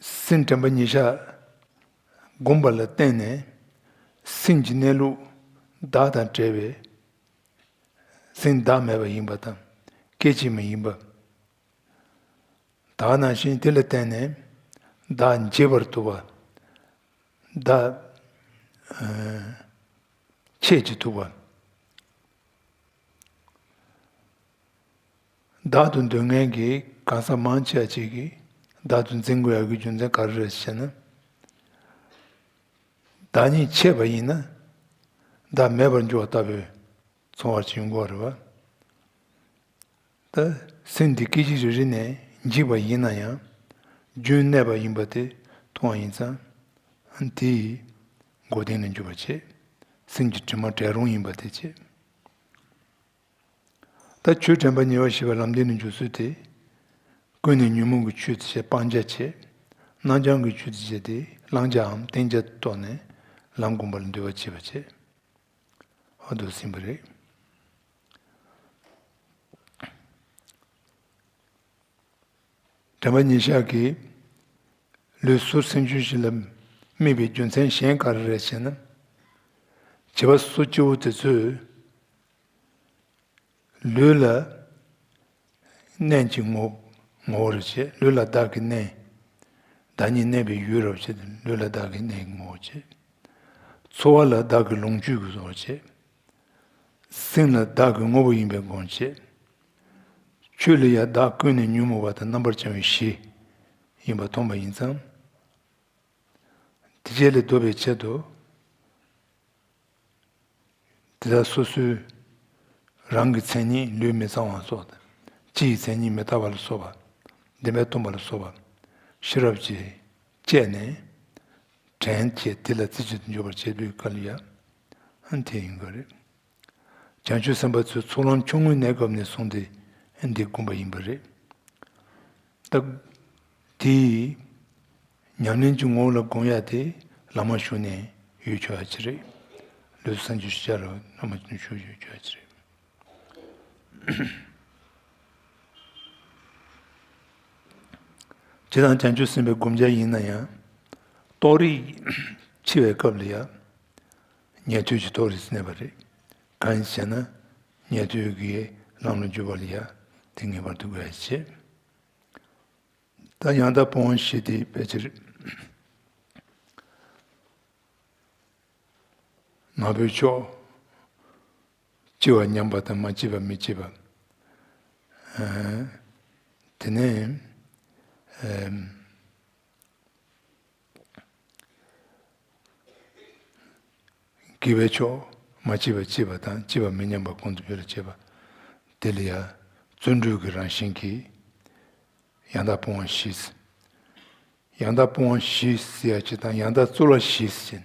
སེམས་དྲན་པ་ཉེར་བཞག་བསྒོམས་པ་ལ་བརྟེན་ནས་སེམས་ཀྱི་གནས་ལུགས་བདག་དང་བྲལ་བའི་སེམས་བདག་མེད་པ་ཡིན་པ་དང་སྐད་ཅིག་མ་ཡིན་པ། ད་ག་ནང་བཞིན་དེ་ལ་བརྟེན་ནས་བདག་འབྱེད་པར་ཐུབ་པ། བདག་ཨ་ཆད་ཀྱི་ཐུབ་པ། བདག་ཏུ་འདོད་མཁན་གྱི་གང་ཟག་མང་ཆེ་བ་ཅིག་གིས་བདག་ཏུ་འཛིན་དགོས་ཡག་གི་རྒྱུ་མཚན་ག་རེ་རེད་ཟེར་ན། བདག་ཉིད་ཆད་པ་ཡིན་ན་བདག་མེད་པར་འགྱུར་བ་ལྟ་བུའི་ཚོར་བ་ཅིག་ཡོང་གི་ཡོད་རེད་བ། ད་སེམས་འདི་སྐད་ཅིག་རེ་རེ་ནས་འཇིག་པ་ཡིན་ན་ཡང་རྒྱུན་གནས་པ་ཡིན་པ་དེ་མཐོང་བ་ཡིན་ཙང་དེ་ཡིས་འགོག་བདེན་ལ་འཇུག་པ་བྱེད། སེམས་ཀྱི་དྲི་མ་བྲལ་རུང་ཡིན་པ་དེ་བྱེད། ད་ཆོས་དྲན་པ་ཉེ་བར་ཞི་བའི་ལམ་བདེན་དུ་འཇུག་ཚུལ་དེ། ཀུན་ནས་ཉོན་མོངས་ཀྱི་ཆོས་དེ་བྱས་སྤང་བྱ་བྱེད། རྣམ་བྱང་གི་ཆོས་དེ་བྱས་ཏེ་བླང་བྱའམ་བསྟེན་བྱ་རྟོགས་ནས་ལམ་བསྒོམ་པ་ལ་འདུལ་བ་བྱེད་པ་བྱེད། ཨ་འདུག་ཟིན་པ་རེད། དྲན་པ་ཉེར་བཞག་གིས་ལུས་ཟུར་སེམས་ཤུལ་བཞི་ལ་དམིགས་པའི་རྒྱུ་མཚན་གཞན་ག་རེ་རེད་ཟེར་ན། བྱིས་པ་སོ་སྐྱེ་བོ་དེ་ཚོས་ལུས་ལ་གནས་ཀྱི་ངོ་ངོ་བོར་བྱེད། ལུས་ལ་བདག་གིས་གནས། བདག་ཉིད་གནས་པའི་ཡུལ་རབ་བྱེད། ལུས་ལ་བདག་གི་གནས་ཀྱི་ངོ་བོར་བྱེད། ཚོར་བ་ལ་བདག་གི་ལོངས་སྤྱོད་ཀྱི་བཟོ་བྱེད། སེམས་ལ་བདག་གི་དངོས་པོ་ཡིན་པའི་སྒོམ་བྱེད། ཆོས་ལ་ཡང་བདག་ཀུན་ནས་ཉོན་མོངས་པ་དང་རྣམ་པར་བྱང་བའི་གཞི་ཡིན་པ་མཐོང་བ་ཡིན་ཙང་། དེ་བཅས་ལས་ལྡོག་པའི་ཆེད་དུ། དེ་དག་སོ་སོའི་རང་གི་མཚན་ཉིད་ལུས་མི་གཙང་བ་སོགས་དང་། ཕྱི་ཡི་མཚན་ཉིད་མི་རྟག་པ་ལ་སོགས་པ། བདེན་པས་སྟོང་པ་ལ་སོགས་པ་ཤེས་རབ་ཀྱིས་དཔྱད་ནས་དྲན་བྱས་དེ་ལ་རྩེ་གཅིག་ཏུ་འཇུག་པར་བྱེད་པའི་སྐབས་ལ་ཡང་དེ་ཡིན་དགོས་རེད། བྱང་ཆུབ་སེམས་དཔའ་ཚོས་ཚོགས་ལམ་ཆུང་ངུའི་གནས་སྐབས་ནས་བཟུང་སྟེ་འདི་བསྒོམ་པ་ཡིན་པ་རེད། ད་དེའི་ཉམས་ལེན་གྱི་ངོ་བོ་ལ་སྒོམ་ཡ་དེ་བླ་མ་བཞུགས་ནས་ཡོད་ཆོག་ཡ་ཅིག་རེད། ལུས་སངས་རྒྱས་ཤེས་བྱ་ལ་བླ་མ་བཞུགས་ཡོད་ཆོག་ཡ་ཅིག་རེད། སྤྱིར་བཏང་བྱང་ཆུབ་སེམས་དཔའི་བསྒོམ་བྱ་ཡིན་ན་ཡང་རྟོགས་རིགས་འཆི་བའི་སྐབས་ལ་ཡང་ཉན་ཐོས་ཀྱི་རྟོགས་རིགས་གནས་པ་རེད། གང་ཡིན་ཟེར་ན་ཉན་ཐོས་ཀྱི་ལམ་ལ་འཇུག་པ་ལ་ཡང་དེ་ངེས་པར་དུ་དགོས་ཡ་བྱེད། ད་ཡང་དག་སྤོང་བ་བཞི་དེ་ཕལ་ཆེར་མ་བུའི་ཕྱོགས། སྐྱེ་བ་ཉམས་པ་དང་མ་སྐྱེས་པ་མི་སྐྱེས་པ། ཨ། དེ་ནས་ཨ་དགེ་བའི་ཕྱོགས། མ་སྐྱེས་པ་སྐྱེས་པ་དང་སྐྱེས་པ་མི་ཉམས་པ་གོང་དུ་འཕེལ་བར་བྱེད་པ། དེ་ལ་ཡང་བརྩོན་འགྲུས་ཀྱི་རང་བཞིན་གྱིས་ཡང་དག་སྤོང་བ་བཞི། ཡང་དག་སྤོང་བ་བཞི་ཟེར་ཡ་ཅིག་དང་ཡང་དག་རྩོལ་བ་བཞི་ཟེར་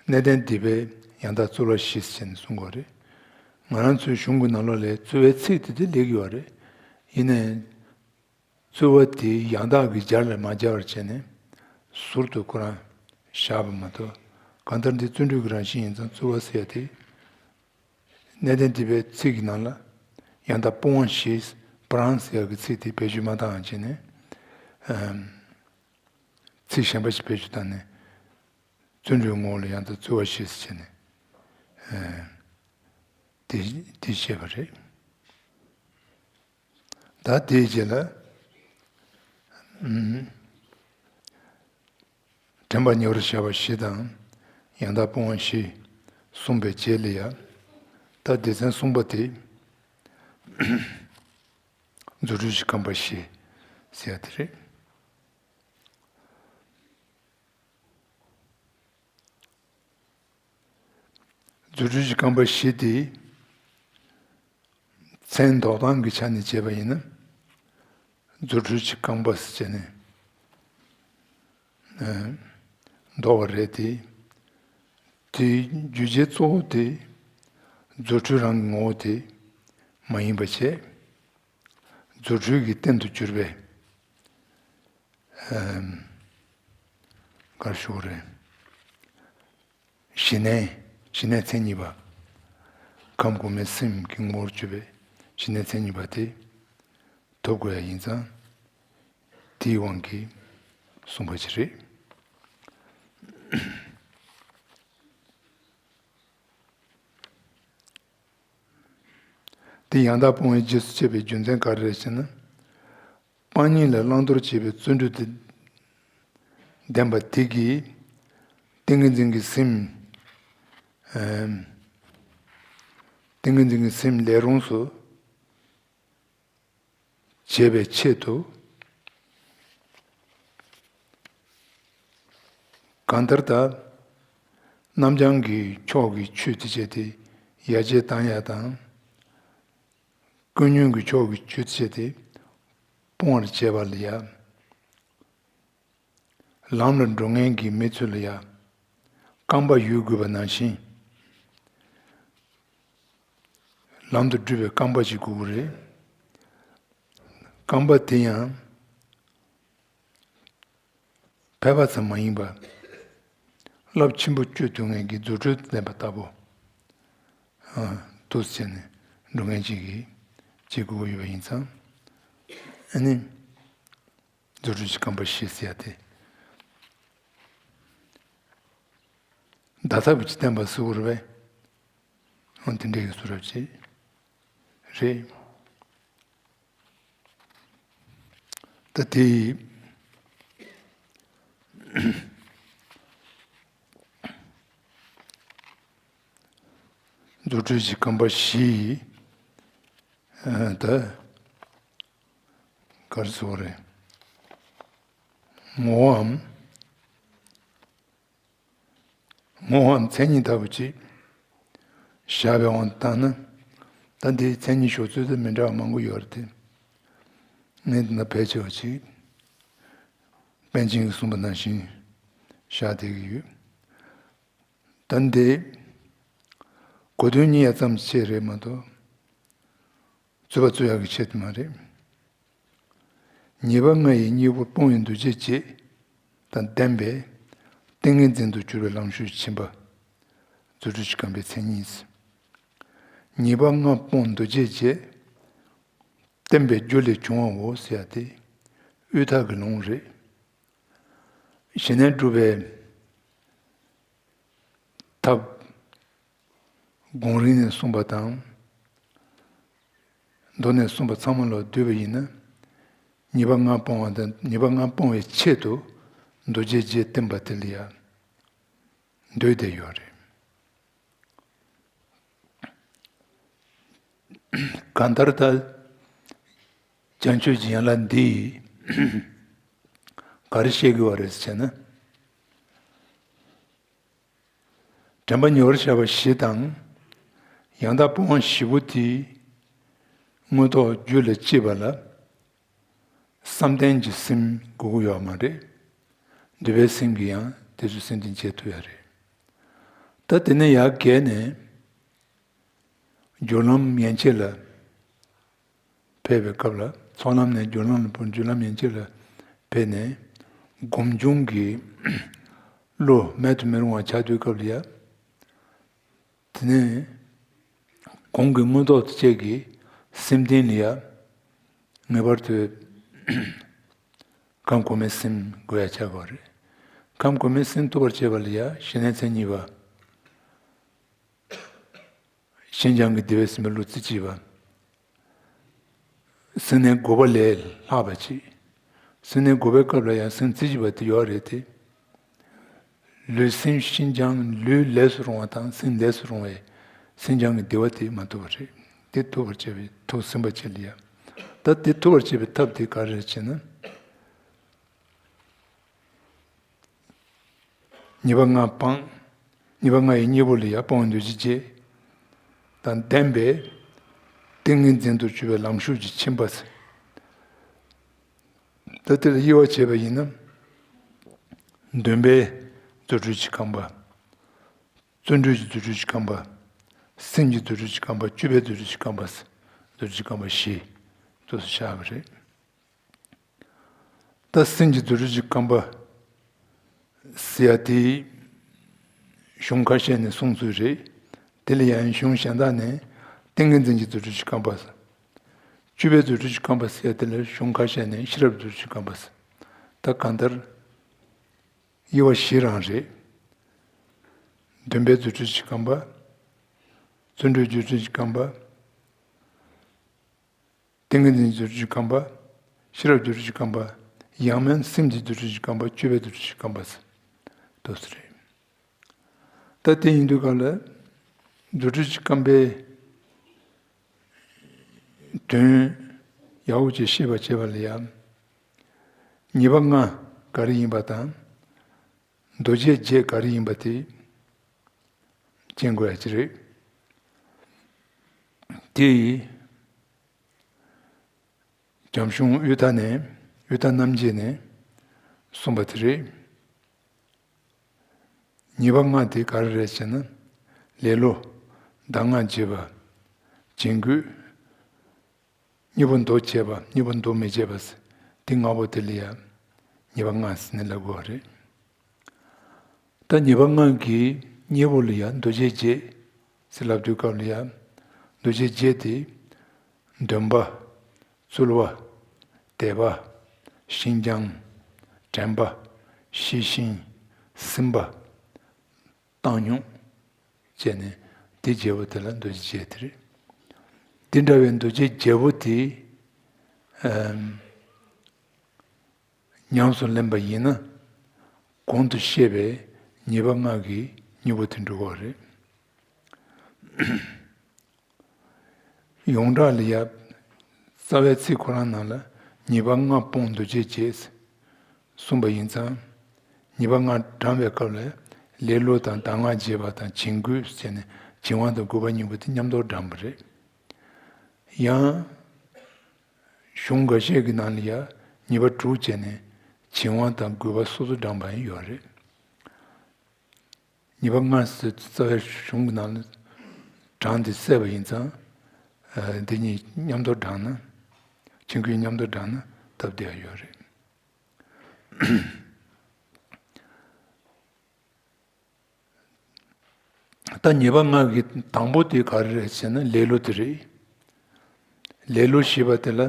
ནས། གནས་བརྟན་སྡིག་པའི་ཡང་དག་རྩོལ་བ་བཞི་ཟེར་ནས་གསུང་གི་ཡོད་རེད། ང་རང་ཚོའི་གཞུང་གི་ནང་ལོགས་ལ་རྩོལ་བའི་ཚིག་དེ་དེ་སླེབས་ཀྱི་ཡོད་རེད། ཡིན་ནའི། རྩོལ་བ་དེ་ཡང་དག་གི་སྦྱར་ལ་མ་སྦྱར་བར་བྱས་ནས་ཟུར་དུ་ཁོ་རང་བཞག་པ་མ་གཏོགས། གང་ལྟར་འདི་བརྩོན་འགྲུས་ཀྱི་རང་བཞིན་ཡིན་ཙང་རྩོལ་བ་ཟེར་ཡ་དེ། གནས་བརྟན་སྡིག་པའི་ཚིག་གི་ནང་ལ་ཡང་དག་སྤོང་བ་ཞེས་སྤྲང་ཟེར་ཡག་གི་ཚིག་དེ་བེད་སྤྱོད་མ་བཏང་བ་བྱས་ནས། ཨམ། ཚིག་གཞན་པ་ཞིག་བེད་སྤྱོད་བཏང་ནས། བརྩོན་འགྲུས་ངོ་བོ་ལ་ཡང་དག་རྩོལ་བ་ཞེས་བྱས་ནས། ཨ། དེ་དེ་བཤད་པ་རེད། ད་དེའི་རྗེས་ལ། ཨུམ། དྲན་པ་ཉེ་བར་བཞག་པ་བཞི་དང་། ཡང་དག་སྤོང་བ་བཞི་གསུངས་པའི་རྗེས་ལ་ཡང་། ད་སྡེ་ཚན་གསུམ་པ་དེ། རྫུ་འཕྲུལ་གྱི་རྐང་པ་བཞི་ཟེར་ཡ་དེ་རེད། རྫུ་འཕྲུལ་གྱི་རྐང་པ་བཞི་དེ། མཚན་འདོགས་སྟངས་ཀྱི་ཆ་ནས་བྱས་པ་ཡིན་ན། རྫུ་འཕྲུལ་གྱི་རྐང་པ་ཟེར་བྱས་ནས། ཨ། འདོགས་པ་རེད་དེ། དེའི་རྒྱུ་རྐྱེན་གཙོ་བོ་དེ། རྫུ་འཕྲུལ་རང་གི་ངོ་བོ་དེ་མ་ཡིན་པ་བྱས། རྫུ་འཕྲུལ་གྱི་རྟེན་དུ་གྱུར་པའི། ཨམ། ག་རེ་ཞུ་དགོས་རེད། ཞི་གནས། ཞི་གནས་མཚན་ཉིད་པ། ཁམས་གོང་མའི་སེམས་ཀྱི་ངོ་བོར་གྱུར་པའི་ཞི་གནས་མཚན་ཉིད་པ་དེ་ཐོབ་དགོས་ཡ་ཡིན་ཙང་། དེའི་དབང་གིས་གསུངས་པ་ཞིག་རེད། དེ་ཡང་དག་སྤོང་བའི་རྗེས་སུ་བྱེད་པའི་རྒྱུ་མཚན་ག་རེ་རེད་ཟེར་ན། སྤང་གཉེན་ལ་བླང་དོར་བྱེད་པའི་བརྩོན་འགྲུས་དེ་ལྡན་པ་དེ་གིས། ཏིང་ངེ་འཛིན་གྱི་སེམས། ཨམ། ཏིང་ངེ་འཛིན་གྱི་སེམས་ལས་རུང་སུ་བྱེད་པའི་ཆེད་དུ། གང་ལྟར་ད། རྣམ་བྱང་གི་ཕྱོགས་ཀྱི་ཆོས་དེ་བྱས་ཏེ་ཡར་རྒྱས་བཏང་ཡ་དང་། ཀུན་ཉོན་གྱི་ཕྱོགས་ཀྱི་ཆོས་དེ་བྱས་ཏེ་སྤོང་བར་བྱེད་པ་ལ་ཡ། ལམ་ལ་འགྲོ་མཁན་གྱི་མི་ཚོ་ལ་ཡ། རྐང་པ་ཡོད་དགོས་པ་ནང་བཞིན། ལམ་དུ་བགྲོད་པའི་རྐང་པ་ཞིག་དགོས་ཀྱི་རེད། རྐང་པ་དེ་ཡང་ཕལ་པ་ཙམ་མ་ཡིན་པ། རླབས་ཆེན་པོ་བསྐྱོད་ཐུབ་མཁན་གྱི་རྫུ་འཕྲུལ་ལྡན་པ་ལྟ་བུ། ཨ། འདུག་སེ་བྱས་ནས་འགྲོ་མཁན་ཅིག་གིས་བྱེད་དགོས་ཀྱི་ཡོད་པ་ཡིན་ཙང་། ཨ་ནི། རྫུ་འཕྲུལ་གྱི་རྐང་པ་བཞི་ཟེར་ཡ་དེ། བརྡ་ཐབས་ཀྱི་བསྟན་པ་ཟེར་བ་རེད་པས། འོ་དེ་འདྲ་ཡོད་ས་རབ་ཅིག་རེད། ད་དེ་ཡི་ རྫུ་འཕྲུལ་གྱི་རྐང་པ་བཞི་ཡི་ད་ག་རེ་ཟེར་བ་རེད། ངོ་བོའམ། ངོ་བོའམ་མཚན་ཉིད་ལྟ་བུ་ཅིག་བཞག་པའི་དབང་དུ་བཏང་ན། ད་འདིའི་མཚན་ཉིད་ཞོག་ཚུལ་དེ་མི་འདྲ་བ་མང་པོ་ཡོད་རེད་དེ། ངས་འདི་ན་ཕལ་ཆེ་བ་ཅིག་པཎ་ཆེན་གྱིས་གསུངས་པ་ནང་བཞིན་བཞག་བསྡད་ཀྱི་ཡོད། ད་འདི་གོ་དོན་རྙེད་ཡ་ཙམ་ཆེད་རེད་མ་གཏོགས། རྩོད་པ་རྩོད་ཡག་གི་ཆེད་དུ་མ་རེད། ཉེས་པ་ལྔ་ཡི་གཉེན་པོ་སྤོང་བའི་འདུ་བྱེད་བརྒྱད་དང་ལྡན་པའི་ཏིང་ངེ་འཛིན་དུ་གྱུར་པའི་ལམ་ཞུགས་ཕྱིན་པ། རྫུ་འཕྲུལ་གྱི་རྐང་པའི་མཚན་ཉིད། ཉེས་པ་ལྔ་སྤོང་འདུ་བྱེད་བརྒྱད། བསྟན་པའི་རྒྱུ་ལས་བྱུང་བའོ་ཟེར་ཡ་དེ་དབུས་མཐའ་གི་ལུང་རེད། ཞི་གནས་སྒྲུབ་པའི་ཐབས་གོང་རིམ་ནས་གསུངས་པ་དང་། མདོ་ནས་གསུངས་པ་ཚང་མ་ལ་བསྡུས་པ་ཡིན་ན། ཉེས་པ་ལྔ་སྤོང་བ་དང་ཉེས་པ་ལྔ་སྤོང་བའི་ཆེད་དུ་འདུ་བྱེད་བརྒྱད་བསྟན་པ་དེ་ལ་ཡང་འདུས་བསྡད་ཡོད་རེད། གང་ལྟར་ད་བྱང་ཆུབ་ཀྱི་ཡན་ལག་འདི་ག་རེ་བཤད་དགོས་པ་རེད་ཟེར་ན། དྲན་པ་ཉེ་བར་བཞག་པ་བཞི་དང་། ཡང་དག་སྤོང་བ་བཞི་པོ་དེའི་དངོས་ཐོག་རྒྱུད་ལ་སྐྱེས་པ་ལ། བསམ་གཏན་གྱི་སེམས་དགོས་ཀྱི་ཡོད་མ་རེད། འདུས་པའི་སེམས་ཀྱིས་ཡང་དེ་ཚོ་སེམས་གཏིང་བྱེད་ཐུབ་ཡ་རེད། ད་དེ་ནས་ཡར་བརྒལ་ནས་སྦྱོར་ལམ་ཡན་ཆད་ལ་ཕེབས་པའི་སྐབས་ལ། ཚོགས་ལམ་ནས་སྦྱོར་ལམ་ལ་བར་སྦྱོར་ལམ་ཡན་ཆད་ལ་ཕེབས་ནས་སྒོམ་བྱུང་གི་བློ་མེད་དུ་མི་རུང་བ་ཆགས་དུས་སྐབས་ལ་ཡ། དེ་ནས་གོང་གི་མངོན་རྟོགས་དེ་བཅས་ཀྱི་སེམས་གཏིང་ལ་ཡ། ངེས་པར་དུ་ཁམས་གོང་མའི་སེམས་དགོས་ཡ་ཆགས་པ་རེད། ཁམས་གོང་མའི་སེམས་ཐོབ་པར་བྱེད་པ་ལ་ཡ་ཞི་གནས་མཚན་ཉིད་པ། ཤིན་སྦྱངས་ཀྱི་བདེ་བས་ཟིན་པའི་བློ་རྩེ་གཅིག་པ། སེམས་གནས་དགུ་པ་ལས་ལྷག་པ་ཅིག་སེམས་གནས་དགུ་པའི་སྐབས་ལ་ཡང་སེམས་རྩེ་གཅིག་པ་དེ་ཡོད་རེད་དེ། ལུས་སེམས་ཤིན་སྦྱངས། ལུས་ལས་སུ་རུང་བ་དང་སེམས་ལས་སུ་རུང་བའི་སེམས་སྦྱངས་ཀྱི་བདེ་བ་དེ་མ་ཐོབ་པ་རེད། དེ་ཐོབ་པར་བྱ་བའི་ཐུགས་ཟིན་པ་བྱེད་ལ་ཡ། ད་དེ་ཐོབ་པར་བྱེད་པའི་ཐབས་དེ་ག་རེ་རེད་ཅེ་ན། ཉེས་པ་ལྔ་སྤང་། ཉེས་པ་ལྔ་ཡི་གཉེན་པོ་ལ་ཡ་སྤོང་བའི་འདུ་བྱེད་བརྒྱད་དང་ལྡན་པའི་ཏིང་ངེ་འཛིན་དུ་གྱུར་པའི་ལམ་ཞུགས་ཀྱི་ཁྱིམ་པ་ཟེར། ད་དེ་ལ་དབྱེ་བ་བྱས་པ་ཡིན་ན། འདུན་པའི་རྫུ་འཕྲུལ་གྱི་རྐང་པ། བརྩོན་འགྲུས་ཀྱི་རྫུ་འཕྲུལ་གྱི་རྐང་པ། སེམས་ཀྱི་རྫུ་འཕྲུལ་གྱི་རྐང་པ། སྤྱོད་པའི་རྫུ་འཕྲུལ་གྱི་རྐང་པ་ཟེར། རྫུ་འཕྲུལ་གྱི་རྐང་པ་བཞི་དུ་བཞག་པ་རེད། ད་སེམས་ཀྱི་རྫུ་འཕྲུལ་གྱི་རྐང་པ་ཟེར་ཡ་དེ་གཞུང་ཁ་ཤས་ནས་གསུངས་ཚུལ་རེད། དེ་ལ་ཡང་གཞུང་གཞན་དག་ནས་ཏིང་ངེ་འཛིན་གྱི་རྫུ་འཕྲུལ་གྱི་རྐང་པ་ཟེར། སྤྱོད་པའི་རྫུ་འཕྲུལ་གྱི་རྐང་པ་ཟེར་ཡ་དེ་ལ་གཞུང་ཁ་ཤས་ནས་ཤེས་རབ་རྫུ་འཕྲུལ་གྱི་རྐང་པ་ཟེར། ད་གང་ལྟར་དབྱེ་བ་བཞི་རང་རེད། འདུན་པའི་རྫུ་འཕྲུལ་གྱི་རྐང་པ། བརྩོན་འགྲུས་རྫུ་འཕྲུལ་གྱི་རྐང་པ། ཏིང་ངེ་འཛིན་རྫུ་འཕྲུལ་གྱི་རྐང་པ། ཤེས་རབ་རྫུ་འཕྲུལ་གྱི་རྐང་པ། ཡང་མིན་སེམས་ཀྱི་རྫུ་འཕྲུལ་གྱི་རྐང་པ། སྤྱོད་པའི་རྫུ་འཕྲུལ་གྱི་རྐང་པ་ཟེར། དེ་ཚོ་རེད། ད་དེ་ཡིན་དུས་སྐབས་ལ་རྫུ་འཕྲུལ་གྱི་རྐང་པའི་དོན་ཡག་པོ་ཅིག་ཤེས་པར་བྱེད་པ་ལ་ཡང་། ཉེས་པ་ལྔ་ག་རེ་ཡིན་པ་དང་། འདུ་བྱེད་བརྒྱད་ག་རེ་ཡིན་པ་དེ་མཁྱེན་དགོས་ཡ་ཅིག་རེད། དེ་ཡིས། བྱམས་གཞུང་དབུས་མཐའ་ནས། དབུས་མཐའ་རྣམ་འབྱེད་ནས་གསུངས་པ་དེ་རེད། ཉེས་པ་ལྔ་དེ་ག་རེ་རེད་ཟེར་ན། ལེ་ལོ། གདམས་ངག་བརྗེད་པ། བྱིང་རྒོད། གཉིས་པོ་འདུ་བྱེད་པ། གཉིས་པོ་འདུ་མི་བྱེད་པ། དེ་ལྔ་པོ་དེ་ལ་ཡང་ཉེས་པ་ལྔ་ཟེར་ནས་ལབ་དགོས་པ་རེད། ད་ཉེས་པ་ལྔ་གི་གཉེན་པོ་ལ་ཡང་འདུ་བྱེད་བརྒྱད་ཟེར་ལབ་དུས་སྐབས་ལ་ཡང་། འདུ་བྱེད་བརྒྱད་དེ། འདུན་པ། རྩོལ་བ། དད་པ། ཤིན་སྦྱངས། དྲན་པ། ཤེས་བཞིན། སེམས་པ། བཏང་སྙོམས། བྱས་ནས་དེ་བརྒྱད་པོ་དེ་ལ་འདུ་བྱེད་བརྒྱད་དེ་རེད། དེ་འདྲ་བའི་འདུ་བྱེད་བརྒྱད་པོ་དེ། ཨམ། ཉམས་སུ་ལེན་པ་ཡིན་ན། གོང་དུ་བཤད་པའི་ཉེས་པ་ལྔ་གི་སྙིང་པོ་དེ་འགྲུབ་ཀྱི་ཡོད་རེད། ཡོངས་གྲགས་ལ་ཡ། རྩ་བའི་ཚིག་ཁོ་རང་ནང་ལ་ཉེས་པ་ལྔ་སྤོང་འདུ་བྱེད་བྱེད། གསུངས་པ་ཡིན་ཙང་། ཉེས་པ་ལྔ་བགྲང་བའི་སྐབས་ལ་ལེ་ལོ་དང་གདམས་ངག་བརྗེད་པ་དང་བྱིང་རྒོད་བྱས་ནས་བྱིང་བ་དང་རྒོད་པ་གཉིས་པོ་དེ་མཉམ་དུ་བགྲངས་པ་རེད། ཡང་། གཞུང་འགའ་ཤས་ཀྱི་ནང་ལ་ཡང་ཉེས་པ་དྲུག་བྱས་ནས་བྱིང་བ་དང་རྒོད་པ་སོ་སོ་བགྲངས་པ་ཡང་ཡོད་རེད། ཉེས་པ་ལྔ་ཟེར་རྩ་བའི་གཞུང་གི་ནང་ལ་བགྲངས་ཏེ་བསྲེས་པ་ཡིན་ཙང་། འདི་གཉིས་མཉམ་དུ་བགྲངས་ན། བྱིང་རྒོད་མཉམ་དུ་བགྲངས་ན་སྟབས་བདེ་བ་ཡོད་རེད། ད་ཉེས་པ་ལྔ་གི་དང་པོ་དེ་ག་རེ་རེད་ཟེར་ན་ལེ་ལོ་དེ་རེད། ལེ་ལོ་ཞེས་པ་དེ་ལ།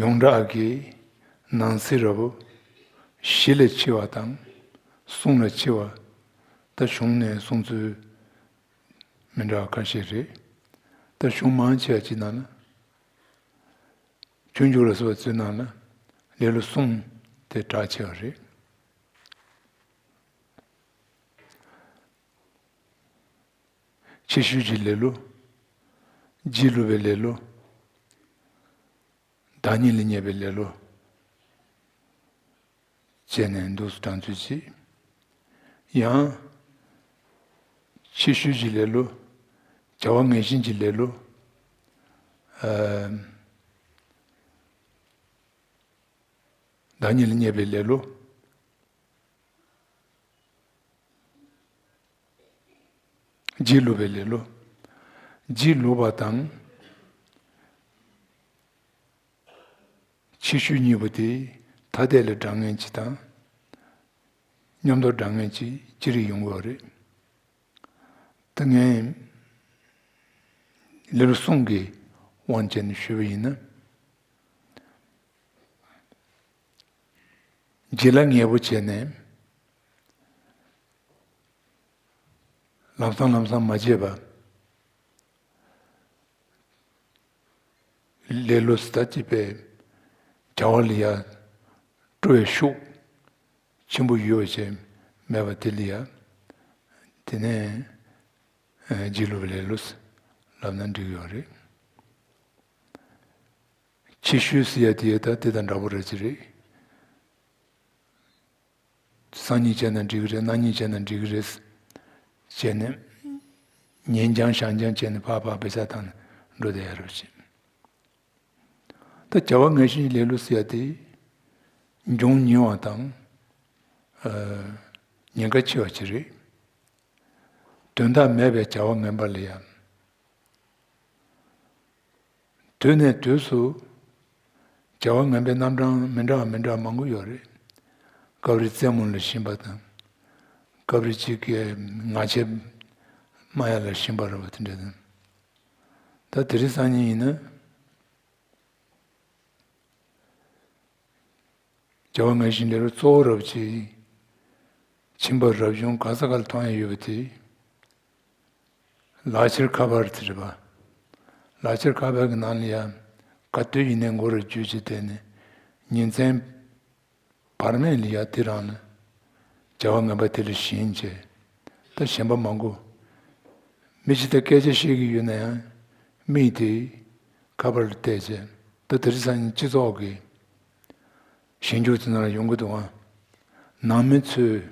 ཡོངས་གྲགས་ཀྱི་ནང་གསེས་ར་བོ། ཞི་ལ་ཕྱི་བ་དང་། བསྲུང་ལ་ཕྱི་བ། ད་གཞུང་ནས་གསུངས་ཚུལ་མི་འདྲ་བ་ཁ་ཤས་རེད། ད་གཞུང་མང་ཆེ་བ་ཅིག་ནང་ལ། སྤྱོད་འཇུག་ལ་སོགས་པ་ཚོའི་ནང་ལ་ལེ་ལོ་བསྲུང་དེ་གྲགས་ཆེ་བ་རེད། ཕྱི་བཤོལ་གྱི་ལེ་ལོ། རྗེས་བསླུ་བའི་ལེ་ལོ། བདག་ཉིད་ལ་བརྙས་པའི་ལེ་ལོ། བྱས་ནས་འདུག་སེ་བགྲང་ཚུལ་གཅིག། ཡང་། ཕྱི་བཤོལ་གྱི་ལེ་ལོ། བྱ་བ་ངན་ཞེན་གྱི་ལེ་ལོ། ཨ། བདག་ཉིད་ལ་བརྙས་པའི་ལེ་ལོ། རྗེས་བསླུ་བའི་ལེ་ལོ། རྗེས་བསླུ་བ་དང་། ཕྱི་བཤོལ་གཉིས་པོ་དེ་ཐ་དད་ལ་བགྲང་མཁན་གཅིག་དང་། མཉམ་དུ་བགྲང་མཁན་གཅིག་ཅི་རིགས་ཡོང་གི་ཡོད་རེད། ད་ངས་ལེ་ལོ་བསྲུང་གི་དབང་བྱས་ནས་ཞུས་པ་ཡིན་ན། བྱེད་ལ་ངེས་པོ་བྱས་ནས། ལམ་སང་ལམ་སང་མ་བྱས་པ། ལེ་ལོ་ཟེར་ད་ཅི་པའི་བྱ་བ་ལ་ཡ་སྤྲོ་བའི་ཤུགས་ཆེན་པོ་ཡོད་པ་ཞིག་མེད་པ་དེ་ལ་ཡ། དེ་ནས་རྗེས་བསླུ་བའི་ལེ་ལོ་ལབ་ན་འགྲིག་ཡོད་རེད། ཕྱི་བཤོལ་ཟེར་ཡ་དེ་ཡ་ད་དེ་དང་འདྲ་པོ་རེད་ཅི་རེད། སང་ཉིན་བྱས་ན་འགྲིག་གི་རེད། གནངས་ཉིན་བྱས་ན་འགྲིག་གི་རེད། བྱས་ནས་ཉིན་འགྱངས་ཞག་འགྱངས་བྱས་ནས་ཕར་ཕར་བེ་ས་བཏང་ནས་འགྲོ་བསྡད་ཡ་རེད་ཅེས། ད་བྱ་བ་ངན་ཞེན་གྱི་ལེ་ལོ་ཟེར་ཡ་དེ་འབྱུང་ཉུང་བ་དང་། ཉེན་ཁ་ཆེ་བ་ཅིག་རེད། དོན་དག་མེད་པའི་བྱ་བ་ངན་པ་ལ་ཡང་། དུས་ནས་དུས་སུ་བྱ་བ་ངན་པའི་རྣམ་གྲངས་མི་འདྲ་བ་མི་འདྲ་བ་མང་པོ་ཡོད་རེད། སྐབས་རེ་རྩེད་མོ་ལ་ཞེན་པ་དང་། སྐབས་རེ་གཅིག་གི་ང་རྒྱལ་མ་ཡ་ལ་ཞེན་པ་རེད་པ་དེ་འདྲ་དང་། ད་དེ་རིང་སང་ཉིན་ཡིན་ན། བྱ་བ་ངན་ཞེན་ལས་རུ་གཙོ་བོ་རབ་ཅིག་ཁྱིམ་པ་རབ་བྱུང་ག་ས་ག་ལ་མཐོང་ཡ་ཡོད་པ་དེ། ལག་ཁྱེར་ཁ་པར་དེ་རེད་པ། ལག་ཁྱེར་ཁ་པར་གྱི་ནང་ལ་ཡ་ག་དུས་ཡིན་ནའི་མགོ་རུ་འཇུས་བྱས་བསྡད་ནས་ཉིན་མཚན་བར་མེད་ལ་ཡ་དེ་རང་ལ་བྱ་བ་ངན་པ་དེ་ལ་ཞེན་བྱས། ད་གཞན་པ་མང་པོ། མི་གཅིག་དང་སྐད་ཆ་བཤད་ཀྱི་ཡོད་ན་ཡང་མིག་དེ་ཁ་པར་ལ་གཏད་བྱས། ད་དེ་རིང་སང་ཉིན་སྤྱི་ཚོགས་ཀྱི་ཞན་ཆགས་དེ་ནང་ལ་ཡོང་གི་འདུག་ཨང་། ནང་མི་ཚོའི་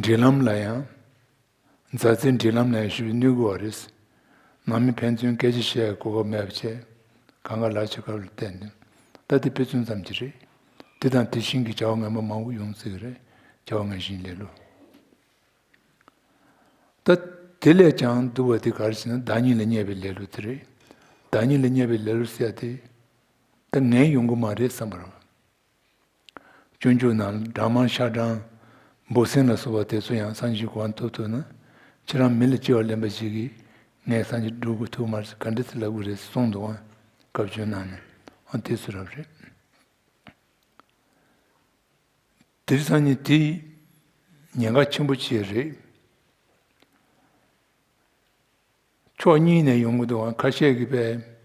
འབྲེལ་ལམ་ལ་ཡང་། མཛའ་བརྩེའི་འབྲེལ་ལམ་ལ་ཡང་ཞེ་པོ་གནོད་ཀྱི་ཡོད་རེད། ནང་མི་ཕན་ཚུན་སྐད་ཆ་བཤད་ཡའི་གོ་སྐབས་མེད་པ་བྱས། གང་ག་ལག་ཁྱེར་ཁ་པར་ལ་བལྟས་ནས། ད་དེ་དཔེ་མཚོན་ཙམ་ཅིག་རེད། དེ་དང་དེ་བཞིན་གྱི་བྱ་བ་ངན་པ་མང་པོ་ཡོང་སྲིད་ཀྱི་རེད། བྱ་བ་ངན་ཞེན་ལས་ལོ། ད་དེ་ལས་ཀྱང་སྡུག་པ་དེ་ག་རེ་ཟེར་ན་བདག་ཉིད་ལ་བརྙས་པའི་ལེ་ལོ་དེ་རེད། བདག་ཉིད་ལ་བརྙས་པའི་ལེ་ལོ་ཟེར་ཡ་དེ། ད་ངས་ཡོང་གི་མ་རེད་བསམ་པ་རེད། སྤྱོད་འཇུག་ནང་སྦྲང་མ་ཤ་སྦྲང་། འབུ་སྲིན་ལ་སོགས་པ་དེ་ཚོ་ཡང་སངས་རྒྱས་གོ་འཕང་ཐོབ་ཐུབ་ན། ཁྱེད་རང་མི་ལ་སྐྱེ་བ་ལེན་པ་ཞིག་གིས་ངས་སངས་རྒྱས་འགྲུབ་དགོས་ཐུག་མ་རེད་ག་འདྲ་ཚེ་ལབ་དགོས་རེད་གསུངས་འདུག་ཨང་། བཀའ་བརྒྱུད་ནང་ནས་ཨང་དེ་ཚོ་རབ་རེད། དེ་རིང་སང་ཉིན་དེ་ཉེན་ཁ་ཆེན་པོ་ཅིག་རེད། ཕྱོགས་གཉིས་ནས་ཡོང་གི་འདུག་ཨང་། ཁ་ཤས་ཀྱིས་པས་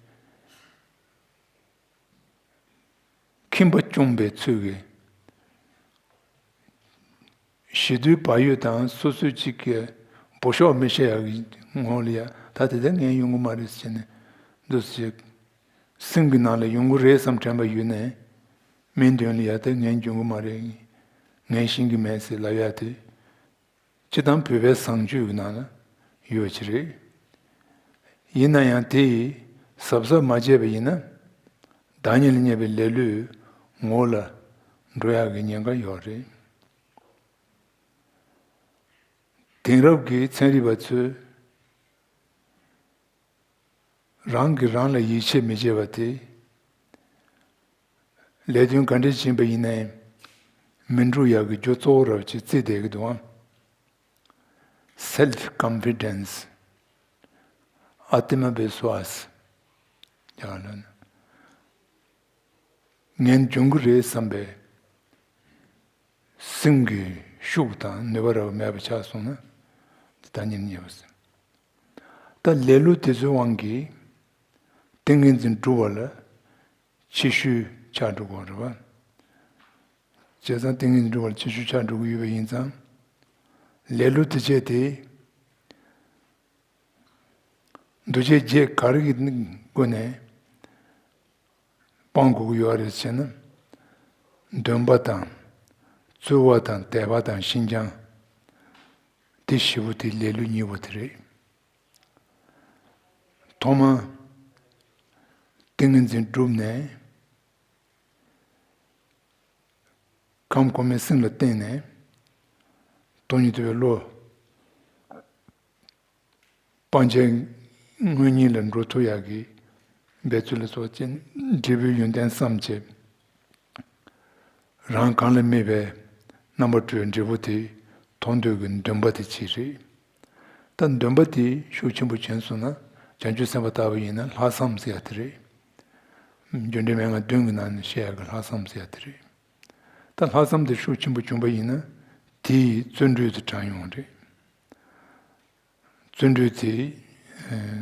ཁེངས་པ་སྐྱུང་བའི་ཚུལ་གྱིས། ཞི་དུལ་བག་ཡོད་དང་སོ་སོའི་གཅིག་གི་འབོ་ཤོག་མི་བྱེད་ཡག་གི་ངོ་ལ་ཡ་ད་དེ་ལྟར་ངས་ཡོང་གི་མ་རེད་ཟེར་ནས་འདུག་ཟེར། སེམས་ཀྱི་ནང་ལ་ཡོང་གི་རེད་བསམ་དྲན་པ་ཡོད་ནས་མིའི་མདུན་ལ་ཡ་དེ་ངས་འཇོན་གི་མ་རེད། ངས་ཤེས་ཀྱི་མེད་ཟེར་ལབ་ཡ་དེ། སྤྱིར་བཏང་བོད་པའི་བཟང་སྤྱོད་ཀྱི་ནང་ལ་ཡོད་ཀྱི་རེད། ཡིན་ན་ཡང་དེ་ཡིས་གཟབ་གཟབ་མ་བྱས་པ་ཡིན་ན། བདག་ཉིད་ལ་བརྙས་པའི་ལེ་ལོའི་ངོ་ལ་འགྲོ་ཡག་གི་ཉེན་ཁ་ཡོད་རེད། དེང་རབས་ཀྱི་ཚན་རིག་པ་ཚོས། རང་གིས་རང་ལ་ཡིད་ཆེས་མི་བྱེད་པ་དེ། ལས་དོན་ག་འདྲ་ཕྱིན་པ་ཡིན་ནའི་མི་འགྲུབ་ཡག་གི་རྒྱུ་གཙོ་བོ་རབ་ཅིག་བརྩིས་བསྡད་ཀྱི་འདུག་ཨང་། Self confidence, ཨ་ཏི་མ་བི་སུ་ཝཱ་སི། ཡག་ལ་ངན་འབྱུང་གི་རེད་བསམ་པའི། སེམས་ཀྱི་ཤུགས་དང་ནུས་པ་རབ་མེད་པ་ཆགས་སོང་ན་དེ་ད་ཉིན་ཉེ་བ་ཟེར། ད་ལེ་ལོ་དེ་ཚོའི་དབང་གིས་ཏིང་ངེ་འཛིན་སྒྲུབ་པ་ལ་ཕྱི་ཤུལ་ཆགས་འགྲོ་གི་རེད་བ། བྱས་ཙང་ཏིང་ངེ་འཛིན་སྒྲུབ་པ་ལ་ཕྱི་ཤུལ་ཆགས་འགྲོ་གི་ཡོད་པ་ཡིན་ཙང་། ལེ་ལོ་དེ་བྱས་ཏེ། འདུ་བྱེད་བརྒྱད་ག་རེ་གི་སྒོ་ནས་སྤང་དགོས་ཀྱི་ཡོད་རེད་ཟེར་ན། འདུན་པ་དང་། རྩོལ་བ་དང་དད་པ་དང་ཤིན་སྦྱངས། དེ་བཞི་པོ་དེ་ལེ་ལོ་གཉིས་པོ་དེ་རེད། ཐོག་མར་ཏིང་ངེ་འཛིན་བསྒྲུབས་ནས། ཁམས་གོང་མའི་སེམས་ལ་བརྟེན་ནས་སྟོང་ཉིད་རྟོགས་པའི་བློ། སྤང་བྱའི་དངོས་གཉེན་ལ་འགྲོ་ཐུབ་ཡག་གི་འབད་རྩོལ་ལ་སོགས་ཀྱི་འབྲས་བུའི་ཡོན་ཏན་བསམ་བྱས། རང་གང་ལ་དམིགས་པའི་རྣམ་པར་གྲོལ་བའི་འབྲས་བུ་དེ་མཐོང་འདོད་ཀྱི་འདུན་པ་དེ་ཅིག་རེད། ད་འདུན་པ་དེ་ཤུགས་ཆེན་པོ་བྱུང་སོང་ན་བྱང་ཆུབ་སེམས་དཔའ་ལྟ་བུ་ཡིན་ན་ལྷག་བསམ་ཟེར་ཡ་དེ་རེད། རྒྱུ་འབྲས་མན་ངག་བདུན་གྱི་ནང་ནས་བཤད་ཡ་གི་ལྷག་བསམ་ཟེར་ཡ་དེ་རེད། ད་ལྷག་བསམ་དེ་ཤུགས་ཆེན་པོ་བྱུང་པ་ཡིན་ན་དེ་ཡིས་བརྩོན་འགྲུས་དེ་དྲངས་ཡོང་རེད། བརྩོན་འགྲུས་དེ་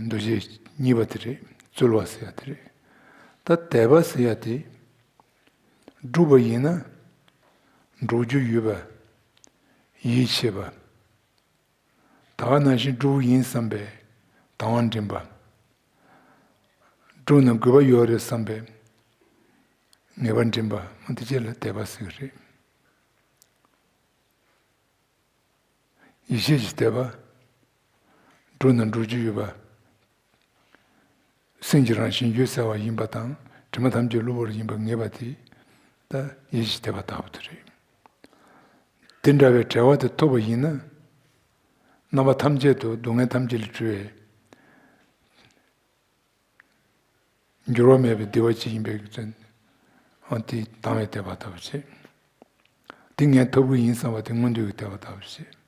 འདུ་བྱེད་གཉིས་པ་དེ་རེད། རྩོལ་བ་ཟེར་ཡ་དེ་རེད། ད་དད་པ་ཟེར་ཡ་དེ་བསྒྲུབས་པ་ཡིན་ན་འགྲུབ་རྒྱུ་ཡོད་པ། ཡིད་ཆེས་པ། ད་ག་ནང་བཞིན་འགྲུབ་ཡིན་བསམ་པའི་དང་བ་འདྲེན་པ། བསྒྲུབས་ན་དགོས་པ་ཡོད་རེད་བསམ་པའི་ངེས་པ་འདྲེན་པ་མ་དེ་བཅས་ལ་དད་པ་ཟེར་གྱི་རེད། ཡིད་ཆེས་ཀྱི་དད་པ། བསྒྲུབས་ན་འགྲུབ་རྒྱུ་ཡོད་པ། སེམས་ཀྱི་རང་བཞིན་རྒྱུད་གསལ་བ་ཡིན་པ་དང་དྲི་མ་ཐམས་ཅད་གློ་བུར་ཡིན་པར་ངེས་པ་དེ་ད་ཡིད་ཆེས་དད་པ་ལྟ་བུ་དེ་རེད། དེ་འདྲ་བའི་བྲལ་བ་དེ་ཐོབ་པ་ཡིན་ན། རྣམ་པ་ཐམས་ཅད་དུ་སྡུག་བསྔལ་ཐམས་ཅད་ལས་གྲོལ་བའི་འགྱུར་བ་མེད་པའི་བདེ་བ་ཅིག་ཡིན་པའི་ཚུལ། ཨ་དེ་དང་བའི་དད་པ་ལྟ་བུ་བྱེད། དེ་ངས་ཐོབ་ཀྱི་ཡིན་བསམ་པ་དེ་མངོན་འདོད་ཀྱི་དད་པ་ལྟ་བུ་བྱེད།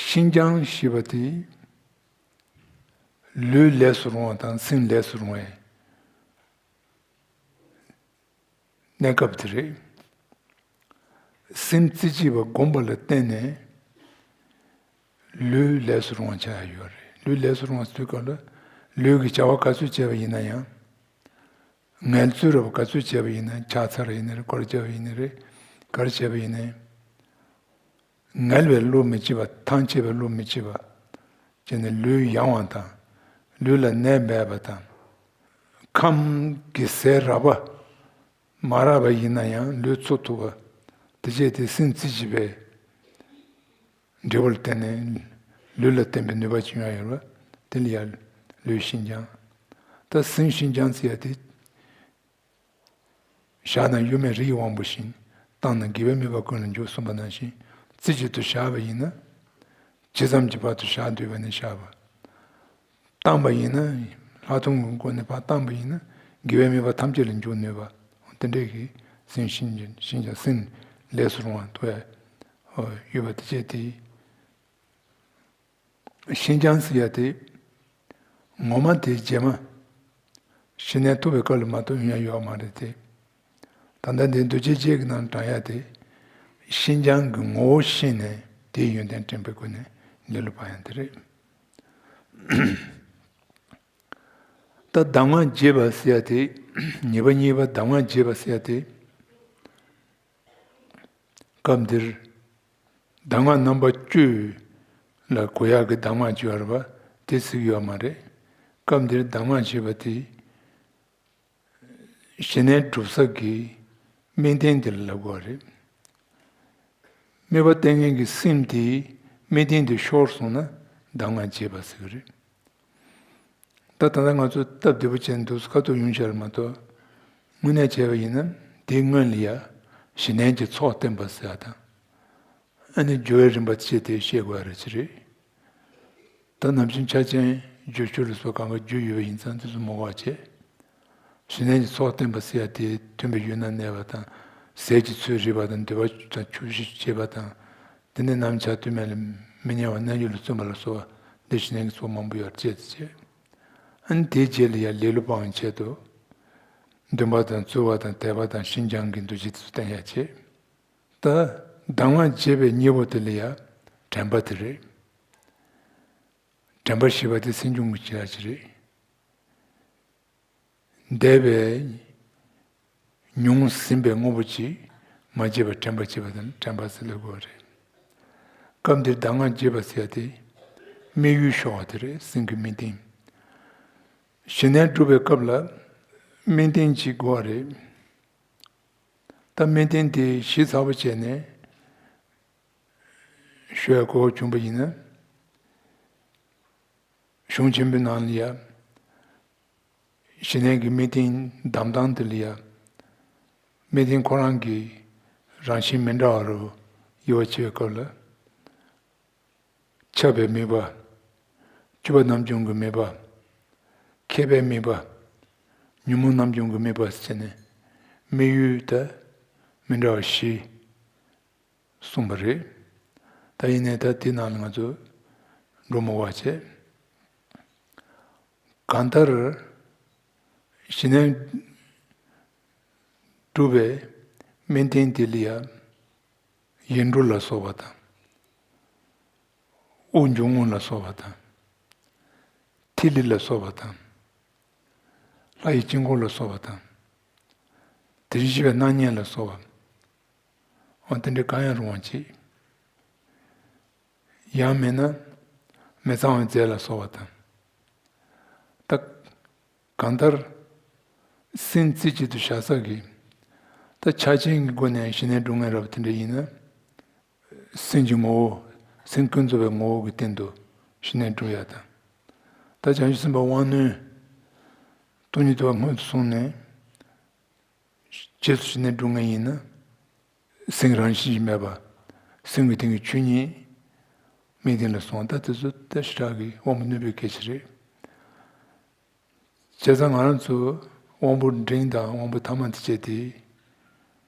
ཤིན་སྦྱངས་ཞེས་པ་དེ་ལུས་ལས་སུ་རུང་བ་དང་སེམས་ལས་སུ་རུང་བའི་གནས་སྐབས་དེ་རེད། སེམས་རྩེ་གཅིག་པ་བསྒོམ་པ་ལ་བརྟེན་ནས་ལུས་ལས་སུ་རུང་བ་ཆགས་ཡ་ཡོད་རེད། ལུས་ལས་སུ་རུང་བ་ཟེར་དུས་སྐབས་ལ་ལུས་ཀྱི་བྱ་བ་ག་ཚོད་བྱས་པ་ཡིན་ན་ཡང་། ངལ་རྩོལ་རབ་ག་ཚོད་བྱས་པ་ཡིན་ན་ཕྱག་འཚལ་ཡིན་ནའི་རེད། སྐོར་ར་བྱས་པ་ཡིན་ནའི་རེད། ག་རེ་བྱས་པ་ཡིན་ནའི། ངལ་བའི་བློ་མི་སྐྱེ་བ། ཐང་ཆད་པའི་བློ་མི་སྐྱེ་བ། བྱས་ནས་ལུས་ཡང་བ་དང་། ལུས་ལ་ནད་མེད་པ་དང་། ཁམས་ཀྱི་ཟས་རགས་པ། མ་རག་པ་ཡིན་ན་ཡང་ལུས་འཚོ་ཐུབ་པ། དེ་བྱས་ཏེ་སེམས་རྩེ་གཅིག་པའི་འབྲས་བུ་ལ་བརྟེན་ནས་ལུས་ལ་བརྟེན་པའི་ནུས་པ་ཅིག་ཡོང་ཡ་ཡོད་པ་དེ་ལ་ཡ་ལུས་ཤིན་སྦྱངས། ད་སེམས་ཤིན་སྦྱངས་ཟེར་ཡ་དེ། བཞག་ན་གཡོ་མེད་རི་ཡི་དབང་པོ་བཞིན། བཏང་ན་དགེ་བའི་མོས་པ་ཀུན་ལ་འཇུག་གསུངས་པ་ནང་བཞིན་རྩེ་གཅིག་ཏུ་བཞག་པ་ཡིན་ན། ཇི་ཙམ་གྱི་བར་དུ་བཞག་འདོད་པ་ནི་བཞག་པ། བཏང་པ་ཡིན་ན། ལྷག་མཐོང་གི་སྒོ་ནས་ཕར་བཏང་པ་ཡིན་ན་དགེ་བའི་མོས་པ་ཐམས་ཅད་ལ་འཇུག་ནུས་པ། དེ་འདྲའི་གི་སེམས་ཤིན་ཤིན་སྦྱངས་སེམས་ལས་སུ་རུང་བ་ཐོབ་ཡ་ཡོད་པ་དེ་བྱས་ཏེ། ཤིན་སྦྱངས་ཟེར་ཡ་དེ། ངོ་མ་དེ་རྗེས་མ། ཤི་ནས་ཐུབ་པའི་སྐབས་ལ་མ་གཏོགས་ཡོང་ཡ་ཡོད་མ་རེད་དེ། ད་ལྟ་འདི་འདུ་བྱེད་བརྒྱད་ཀྱི་ནང་དྲངས་ཡ་དེ། ཤིན་སྦྱངས་ཀྱི་ངོ་བོ་ཤེས་ནས་དེའི་ཡོན་ཏན་དྲན་པའི་སྒོ་ནས་ལེ་ལོ་སྤང་ཡ་དེ་རེད། ད་གདམས་ངག་རྒྱས་པ་ཟེར་ཡ་དེ། ཉེས་པ་གཉིས་པ་གདམས་ངག་རྒྱས་པ་ཟེར་ཡ་དེ། སྐབས་འདིར་གདམས་ངག་རྣམ་པ་བཅུ་ལ་གོ་ཡག་གི་གདམས་ངག་བཅུ་ཡོད་རེད་པ། དེ་གཟིགས་ཡོད་མ་རེད། སྐབས་འདིར་གདམས་ངག་ཅེས་པ་དེ་ཞི་གནས་སྒྲུབ་ས་གི་དམིགས་རྟེན་དེ་ལ་ལབ་དགོས་རེད། དམིགས་པ་བསྟན་མཁན་གྱི་སེམས་དེའི་དམིགས་རྟེན་དེ་ཤོར་སོང་ན་གདམས་ངག་བརྗེད་པ་ཟེར་གི་རེད། ད་ད་ལྟ་ང་ཚོ་སྟབས་བདེ་པོ་བྱས་ནས་འདུག་སེ་ཁ་ཐུག་ཡོང་བྱས་རེད་མ་གཏོགས། དངོས་གནས་བྱས་པ་ཡིན་ན་དེའི་སྔོན་ལ་ཡ་ཞི་གནས་ཀྱི་ཚོགས་བསྟེན་པ་ཟེར་ཡ་དང་། ཨ་ནི་སྦྱོར་བའི་རིམ་པ་བཅས་དེ་ཤེས་དགོས་ཡ་རེད་ཅི་རེད། ད་ནམ་རྒྱུན་ཆ་ཅན་བསྒྱུར་བཅོས་ལ་སོགས་གང་ག་བསྒྱུར་ཡོད་པ་ཡིན་ཙང་དེ་ཚོ་མ་དགོས་པ་བྱས། ཞི་གནས་ཀྱི་ཚོགས་བསྟེན་པ་ཟེར་ཡ་དེ་མཐུན་པའི་ཡུལ་ན་གནས་པ་དང་། ཟས་ཀྱི་ཚོད་རིག་པ་དང་། འདུལ་བ་དང་ཆོས་བཞི་བྱེད་པ་དང་། དེ་ནས་ནམ་འཆར་དུས་མེད་ལ་མི་ཉལ་བ་རྣལ་འབྱོར་ལ་བརྩོན་པ་ལ་སོགས་པ་འདི་ཞི་གནས་ཀྱི་ཚོགས་མང་པོ་ཡོད་རེད་ཅེས་བྱས། ཨ་ནི་དེའི་རྗེས་ལ་ཡང་ལེ་ལོ་སྤང་བའི་ཆེད་དུ། འདུན་པ་དང་རྩོལ་བ་དང་དད་པ་དང་ཤིན་སྦྱངས་ཀྱི་འདུ་བྱེད་དེ་ཚོ་བསྟེན་ཡ་བྱེད། ད་གདམས་ངག་རྒྱས་པའི་གཉེན་པོ་དེ་ལ་ཡང་དྲན་པ་དེ་རེད། དྲན་པ་ཞེས་པ་དེ་སེམས་བྱུང་གི་བྱེད་ཡ་ཅིག་རེད། འདས་པའི་མྱོང་ཟིན་པའི་དངོས་པོ་ཅིག་མ་བརྗེད་པར་དྲན་པ་བྱེད་པ་དེ་ནི་དྲན་པ་ཟེར་ལབ་དགོས་པ་རེད། སྐབས་འདིར་གདམས་ངག་རྒྱས་པ་ཟེར་ཡ་དེ་དམིགས་ཡུལ་ཤོར་བ་དེ་རེད། སེམས་ཀྱི་དམིགས་རྟེན། ཞི་གནས་སྒྲུབ་པའི་སྐབས་ལ་དམིགས་རྟེན་ཅིག་དགོས་པ་རེད། ད་དམིགས་རྟེན་དེ་ཞིབ་ཚགས་པོ་བྱས་ནས་ཞུ་ཡ་གོ་བྱུང་བ་ཡིན་ན། གཞུང་ཆེན་པོའི་ནང་ལ་ཡ། ཞི་གནས་ཀྱི་དམིགས་རྟེན་གདམས་སྟངས་དེ་ལ་ཡ། དམིགས་རྟེན་ཁོ་རང་གི་རང་བཞིན་མི་འདྲ་བ་རུ་དབྱེ་བ་ཕྱེ་བའི་སྐབས་ལ། ཁྱབ་པའི་དམིགས་པ། བཅུ་པ་རྣམ་བྱུང་གི་དམིགས་པ། མཁས་པའི་དམིགས་པ། ཉོན་མོངས་རྣམ་བྱུང་གི་དམིགས་པ་ཟེར་ནས་དམིགས་ཡུལ་དེ་མི་འདྲ་བ་བཞི་གསུངས་པ་རེད། ད་ཡིན་ནའི་ད་དེ་ནང་ལ་ང་ཚོ་འགྲོ་མི་དགོས་པ་བྱས། གང་ལྟར་ཞི་གནས་སྒྲུབ་པའི་དམིགས་རྟེན་དེ་ལ་ཡ། ཡིག་འབྲུ་ལ་སོགས་པ་དང་། དབུགས་འབྱུང་རྔུབ་ལ་སོགས་པ་དང་། ཐིག་ལེ་ལ་སོགས་པ་དང་། ལྷ་ཡི་དཀྱིལ་འཁོར་ལ་སོགས་པ་དང་། དེ་བཞིན་གཤེགས་པའི་སྣང་བརྙན་ལ་སོགས་པ། འོ་དེ་འདྲའི་གང་ཡང་རུང་བ་ཅིག། ཡང་མིན་ན་མི་གཙང་བའི་རྫས་ལ་སོགས་པ་དང་། ད་གང་ལྟར་སེམས་རྩེ་གཅིག་ཏུ་བཞག་ས་གི། ད་ཆ་ཅན་གྱི་སྒོ་ནས་ཞི་གནས་སྒྲུབ་མཁན་རབ་དེ་འདྲ་ཡིན་ན། སེམས་ཀྱི་ངོ་བོ། སེམས་ཀུན་རྫོབ་པའི་ངོ་བོ་གི་སྟེང་དུ་ཞི་གནས་སྒྲུབ་ཡ་དང་། ད་བྱང་ཆུབ་སེམས་དཔའ་དབང་རྣོན་སྟོང་ཉིད་རྟོགས་པ་སྔོན་དུ་སོང་ནས། རྗེས་སུ་ཞི་གནས་སྒྲུབ་མཁན་ཡིན་ན། སེམས་རང་བཞིན་གྱིས་མེད་པ། སེམས་ཀྱི་སྟེང་གི་ཆོས་ཉིད་དམིགས་རྟེན་ལ་སོང་། ད་དེ་ཚོ་ད་ཞེ་དྲག་གི་དབང་པོ་རྣོན་པོའི་སྐད་ཆ་རེད། བྱས་ཙང་ང་རང་ཚོ་དབང་པོ་འབྲིང་དང་དབང་པོ་ཐ་མ་དེ་བྱས་ཏེ།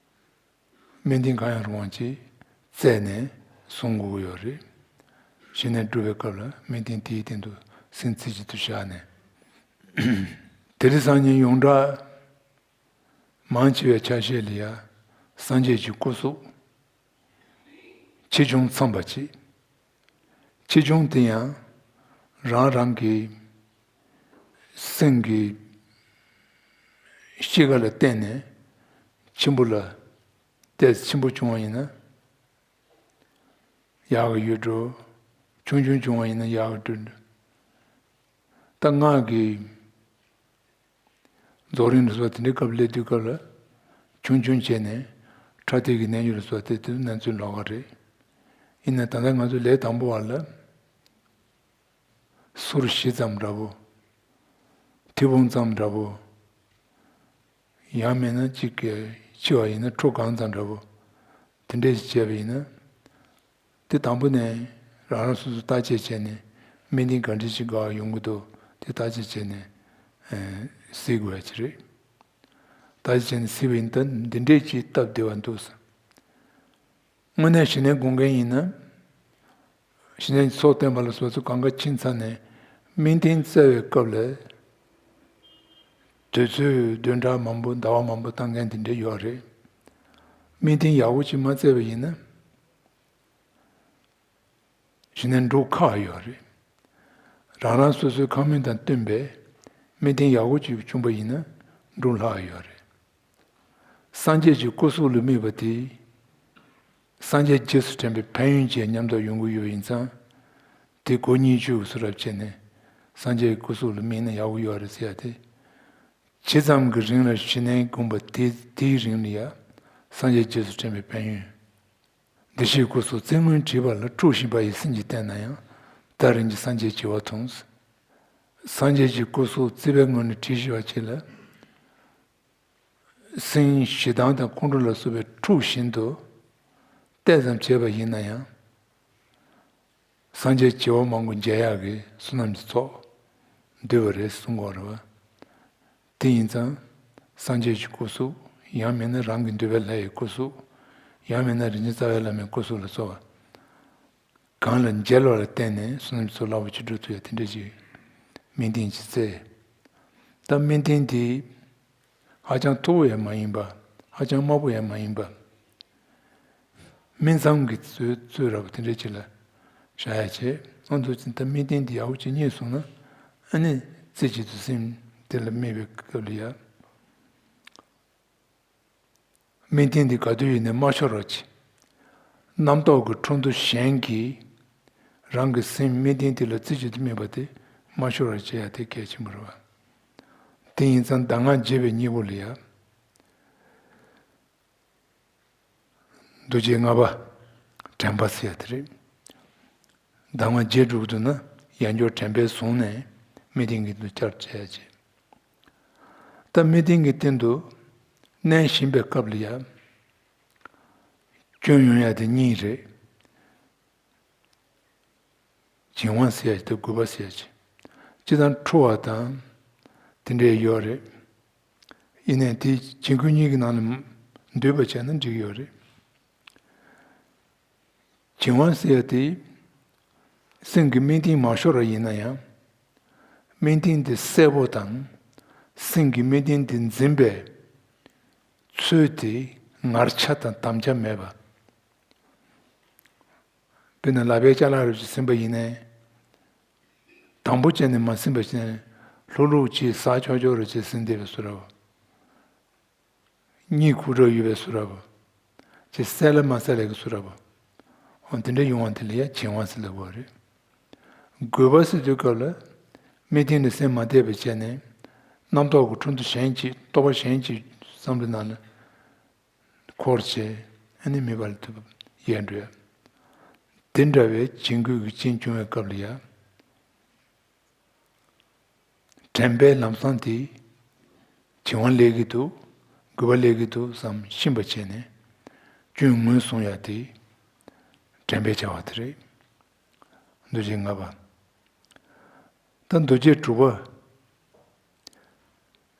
དམིགས་རྟེན་གང་ཡང་རུང་བ་ཅིག་བཙལ་ནས་བཟུང་དགོས་ཀྱི་ཡོད་རེད། ཞི་གནས་སྒྲུབ་པའི་སྐབས་ལ་དམིགས་རྟེན་དེའི་སྟེང་དུ་སེམས་རྩེ་གཅིག་ཏུ་བཞག་ནས། དེ་རིང་སང་ཉིན་ཡོངས་གྲགས་མང་ཆེ་བའི་ཆ་ཤས་ལ་ཡ། སངས་རྒྱས་ཀྱི་སྐུ་གཟུགས་ཆེ་ཆུང་འཚམ་པ་ཅིག། ཆེ་ཆུང་དེ་ཡང་རང་རང་གི་སེམས་ཀྱི་གཤིས་ཀ་ལ་བརྟེན་ནས་ཆེན་པོ་ལ་ཏོག་ཙམ་ཆེན་པོ་བྱུང་བ་ཡིན་ན་ཡག་གི་ཡོད་འགྲོ། ཆུང་ཆུང་བྱུང་བ་ཡིན་ན་ཡག་གི་འགྲོ། ད་སྔགས་ཀྱི་རྫོགས་རིམ་ལ་སོགས་དེ་འདྲའི་སྐབས་སླེབས་དུས་སྐབས་ལ་ཆུང་ཆུང་བྱས་ནས་ཕྲ་ཏོག་གི་རྣལ་འབྱོར་ལ་སོགས་དེ་དུས་གནས་ཚུལ་ལོགས་ཀ་རེད། ཡིན་ན་ད་ལྟ་ང་ཚོ་ལས་དང་པོ་བ་ལ་ཟུར་བཞི་ཙམ་འདྲ་པོ། མཐེ་བོང་ཙམ་འདྲ་པོ། ཡང་མིན་ན་གཅིག་གི་ཕྱི་བ་ཡིན་ན་ཁྲོ་གང་ཙམ་འདྲ་པོ། དེ་འདྲས་བྱས་པ་ཡིན་ན། དེ་དང་པོ་ནས་རང་རང་སོ་སོ་བརྟག་དཔྱད་བྱས་ནས་དམིགས་རྟེན་ག་འདྲ་ཞིག་དགའ་བ་ཡོང་གི་འདུག་དེ་བརྟག་དཔྱད་བྱས་ནས་ཨེ་གཟིགས་དགོས་ཡ་ཅིག་རེད། བརྟག་དཔྱད་བྱས་ནས་གཟིགས་པ་ཡིན་ད་འདི་འདྲས་ཀྱི་སྟབས་བདེ་བ་འདུག་ཟེར། དངོས་གནས་ཞི་གནས་དགོས་མཁན་ཡིན་ན། ཞི་གནས་ཚོགས་བསྟེན་པ་ལ་སོགས་ཚུལ་གང་ག་ཕྱིན་ཚར་ནས་དམིགས་རྟེན་བཙལ་བའི་སྐབས་ལ། དུས་ཚོད་བདུན་ཕྲག་མང་པོ་ཟླ་བ་མང་པོ་བཏང་མཁན་དེ་འདྲ་ཡོད་རེད། དམིགས་རྟེན་ཡག་པོ་ཅིག་མ་བཙལ་བ་ཡིན་ན། ཞི་གནས་འགྲུབ་ཁག་ཡོད་རེད། རང་རང་སོ་སོའི་ཁམས་མིག་དང་བསྟུན་པའི་དམིགས་རྟེན་ཡག་པོ་ཅིག་བྱུང་པ་ཡིན་ན། འགྲོ་ལྷག་ཡོད་རེད། སངས་རྒྱས་ཀྱི་སྐུ་གཟུགས་ལ་དམིགས་པ་དེ། སངས་རྒྱས་རྗེས་སུ་དྲན་པའི་ཕན་ཡོན་ཅན་མཉམ་དུ་ཡོང་གི་ཡོད་པ་ཡིན་ཙང་། དེ་གོ་ཉིད་ཆོས་ཀྱི་བཟོ་འདྲ་བྱས་ནས་སངས་རྒྱས་སྐུ་གཟུགས་ལ་དམིགས་ན་ཡག་པོ་ཡོད་རེད་ཟེར་ཡ་དེ། ཇི་ཙམ་གྱི་རིང་ལ་ཞི་གནས་བསྒོམས་པ་དེ་དེའི་རིང་ལ་ཡ། སངས་རྒྱས་རྗེས་སུ་དྲན་པའི་ཕན་ཡོན། བདེ་གཤེགས་སྐུ་གཟུགས་བརྩེགས་སྔོན་བྲིས་པ་ལ་འཁྲུགས་བཞིན་པ་ཡི་སེམས་ཀྱིས་བལྟས་ན་ཡང་། ད་རིང་གི་སངས་རྒྱས་བྱེ་བ་མཐོང་། སངས་རྒྱས་ཀྱི་སྐུ་གཟུགས་བརྩེགས་པའི་སྔོན་ལ་བྲིས་བཞག་པ་ཅིག་ལ། སེམས་ཞེ་སྡང་དང་ཁོང་ཁྲོ་ལ་སོགས་པའི་འཁྲུགས་བཞིན་དུ་བལྟས་ཙམ་བྱས་པ་ཡིན་ན་ཡང་། སངས་རྒྱས་བྱེ་བ་མང་པོ་མཇལ་ཡག་གི་བསོད་ནམས་ཀྱི་ཚོགས་འདུས་པ་རེད་གསུང་གི་ཡོད་རེད་བ། དེ་ཡིན་ཙང་། སངས་རྒྱས་ཀྱི་སྐུ་གཟུགས། ཡང་མིན་ན་རང་གི་འདོད་པའི་ལྷ་ཡི་སྐུ་གཟུགས། ཡང་མིན་ན་རིན་ཆེན་རྩ་བའི་བླ་མའི་སྐུ་གཟུགས་ལ་སོགས་པ། གང་ལ་མཇལ་བ་ལ་བརྟེན་ནས་བསོད་ནམས་ཚོགས་རླབས་པོ་ཆེ་འགྲོ་ཐུབ་ཡ་དེ་འདྲ་ཞིག་སྨིན་གཏིང་ཅིག་བཙལ། ད་སྨིན་གཏིང་དེ་ཧ་ཅང་མཐོ་པོ་ཡང་མ་ཡིན་པ། ཧ་ཅང་དམའ་པོ་ཡང་མ་ཡིན་པ། སྨིན་མཚམས་ཀྱི་ཚོད་ཚོད་ར་བ་དེ་འདྲ་ཅིག་ལ་བཞག་ཡ་བྱས། ཨ་མདོ་ཅན་ད་སྨིན་གཏིང་དེ་ཡག་པོ་ཅིག་རྙེད་སོང་ན། ཨ་ནི་རྩེ་གཅིག་ཏུ་སེམས་དེ་ལ་དམིགས་པའི་སྐབས་ལ་ཡ། སྨིན་གཏིང་འདི་ག་དུས་ཡིན་ནའི་མ་ཤོར་བ་བྱེད། རྣམ་རྟོག་གི་འཕྲོ་འདུ་གཞན་གྱིས་རང་གི་སེམས་སྨིན་གཏིང་འདི་ལ་རྩེ་གཅིག་ཏུ་དམིགས་པ་དེ་མ་ཤོར་བར་བྱེད་ཡ་དེ་གལ་ཆེན་པོ་རེད་བ། དེ་ཡིན་ཙང་གདམས་ངག་རྒྱས་པའི་སྙིང་པོ་ལ་ཡ། རྡོ་རྗེ་ལྔ་པ་དྲན་པ་ཟེར་ཡ་དེ་རེད། གདམས་ངག་རྒྱས་འགྲོ་གི་འདུག་ན་ཡང་བསྐྱར་དྲན་པས་བཟུང་ནས་སྨིན་གཏིང་གི་དུ་བསྐྱར་བྱེད་ཡ་བྱེད། ད་སྨིན་གཏིང་གི་སྟེང་དུ་གནས་བཞིན་པའི་སྐབས་ལ་ཡང་སྐྱོན་ཡོང་ཡ་དེ་གཉིས་རེད། བྱིང་བ་ཟེར་ཡ་ཅིག་དང་རྒུད་པ་ཟེར་ཡ་ཅིག་སྤྱིར་བཏང་ཁྲོ་བ་དང་དེ་འདྲས་ཡོད་རེད། ཡིན་ནའི་དེ་བྱིང་རྒུད་གཉིས་ཀྱི་ནང་ལ་འདུས་པ་བྱས་ན་འགྲིག་ཡོད་རེད། བྱིང་བ་ཟེར་ཡ་དེ། སེམས་ཀྱི་སྨིན་གཏིང་མ་ཤོར་བ་ཡིན་ན་ཡང་། སྨིན་གཏིང་དེ་གསལ་པོ་དང་། སེམས་ཀྱི་སྨིན་གཏིང་དེ་འཛིན་པའི་ཚུལ་དེ་ངར་ཆ་དང་དམ་བཅའ་མེད་པ། དཔེར་ན་ལག་པའི་ཅ་ལག་རུ་ཅིག་ཟིན་པ་ཡིན་ནའི། དམ་པོ་བྱས་ནས་མ་ཟིན་པ་བྱས་ནས་ལྷུག་ལྷུག་ཅིག་ཟག་ཆོག་ཆོག་རུ་ཅིག་ཟིན་བསྡད་པའི་བཟོ་འདྲ་བོ། གཉིད་ཁུག་འགྲོ་ཡོད་པའི་བཟོ་འདྲ་བོ། ཅིག་གསལ་ལ་མ་གསལ་ལ་གི་བཟོ་འདྲ་བོ། འོ་དེ་འདྲ་ཡོང་བ་དེ་ལ་ཡ་བྱིང་བ་ཟེར་ལབ་དགོས་རེད། རྒུད་པ་ཟེར་དུས་སྐབས་ལ། སྨིན་གཏིང་ལ་སེམས་མ་གཏད་པ་བྱས་ནས། རྣམ་རྟོག་གི་འཕྲོ་འདུ་གཞན་གྱི་རྟོག་པ་གཞན་གྱི་བསམ་བློ་ནང་ལ། འཁོར་བྱས་ཨ་ནི་མེད་པར་ཐུབ་ཡལ་འགྲོ་ཡ། དེ་འདྲ་བའི་བྱིང་རྒུད་ཀྱི་རྐྱེན་བྱུང་བའི་སྐབས་ལ་ཡ། དྲན་པའི་ལམ་སང་དེ་བྱིང་བ་སླེབས་ཀྱི་འདུག་རྒུད་པ་སླེབས་ཀྱི་འདུག་བསམ་ཤེས་པ་བྱས་ནས་སྐྱོན་ངོས་བཟུང་ཡ་དེ་དྲན་པའི་བྱ་བ་དེ་རེད། རྡོ་རྗེ་ལྔ་པ། ད་རྡོ་རྗེ་དྲུག་པ།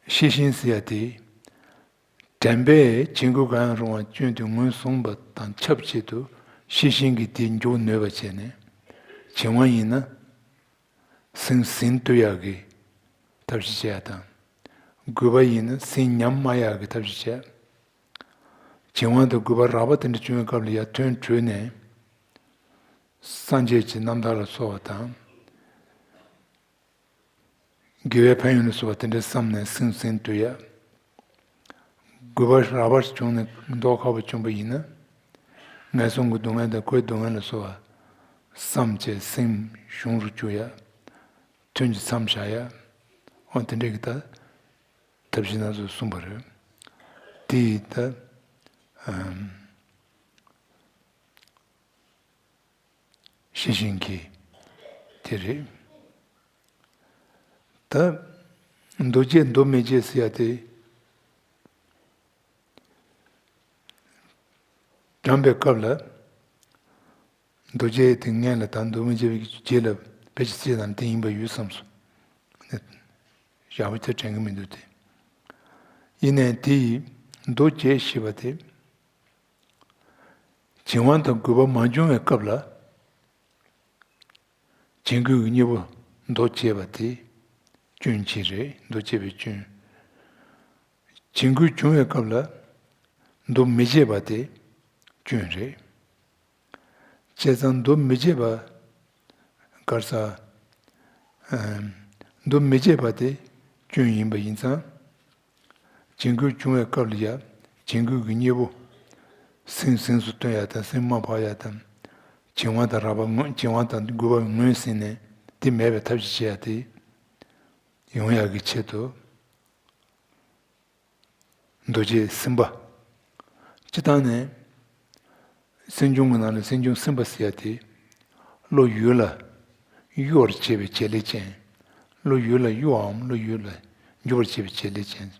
ཤེས་བཞིན་ཟེར་ཡ་དེ། དྲན་པས་བྱིང་རྒུད་གང་ཡང་རུང་བ་སྐྱོན་དེ་ངོས་བཟུང་བ་དང་ཆབས་ཅིག་ཏུ་ཤེས་བཞིན་གྱིས་དེ་འཇུག་ནུས་པ་བྱས་ནས། བྱིང་བ་ཡིན་ན། སེམས་ཟིན་ཐུབ་ཡག་གི་ཐབས་ཤེས་བྱེད་ཡ་དང་། རྒུད་པ་ཡིན་ན་སེམས་ཉམས་དམའ་ཡག་གི་ཐབས་ཤེས་བྱེད། བྱིང་བ་དང་རྒུད་པ་རགས་པ་དེ་འདྲ་བྱུང་བའི་སྐབས་ལ་ཡར་ཐོན་བྲོས་ནས། སངས་རྒྱས་ཀྱི་རྣམ་ཐར་ལ་སོགས་པ་དང་། དགེ་བའི་ཕན་ཡོན་ལ་སོགས་པ་དེ་འདྲ་བསམ་ནས་སེམས་ཟིན་ཐུབ་ཡ། རྒུད་པ་རགས་པ་བྱུང་ནས་མདོག་ཁ་པོ་བྱུང་བ་ཡིན་ན། ངན་སོང་གི་སྡུག་བསྔལ་དང་ཁོའི་སྡུག་བསྔལ་ལ་སོགས་པ་བསམ་བྱས་སེམས་གཞུང་རུ་བཅུག་ཡ། ཐུན་གྱི་མཚམས་བཞག་ཡ། འོ་དེ་འདྲ་གི་ད་ཐབས་ཤེས་སྣ་ཚོགས་གསུངས་པ་རེད། དེ་ཡི་ད་ཨམ། ཤེས་བཞིན་གྱི་དེ་རེད། ད་འདུ་བྱེད་འདུ་མི་བྱེད་ཟེར་ཡ་དེ། སྦྱངས་པའི་སྐབས་ལ། འདུ་བྱེད་དེ་ངན་ལ་དང་འདུ་མི་བྱེད་པའི་རྗེས་ལ་ཕལ་ཆེར་ཚིག་དང་དེ་ཡིན་པ་ཡོད་བསམ་སོང་། ཡག་པོ་དེ་དྲན་གྱི་མི་འདུག་སྟེ། ཡིན་ནའི་དེ་ཡི་འདུ་བྱེད་ཞེས་པ་དེ། བྱིང་བ་དང་རྒུད་པ་མ་བྱུང་བའི་སྐབས་ལ། བྱིང་རྒུད་ཀྱི་གཉིས་པོ་འདུ་བྱེད་པ་དེ་སྐྱོན་གཅིག་རེད། འདུ་བྱེད་པའི་སྐྱོན། བྱིང་རྒུད་བྱུང་བའི་སྐབས་ལ་འདུ་མི་བྱེད་པ་དེ་སྐྱོན་རེད། བྱས་ཙང་འདུ་མི་བྱེད་པ་གར་ས། ཨམ། འདུ་མི་བྱེད་པ་དེ་སྐྱོན་ཡིན་པ་ཡིན་ཙང་། བྱིང་རྒོད་བྱུང་བའི་སྐབས་ལ་ཡ། བྱིང་རྒོད་ཀྱི་གཉེན་པོ། སེམས་སེམས་སུ་བཏོན་ཡ་དང་སེམས་མ་བག་ཡ་དང་། བྱིང་བ་དང་རགས་པ་ངོས་བྱིང་བ་དང་རྒོད་པ་ངོས་ཟིན་ནས་དེ་མེད་པའི་ཐབས་ཤེས་བྱེད་ཡ་དེ་ཡོང་ཡ་གི་ཆེད་དུ། འདུ་བྱེད་སེམས་པ། སྤྱི་བཏང་ནས་སེམས་བྱུང་གི་ནང་ནས་སེམས་བྱུང་སེམས་པ་ཟེར་ཡ་དེ། བློ་ཡུལ་ལ་གཡོ་བར་བྱེད་པའི་བྱེད་ལས་ཅན། བློ་ཡུལ་ལ་གཡོ་བའམ་བློ་ཡུལ་ལ་འཇུག་པར་བྱེད་པའི་བྱེད་ལས་ཅན།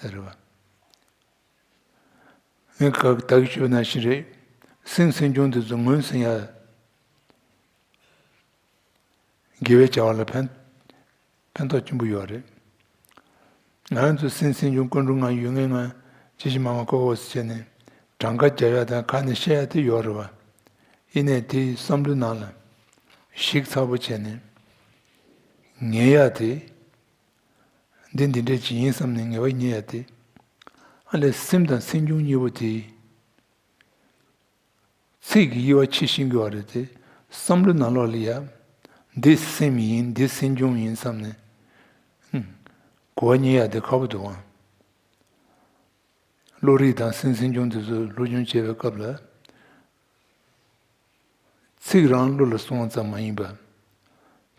ཟེར་བ། ངས་ད་གིན་ཞུས་པ་ནང་བཞིན་རེད། སེམས་སེམས་བྱུང་དེ་ཚོ་ངོས་ཟིན་ཡ། དགེ་བའི་བྱ་བ་ལ་ཕན་ཕན་ཐོགས་ཆེན་པོ་ཡོད་རེད། ང་རང་ཚོ་སེམས་སེམས་བྱུང་ཀུན་འགྲོ་ལྔ་ཡོད་ངེས་ང་ཅི་ཞིག་མ་མ་ཁོ་ཁོ་ཟེར་བྱས་ནས་གྲངས་ཀ་རྒྱབ་ཡ་དང་ཁ་ནས་བཤད་ཡ་དེ་ཡོད་རེད་བ། ཡིན་ནའི་དེ་བསམ་བློའི་ནང་ལ་ཞིག་ཚགས་པོ་བྱས་ནས་ངེས་ཡ་དེ། འདི་འདི་འདྲས་ཅིག་ཡིན་བསམ་ནས་ངེས་པ་རྙེད་ཡ་དེ། ཨ་ལས་སེམས་དང་སེམས་བྱུང་གཉིས་པོ་དེ། ཚིག་གི་དབྱེ་བ་ཕྱེ་ཤེས་དགོས་པ་རེད་དེ། བསམ་བློའི་ནང་ལོགས་ལ་ཡ། འདི་སེམས་ཡིན་འདི་སེམས་བྱུང་ཡིན་བསམ་ནས། ཧུམ། གོ་བ་རྙེད་ཡ་དེ་ཁག་པོ་འདུག་ཨང་། བློ་རིག་དང་སེམས་སེམས་བྱུང་དེ་ཚོ་སློབ་སྦྱོང་བྱེད་པའི་སྐབས་ལ། ཚིག་རང་བློ་ལ་གསུང་བ་ཙམ་མ་ཡིན་པར།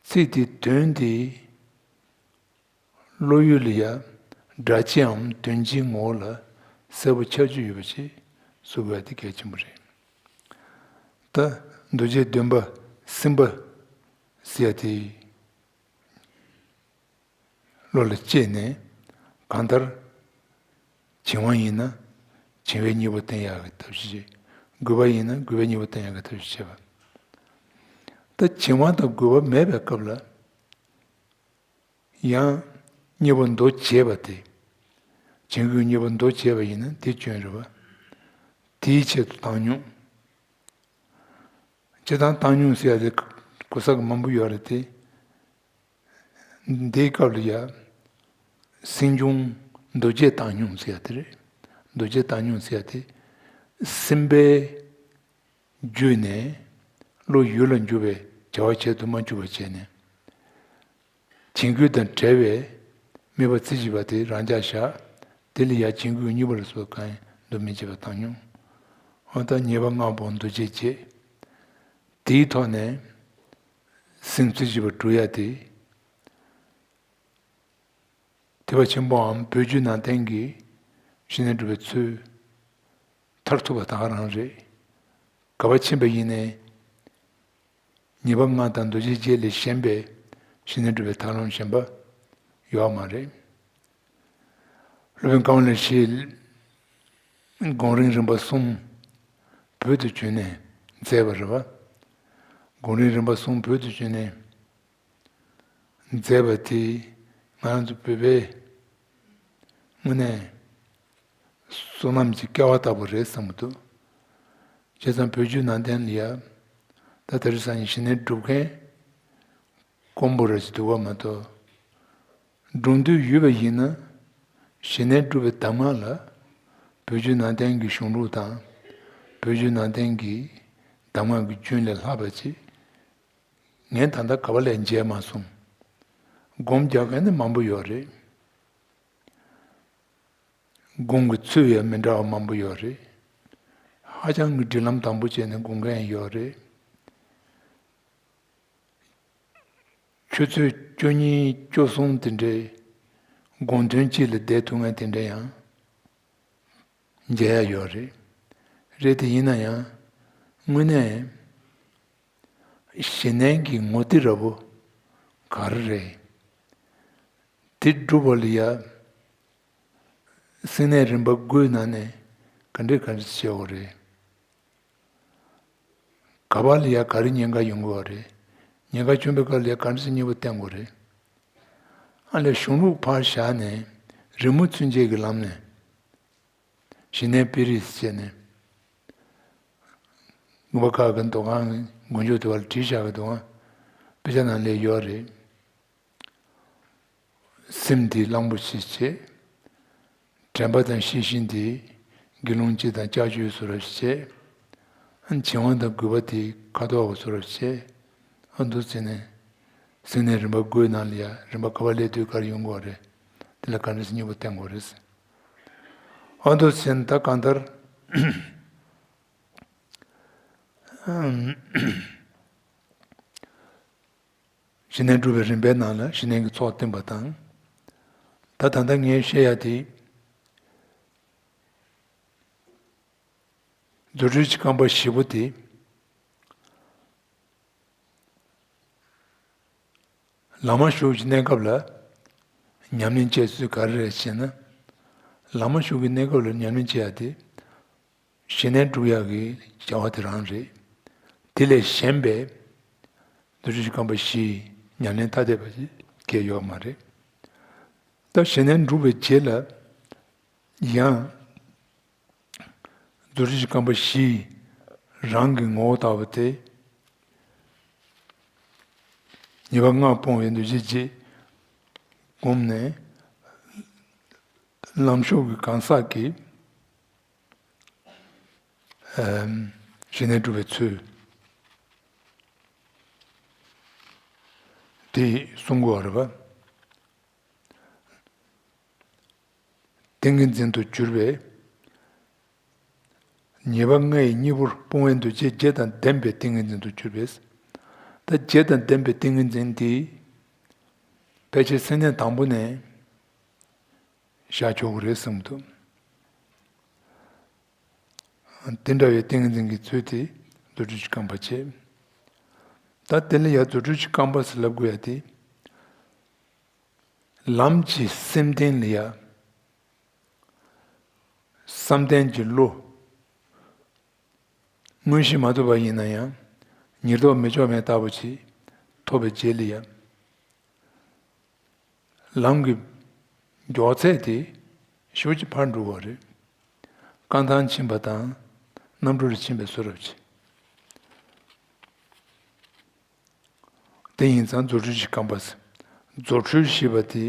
ཚིག་དེའི་དོན་དེ་བློ་ཡུལ་ལ་ཡ་སྒྲ་སྤྱིའམ་དོན་སྤྱིའི་ངོ་བོ་ལ་གསལ་པོ་ཁྱབ་ཚུལ་ཡོད་པ་ཞིག་གཟུགས་དགོས་ཡ་དེ་གལ་ཆེན་པོ་རེད། ད་འདུ་བྱེད་བདེན་པ་སེམས་པ་ཟེར་ཡ་དེ། བློ་ལ་སྐྱེས་ནས་གང་ལྟར་བྱིང་བ་ཡིན་ན་བྱིང་བའི་གཉེན་པོ་བསྟེན་ཡག་གི་ཐབས་ཤེས་བྱེད། རྒོད་པ་ཡིན་ན་རྒོད་པའི་གཉེན་པོ་བསྟེན་ཡག་གི་ཐབས་ཤེས་བྱེད་པ། ད་བྱིང་བ་དང་རྒོད་པ་མེད་པའི་སྐབས་ལ་ཡང་གཉེན་པོ་འདུ་བྱེད་པ་དེ། བྱིང་རྒོད་གཉེན་པོ་འདུ་བྱེད་པ་ཡིན་ན་དེ་སྐྱོན་རེད་བ། དེའི་ཆེད་དུ་བཏང་སྙོམས། སྤྱིར་བཏང་བཏང་སྙོམས་ཟེར་ཡ་དེ་གོ་ས་གི་མང་པོ་ཡོད་རེད་དེ། འདིའི་སྐབས་ལ་ཡ། སེམས་བྱུང་འདུ་བྱེད་བཏང་སྙོམས་ཟེར་ཡ་དེ་རེད། འདུ་བྱེད་བཏང་སྙོམས་ཟེར་ཡ་དེ། སེམས་པའི་བརྒྱུད་ནས་བློ་ཡུལ་ལ་འཇུག་པའི་བྱ་བ་བྱེད་དུ་མ་འཇུག་པ་བྱས་ནས། བྱིང་རྒོད་དང་བྲལ་བའི་དམིགས་པ་རྩེ་གཅིག་པ་དེ་རང་འཇགས་བཞག་དེ་ལ་ཡ་བྱིང་རྒོད་གཉིས་པོ་ལ་སོགས་གང་ཡང་འདུ་མི་བྱེད་པ་བཏང་སྙོམས། འོ་ད་ཉེས་པ་ལྔ་པོ་འདུ་བྱེད་བྱེད། དེའི་ཐོག་ནས་སེམས་རྩེ་གཅིག་པ་སྒྲུབ་ཡ་དེ། ཐེག་པ་ཆེན་པོའམ་བོད་བརྒྱུད་ནང་བསྟན་གྱི་ཞི་གནས་སྒྲུབ་པའི་ཚུལ་མཐར་ཐུག་པ་ད་ག་རང་རེད། ག་པར་ཕྱིན་པ་ཡིན་ནའི། ཉེས་པ་ལྔ་དང་འདུ་བྱེད་བརྒྱད་ལས་གཞན་པའི་ཞི་གནས་སྒྲུབ་པའི་ཐབས་ལམ་གཞན་པ་ཡོད་མ་རེད། སློབ་དཔོན་ཀ་མ་ལ་ཤཱི་ཡིས་སྒོམ་རིམ་རིམ་པ་གསུམ་བོད་དུ་བསྒྱུར་ནས་མཛད་པ་རེད་བ། སྒོམ་རིམ་རིམ་པ་གསུམ་བོད་དུ་བསྒྱུར་ནས་མཛད་པ་དེ་ང་རང་ཚོ་བོད་པའི་དངོས་གནས་བསོད་ནམས་ཀྱི་སྐལ་བ་ལྟ་བུ་རེད་བསམ་གྱི་འདུག་བྱས་ཙང་བོད་བརྒྱུད་ནང་བསྟན་ལ་ཡ། ད་དེ་རིང་སང་ཉིན་ཞི་གནས་སྒྲུབ་མཁན་དཀོན་པོ་རེ་ཞིག་འདུག་པ་མ་གཏོགས། སྒྲུབ་འདོད་ཡོད་པ་ཡིན་ན། ཞི་གནས་སྒྲུབ་པའི་གདམས་ངག་ལ། བོད་བརྒྱུད་ནང་བསྟན་གྱི་གཞུང་ལུགས་དང་། བོད་བརྒྱུད་ནང་བསྟན་གྱི་གདམས་ངག་གི་རྒྱུན་ལས་ལྷག་པ་ཅིག་ངས་ད་ལྟ་ག་པ་ལས་མཇལ་མ་སོང་། སྒོམ་རྒྱག་མཁན་ནི་མང་པོ་ཡོད་རེད། སྒོམ་གྱི་ཚུལ་ཡང་མི་འདྲ་བ་མང་པོ་ཡོད་རེད། ཧ་ཅང་གི་སྒྲིག་ལམ་དམ་པོ་བྱས་ནས་སྒོམ་མཁན་ཡོད་རེད། ཆུ་ཚོད་བཅུ་གཉིས་བཅུ་གསུམ་དེ་འདྲའི་དགོང་ཐུན་གཅིག་ལ་བསྡད་ཐུབ་མཁན་དེ་འདྲ་ཡང་མཇལ་ཡ་ཡོད་རེད། རེད་དེ་ཡིན་ན་ཡང་དངོས་གནས་ཞི་གནས་ཀྱི་ངོ་ཏི་ར་བོ་ག་རེ་རེད། དེ་སྒྲུབ་པ་ལ་ཡ་སེམས་གནས་རིམ་པ་དགུའི་ནང་ནས་ག་འདྲས་ག་འདྲས་བྱེད་དགོས་རེད། ག་པ་ལ་ཡ་ག་རེ་ཉེན་ཁ་ཡོང་གི་ཡོད་རེད། ཉེན་ཁ་བྱུང་བའི་སྐབས་ལ་ཡ་ག་འདྲ་སེ་གཉེན་པོ་བསྟེན་དགོས་རེད། ཨ་ལས་གཞུང་ལུགས་ཕར་བཞག་ནས་རི་མོ་ཚུན་ཆད་ཀྱི་ལམ་ནས་ཞི་གནས་དཔེ་རིས་བྱས་ནས་དགོན་པ་ཁག་གི་འདུ་ཁང་གི་མགོ་མཇུག་དེ་བར་བྲིས་བཞག་གི་འདུག་ཨང་། དཔེ་ཆ་ནང་ལ་ཡོད་རེད། སེམས་འདི་གླང་པོ་ཆེ་བྱས། དྲན་པ་དང་ཤེས་བཞིན་འདི་དགེ་སློང་སྤྱི་དང་ལྕགས་ཀྱུའི་བཟོ་འདྲ་བྱས། ཨ་བྱིང་བ་དང་རྒོད་པ་དེ་ཁ་དོག་གི་བཟོ་འདྲ་བྱས། ཨ་འདུག་བྱས་ནས་སེམས་གནས་རིམ་པ་དགུའི་ནང་ལ་ཡ་རིམ་པ་ག་པ་སླེབས་དུས་ག་རེ་ཡོང་གི་ཡོད་རེད། ལ་ག་འདྲ་སེ་སྙིང་པོ་བསྟན་དགོས་རེད། ཨ་འདུག་ཟེར་ན་ད་གང་ལྟར། ཞི་གནས་སྒྲུབ་པའི་རིམ་པའི་ནང་ལ་ཞི་གནས་ཀྱི་ཚོགས་བསྟན་པ་དང་། ད་ད་ལྟ་ངས་བཤད་ཡ་དེ། རྫུ་འཕྲུལ་གྱི་རྐང་པ་བཞི་པོ་དེ། ལམ་མ་ཞུགས་ཀྱི་གནས་སྐབས་ལ་ཉམས་ལེན་བྱེད་ཚུལ་ག་རེ་རེད་ཞེ་ན། ལམ་མ་ཞུགས་ཀྱི་གནས་སྐབས་ལ་ཉམས་ལེན་བྱེད་ཡ་དེ། ཞི་གནས་སྒྲུབ་ཡག་གི་བྱ་བ་དེ་རང་རེད། དེ་ལས་གཞན་པའི་རྫུ་འཕྲུལ་གྱི་རྐང་པ་བཞི་ཉམས་ལེན་ཐ་དད་པ་ཞིག་གང་ཡང་ཡོད་མ་རེད། ད་ཞི་གནས་སྒྲུབ་པའི་རྗེས་ལ་ཡང་རྫུ་འཕྲུལ་གྱི་རྐང་པ་བཞི་རང་གི་ངོ་བོ་ལྟ་བུ་དེ། ཉེས་པ་ལྔ་སྤོང་བའི་འདུ་བྱེད་རྗེས་བསྒོམས་ནས། ལམ་ཞུགས་ཀྱི་གང་ཟག་གིས། ཨམ། ཞི་གནས་སྒྲུབ་པའི་ཚུལ་དེ་གསུང་དགོས་པ་རེད་པ། ཏིང་ངེ་འཛིན་དུ་གྱུར་པའི། ཉེས་པ་ལྔ་ཡི་གཉེན་པོར་སྤོང་བའི་འདུ་བྱེད་བརྒྱད་དང་ལྡན་པའི་ཏིང་ངེ་འཛིན་དུ་གྱུར་པས། ད་བརྒྱད་དང་ལྡན་པའི་ཏིང་ངེ་འཛིན་དེ། ཕལ་ཆེར་སེམས་གནས་དང་པོ་ནས། བཞག་ཆོག་གི་རེད་བསམ་གྱི་འདུག་དེ་འདྲ་བའི་ཏིང་ངེ་འཛིན་གྱི་ཚུལ་དེ་རྫུ་འཕྲུལ་གྱི་རྐང་པ་བྱས། ད་དེ་ལ་ཡང་རྫུ་འཕྲུལ་གྱི་རྐང་པ་ཟེར་ལབ་དགོས་ཡ་དེ། ལམ་གྱི་སེམས་རྟེན་ལ་ཡ། བསམ་གཏན་གྱི་བློ། མངོན་ཤེས་མ་ཐོབ་པ་ཡིན་ན་ཡང་། ཉེར་ཐོབ་མི་ལྕོགས་མེད་ལྟ་བུ་ཅིག་ཐོབ་པའི་རྗེས་ལ་ཡ། ལམ་གྱི་མགྱོགས་ཚད་དེ་ཞེ་པོ་ཅིག་འཕར་འགྲོ་བ་རེད། རྐང་ཐང་ཕྱིན་པ་དང་གནམ་གྲུ་ལ་ཕྱིན་པའི་བཟོ་འདྲ་ཅིག་དེ་ཡིན་ཙང་རྫུ་འཕྲུལ་གྱི་རྐང་པ་ཟེར། རྫུ་འཕྲུལ་ཞེས་པ་དེ།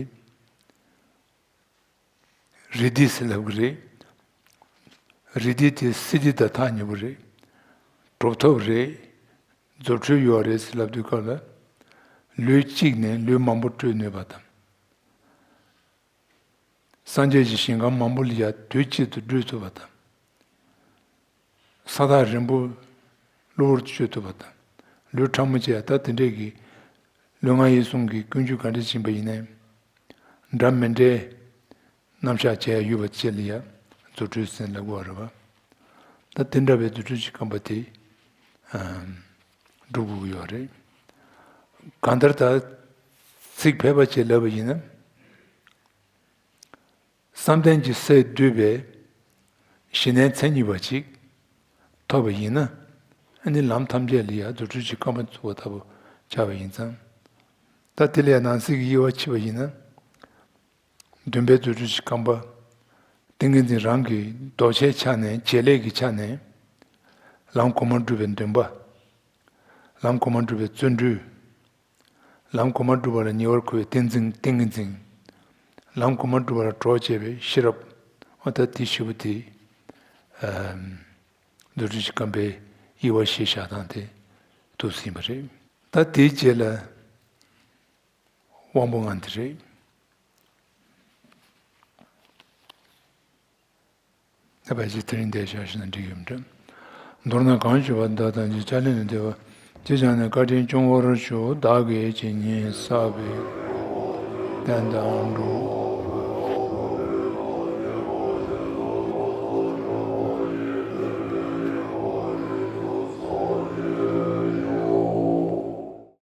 རི་དྭགས་ཟེར་ལབ་ཀྱི་རེད། རི་དྭགས་དེ་སྲིད་དེ་དང་ཐག་ཉེ་པོ་རེད། གྲུབ་ཐོབ་རེད། རྫུ་འཕྲུལ་ཡོད་རེད་ཟེར་ལབ་དུས་སྐབས་ལ། ལུས་གཅིག་ནས་ལུས་མང་པོ་སྤྲོད་ནུས་པ་དང་། སངས་རྒྱས་ཀྱི་ཞིང་ཁམས་མང་པོ་ལ་ཡང་དུས་གཅིག་ཏུ་བགྲོད་ཐུབ་པ་དང་། ས་ཐག་རིང་པོ་གློ་བུར་དུ་བགྲོད་ཐུབ་པ་དང་། ལུས་ཕྲ་མོ་ཅིག་ཡང་ད་དེ་འདྲས་ཀྱི་ལུས་ངག་ཡིད་གསུམ་གྱི་ཀུན་སྤྱོད་ག་འདྲས་ཕྱིན་པ་ཡིན་ནའི། འདྲ་མི་འདྲའི་རྣམ་གཞག་བྱས་ཡོད་པ་ཅིག་ལ་ཡང་རྫུ་འཕྲུལ་ཟེར་ལབ་དགོས་པ་རེད་པ། ད་དེ་འདྲ་བའི་རྫུ་འཕྲུལ་གྱི་རྐང་པ་དེ། ཨམ། སྒྲུབ་དགོས་ཀྱི་ཡོད་རེད། གང་ལྟར་ད་ཚིག་ཕལ་པ་ཅིག་ལབ་པ་ཡིན་ན། བསམ་གཏན་གྱི་སས་བསྡུས་པའི་ཞི་གནས་མཚན་ཉིད་པ་ཅིག་ཐོབ་པ་ཡིན་ན། ཨ་ནི་ལམ་ཐམས་ཅད་ལ་ཡང་རྫུ་འཕྲུལ་གྱི་རྐང་པ་ཚུགས་པ་ལྟ་བུ་ཆགས་པ་ཡིན་ཙང་། ད་དེ་ལ་ཡང་ནང་གསེས་ཀྱི་དབྱེ་བ་ཕྱེ་བ་ཡིན་ན། བདུན་པའི་རྫུ་འཕྲུལ་གྱི་རྐང་པ། ཏིང་ངེ་འཛིན་རང་གི་འདོགས་ཆའི་ཆ་ནས་བྱེད་ལས་ཀྱི་ཆ་ནས། ལམ་གོང་མ་སྒྲུབ་པའི་འདུན་པ། ལམ་གོང་མ་སྒྲུབ་པའི་བརྩོན་འགྲུས། ལམ་གོང་མ་སྒྲུབ་པ་ལ་ཉེ་བར་མཁོ་བའི་ཏིང་འཛིན་ཏིང་ངེ་འཛིན། ལམ་གོང་མ་སྒྲུབ་པ་ལ་གྲོགས་བྱེད་པའི་ཤེས་རབ། འོ་ད་དེ་བཞི་པོ་དེ། ཨམ། རྫུ་འཕྲུལ་གྱི་རྐང་པའི་དབྱེ་བ་བཞི་བཞག་སྟངས་དེ་ཐུགས་ཟིན་པ་རེད། ད་དེའི་རྗེས་ལ་དབང་པོ་ལྔ་དེ་རེད། ད་ཕལ་ཆེར་དེ་རིང་འདིར་བཞག་བཞག་ན་འགྲིག་གི་མི་འདྲ། མདོར་ན་གང་ཞུ་བ་བདག་དང་ཅི་ཕྱག་ལེན་ལ་འདི་བ། ཅི་བྱ་ནས་བཀའ་དྲིན་སྐྱོང་བར་ཞུ། བདག་གིས་ཇི་སྙེད་བསགས་པའི་བསྟན་དང་འགྲོ།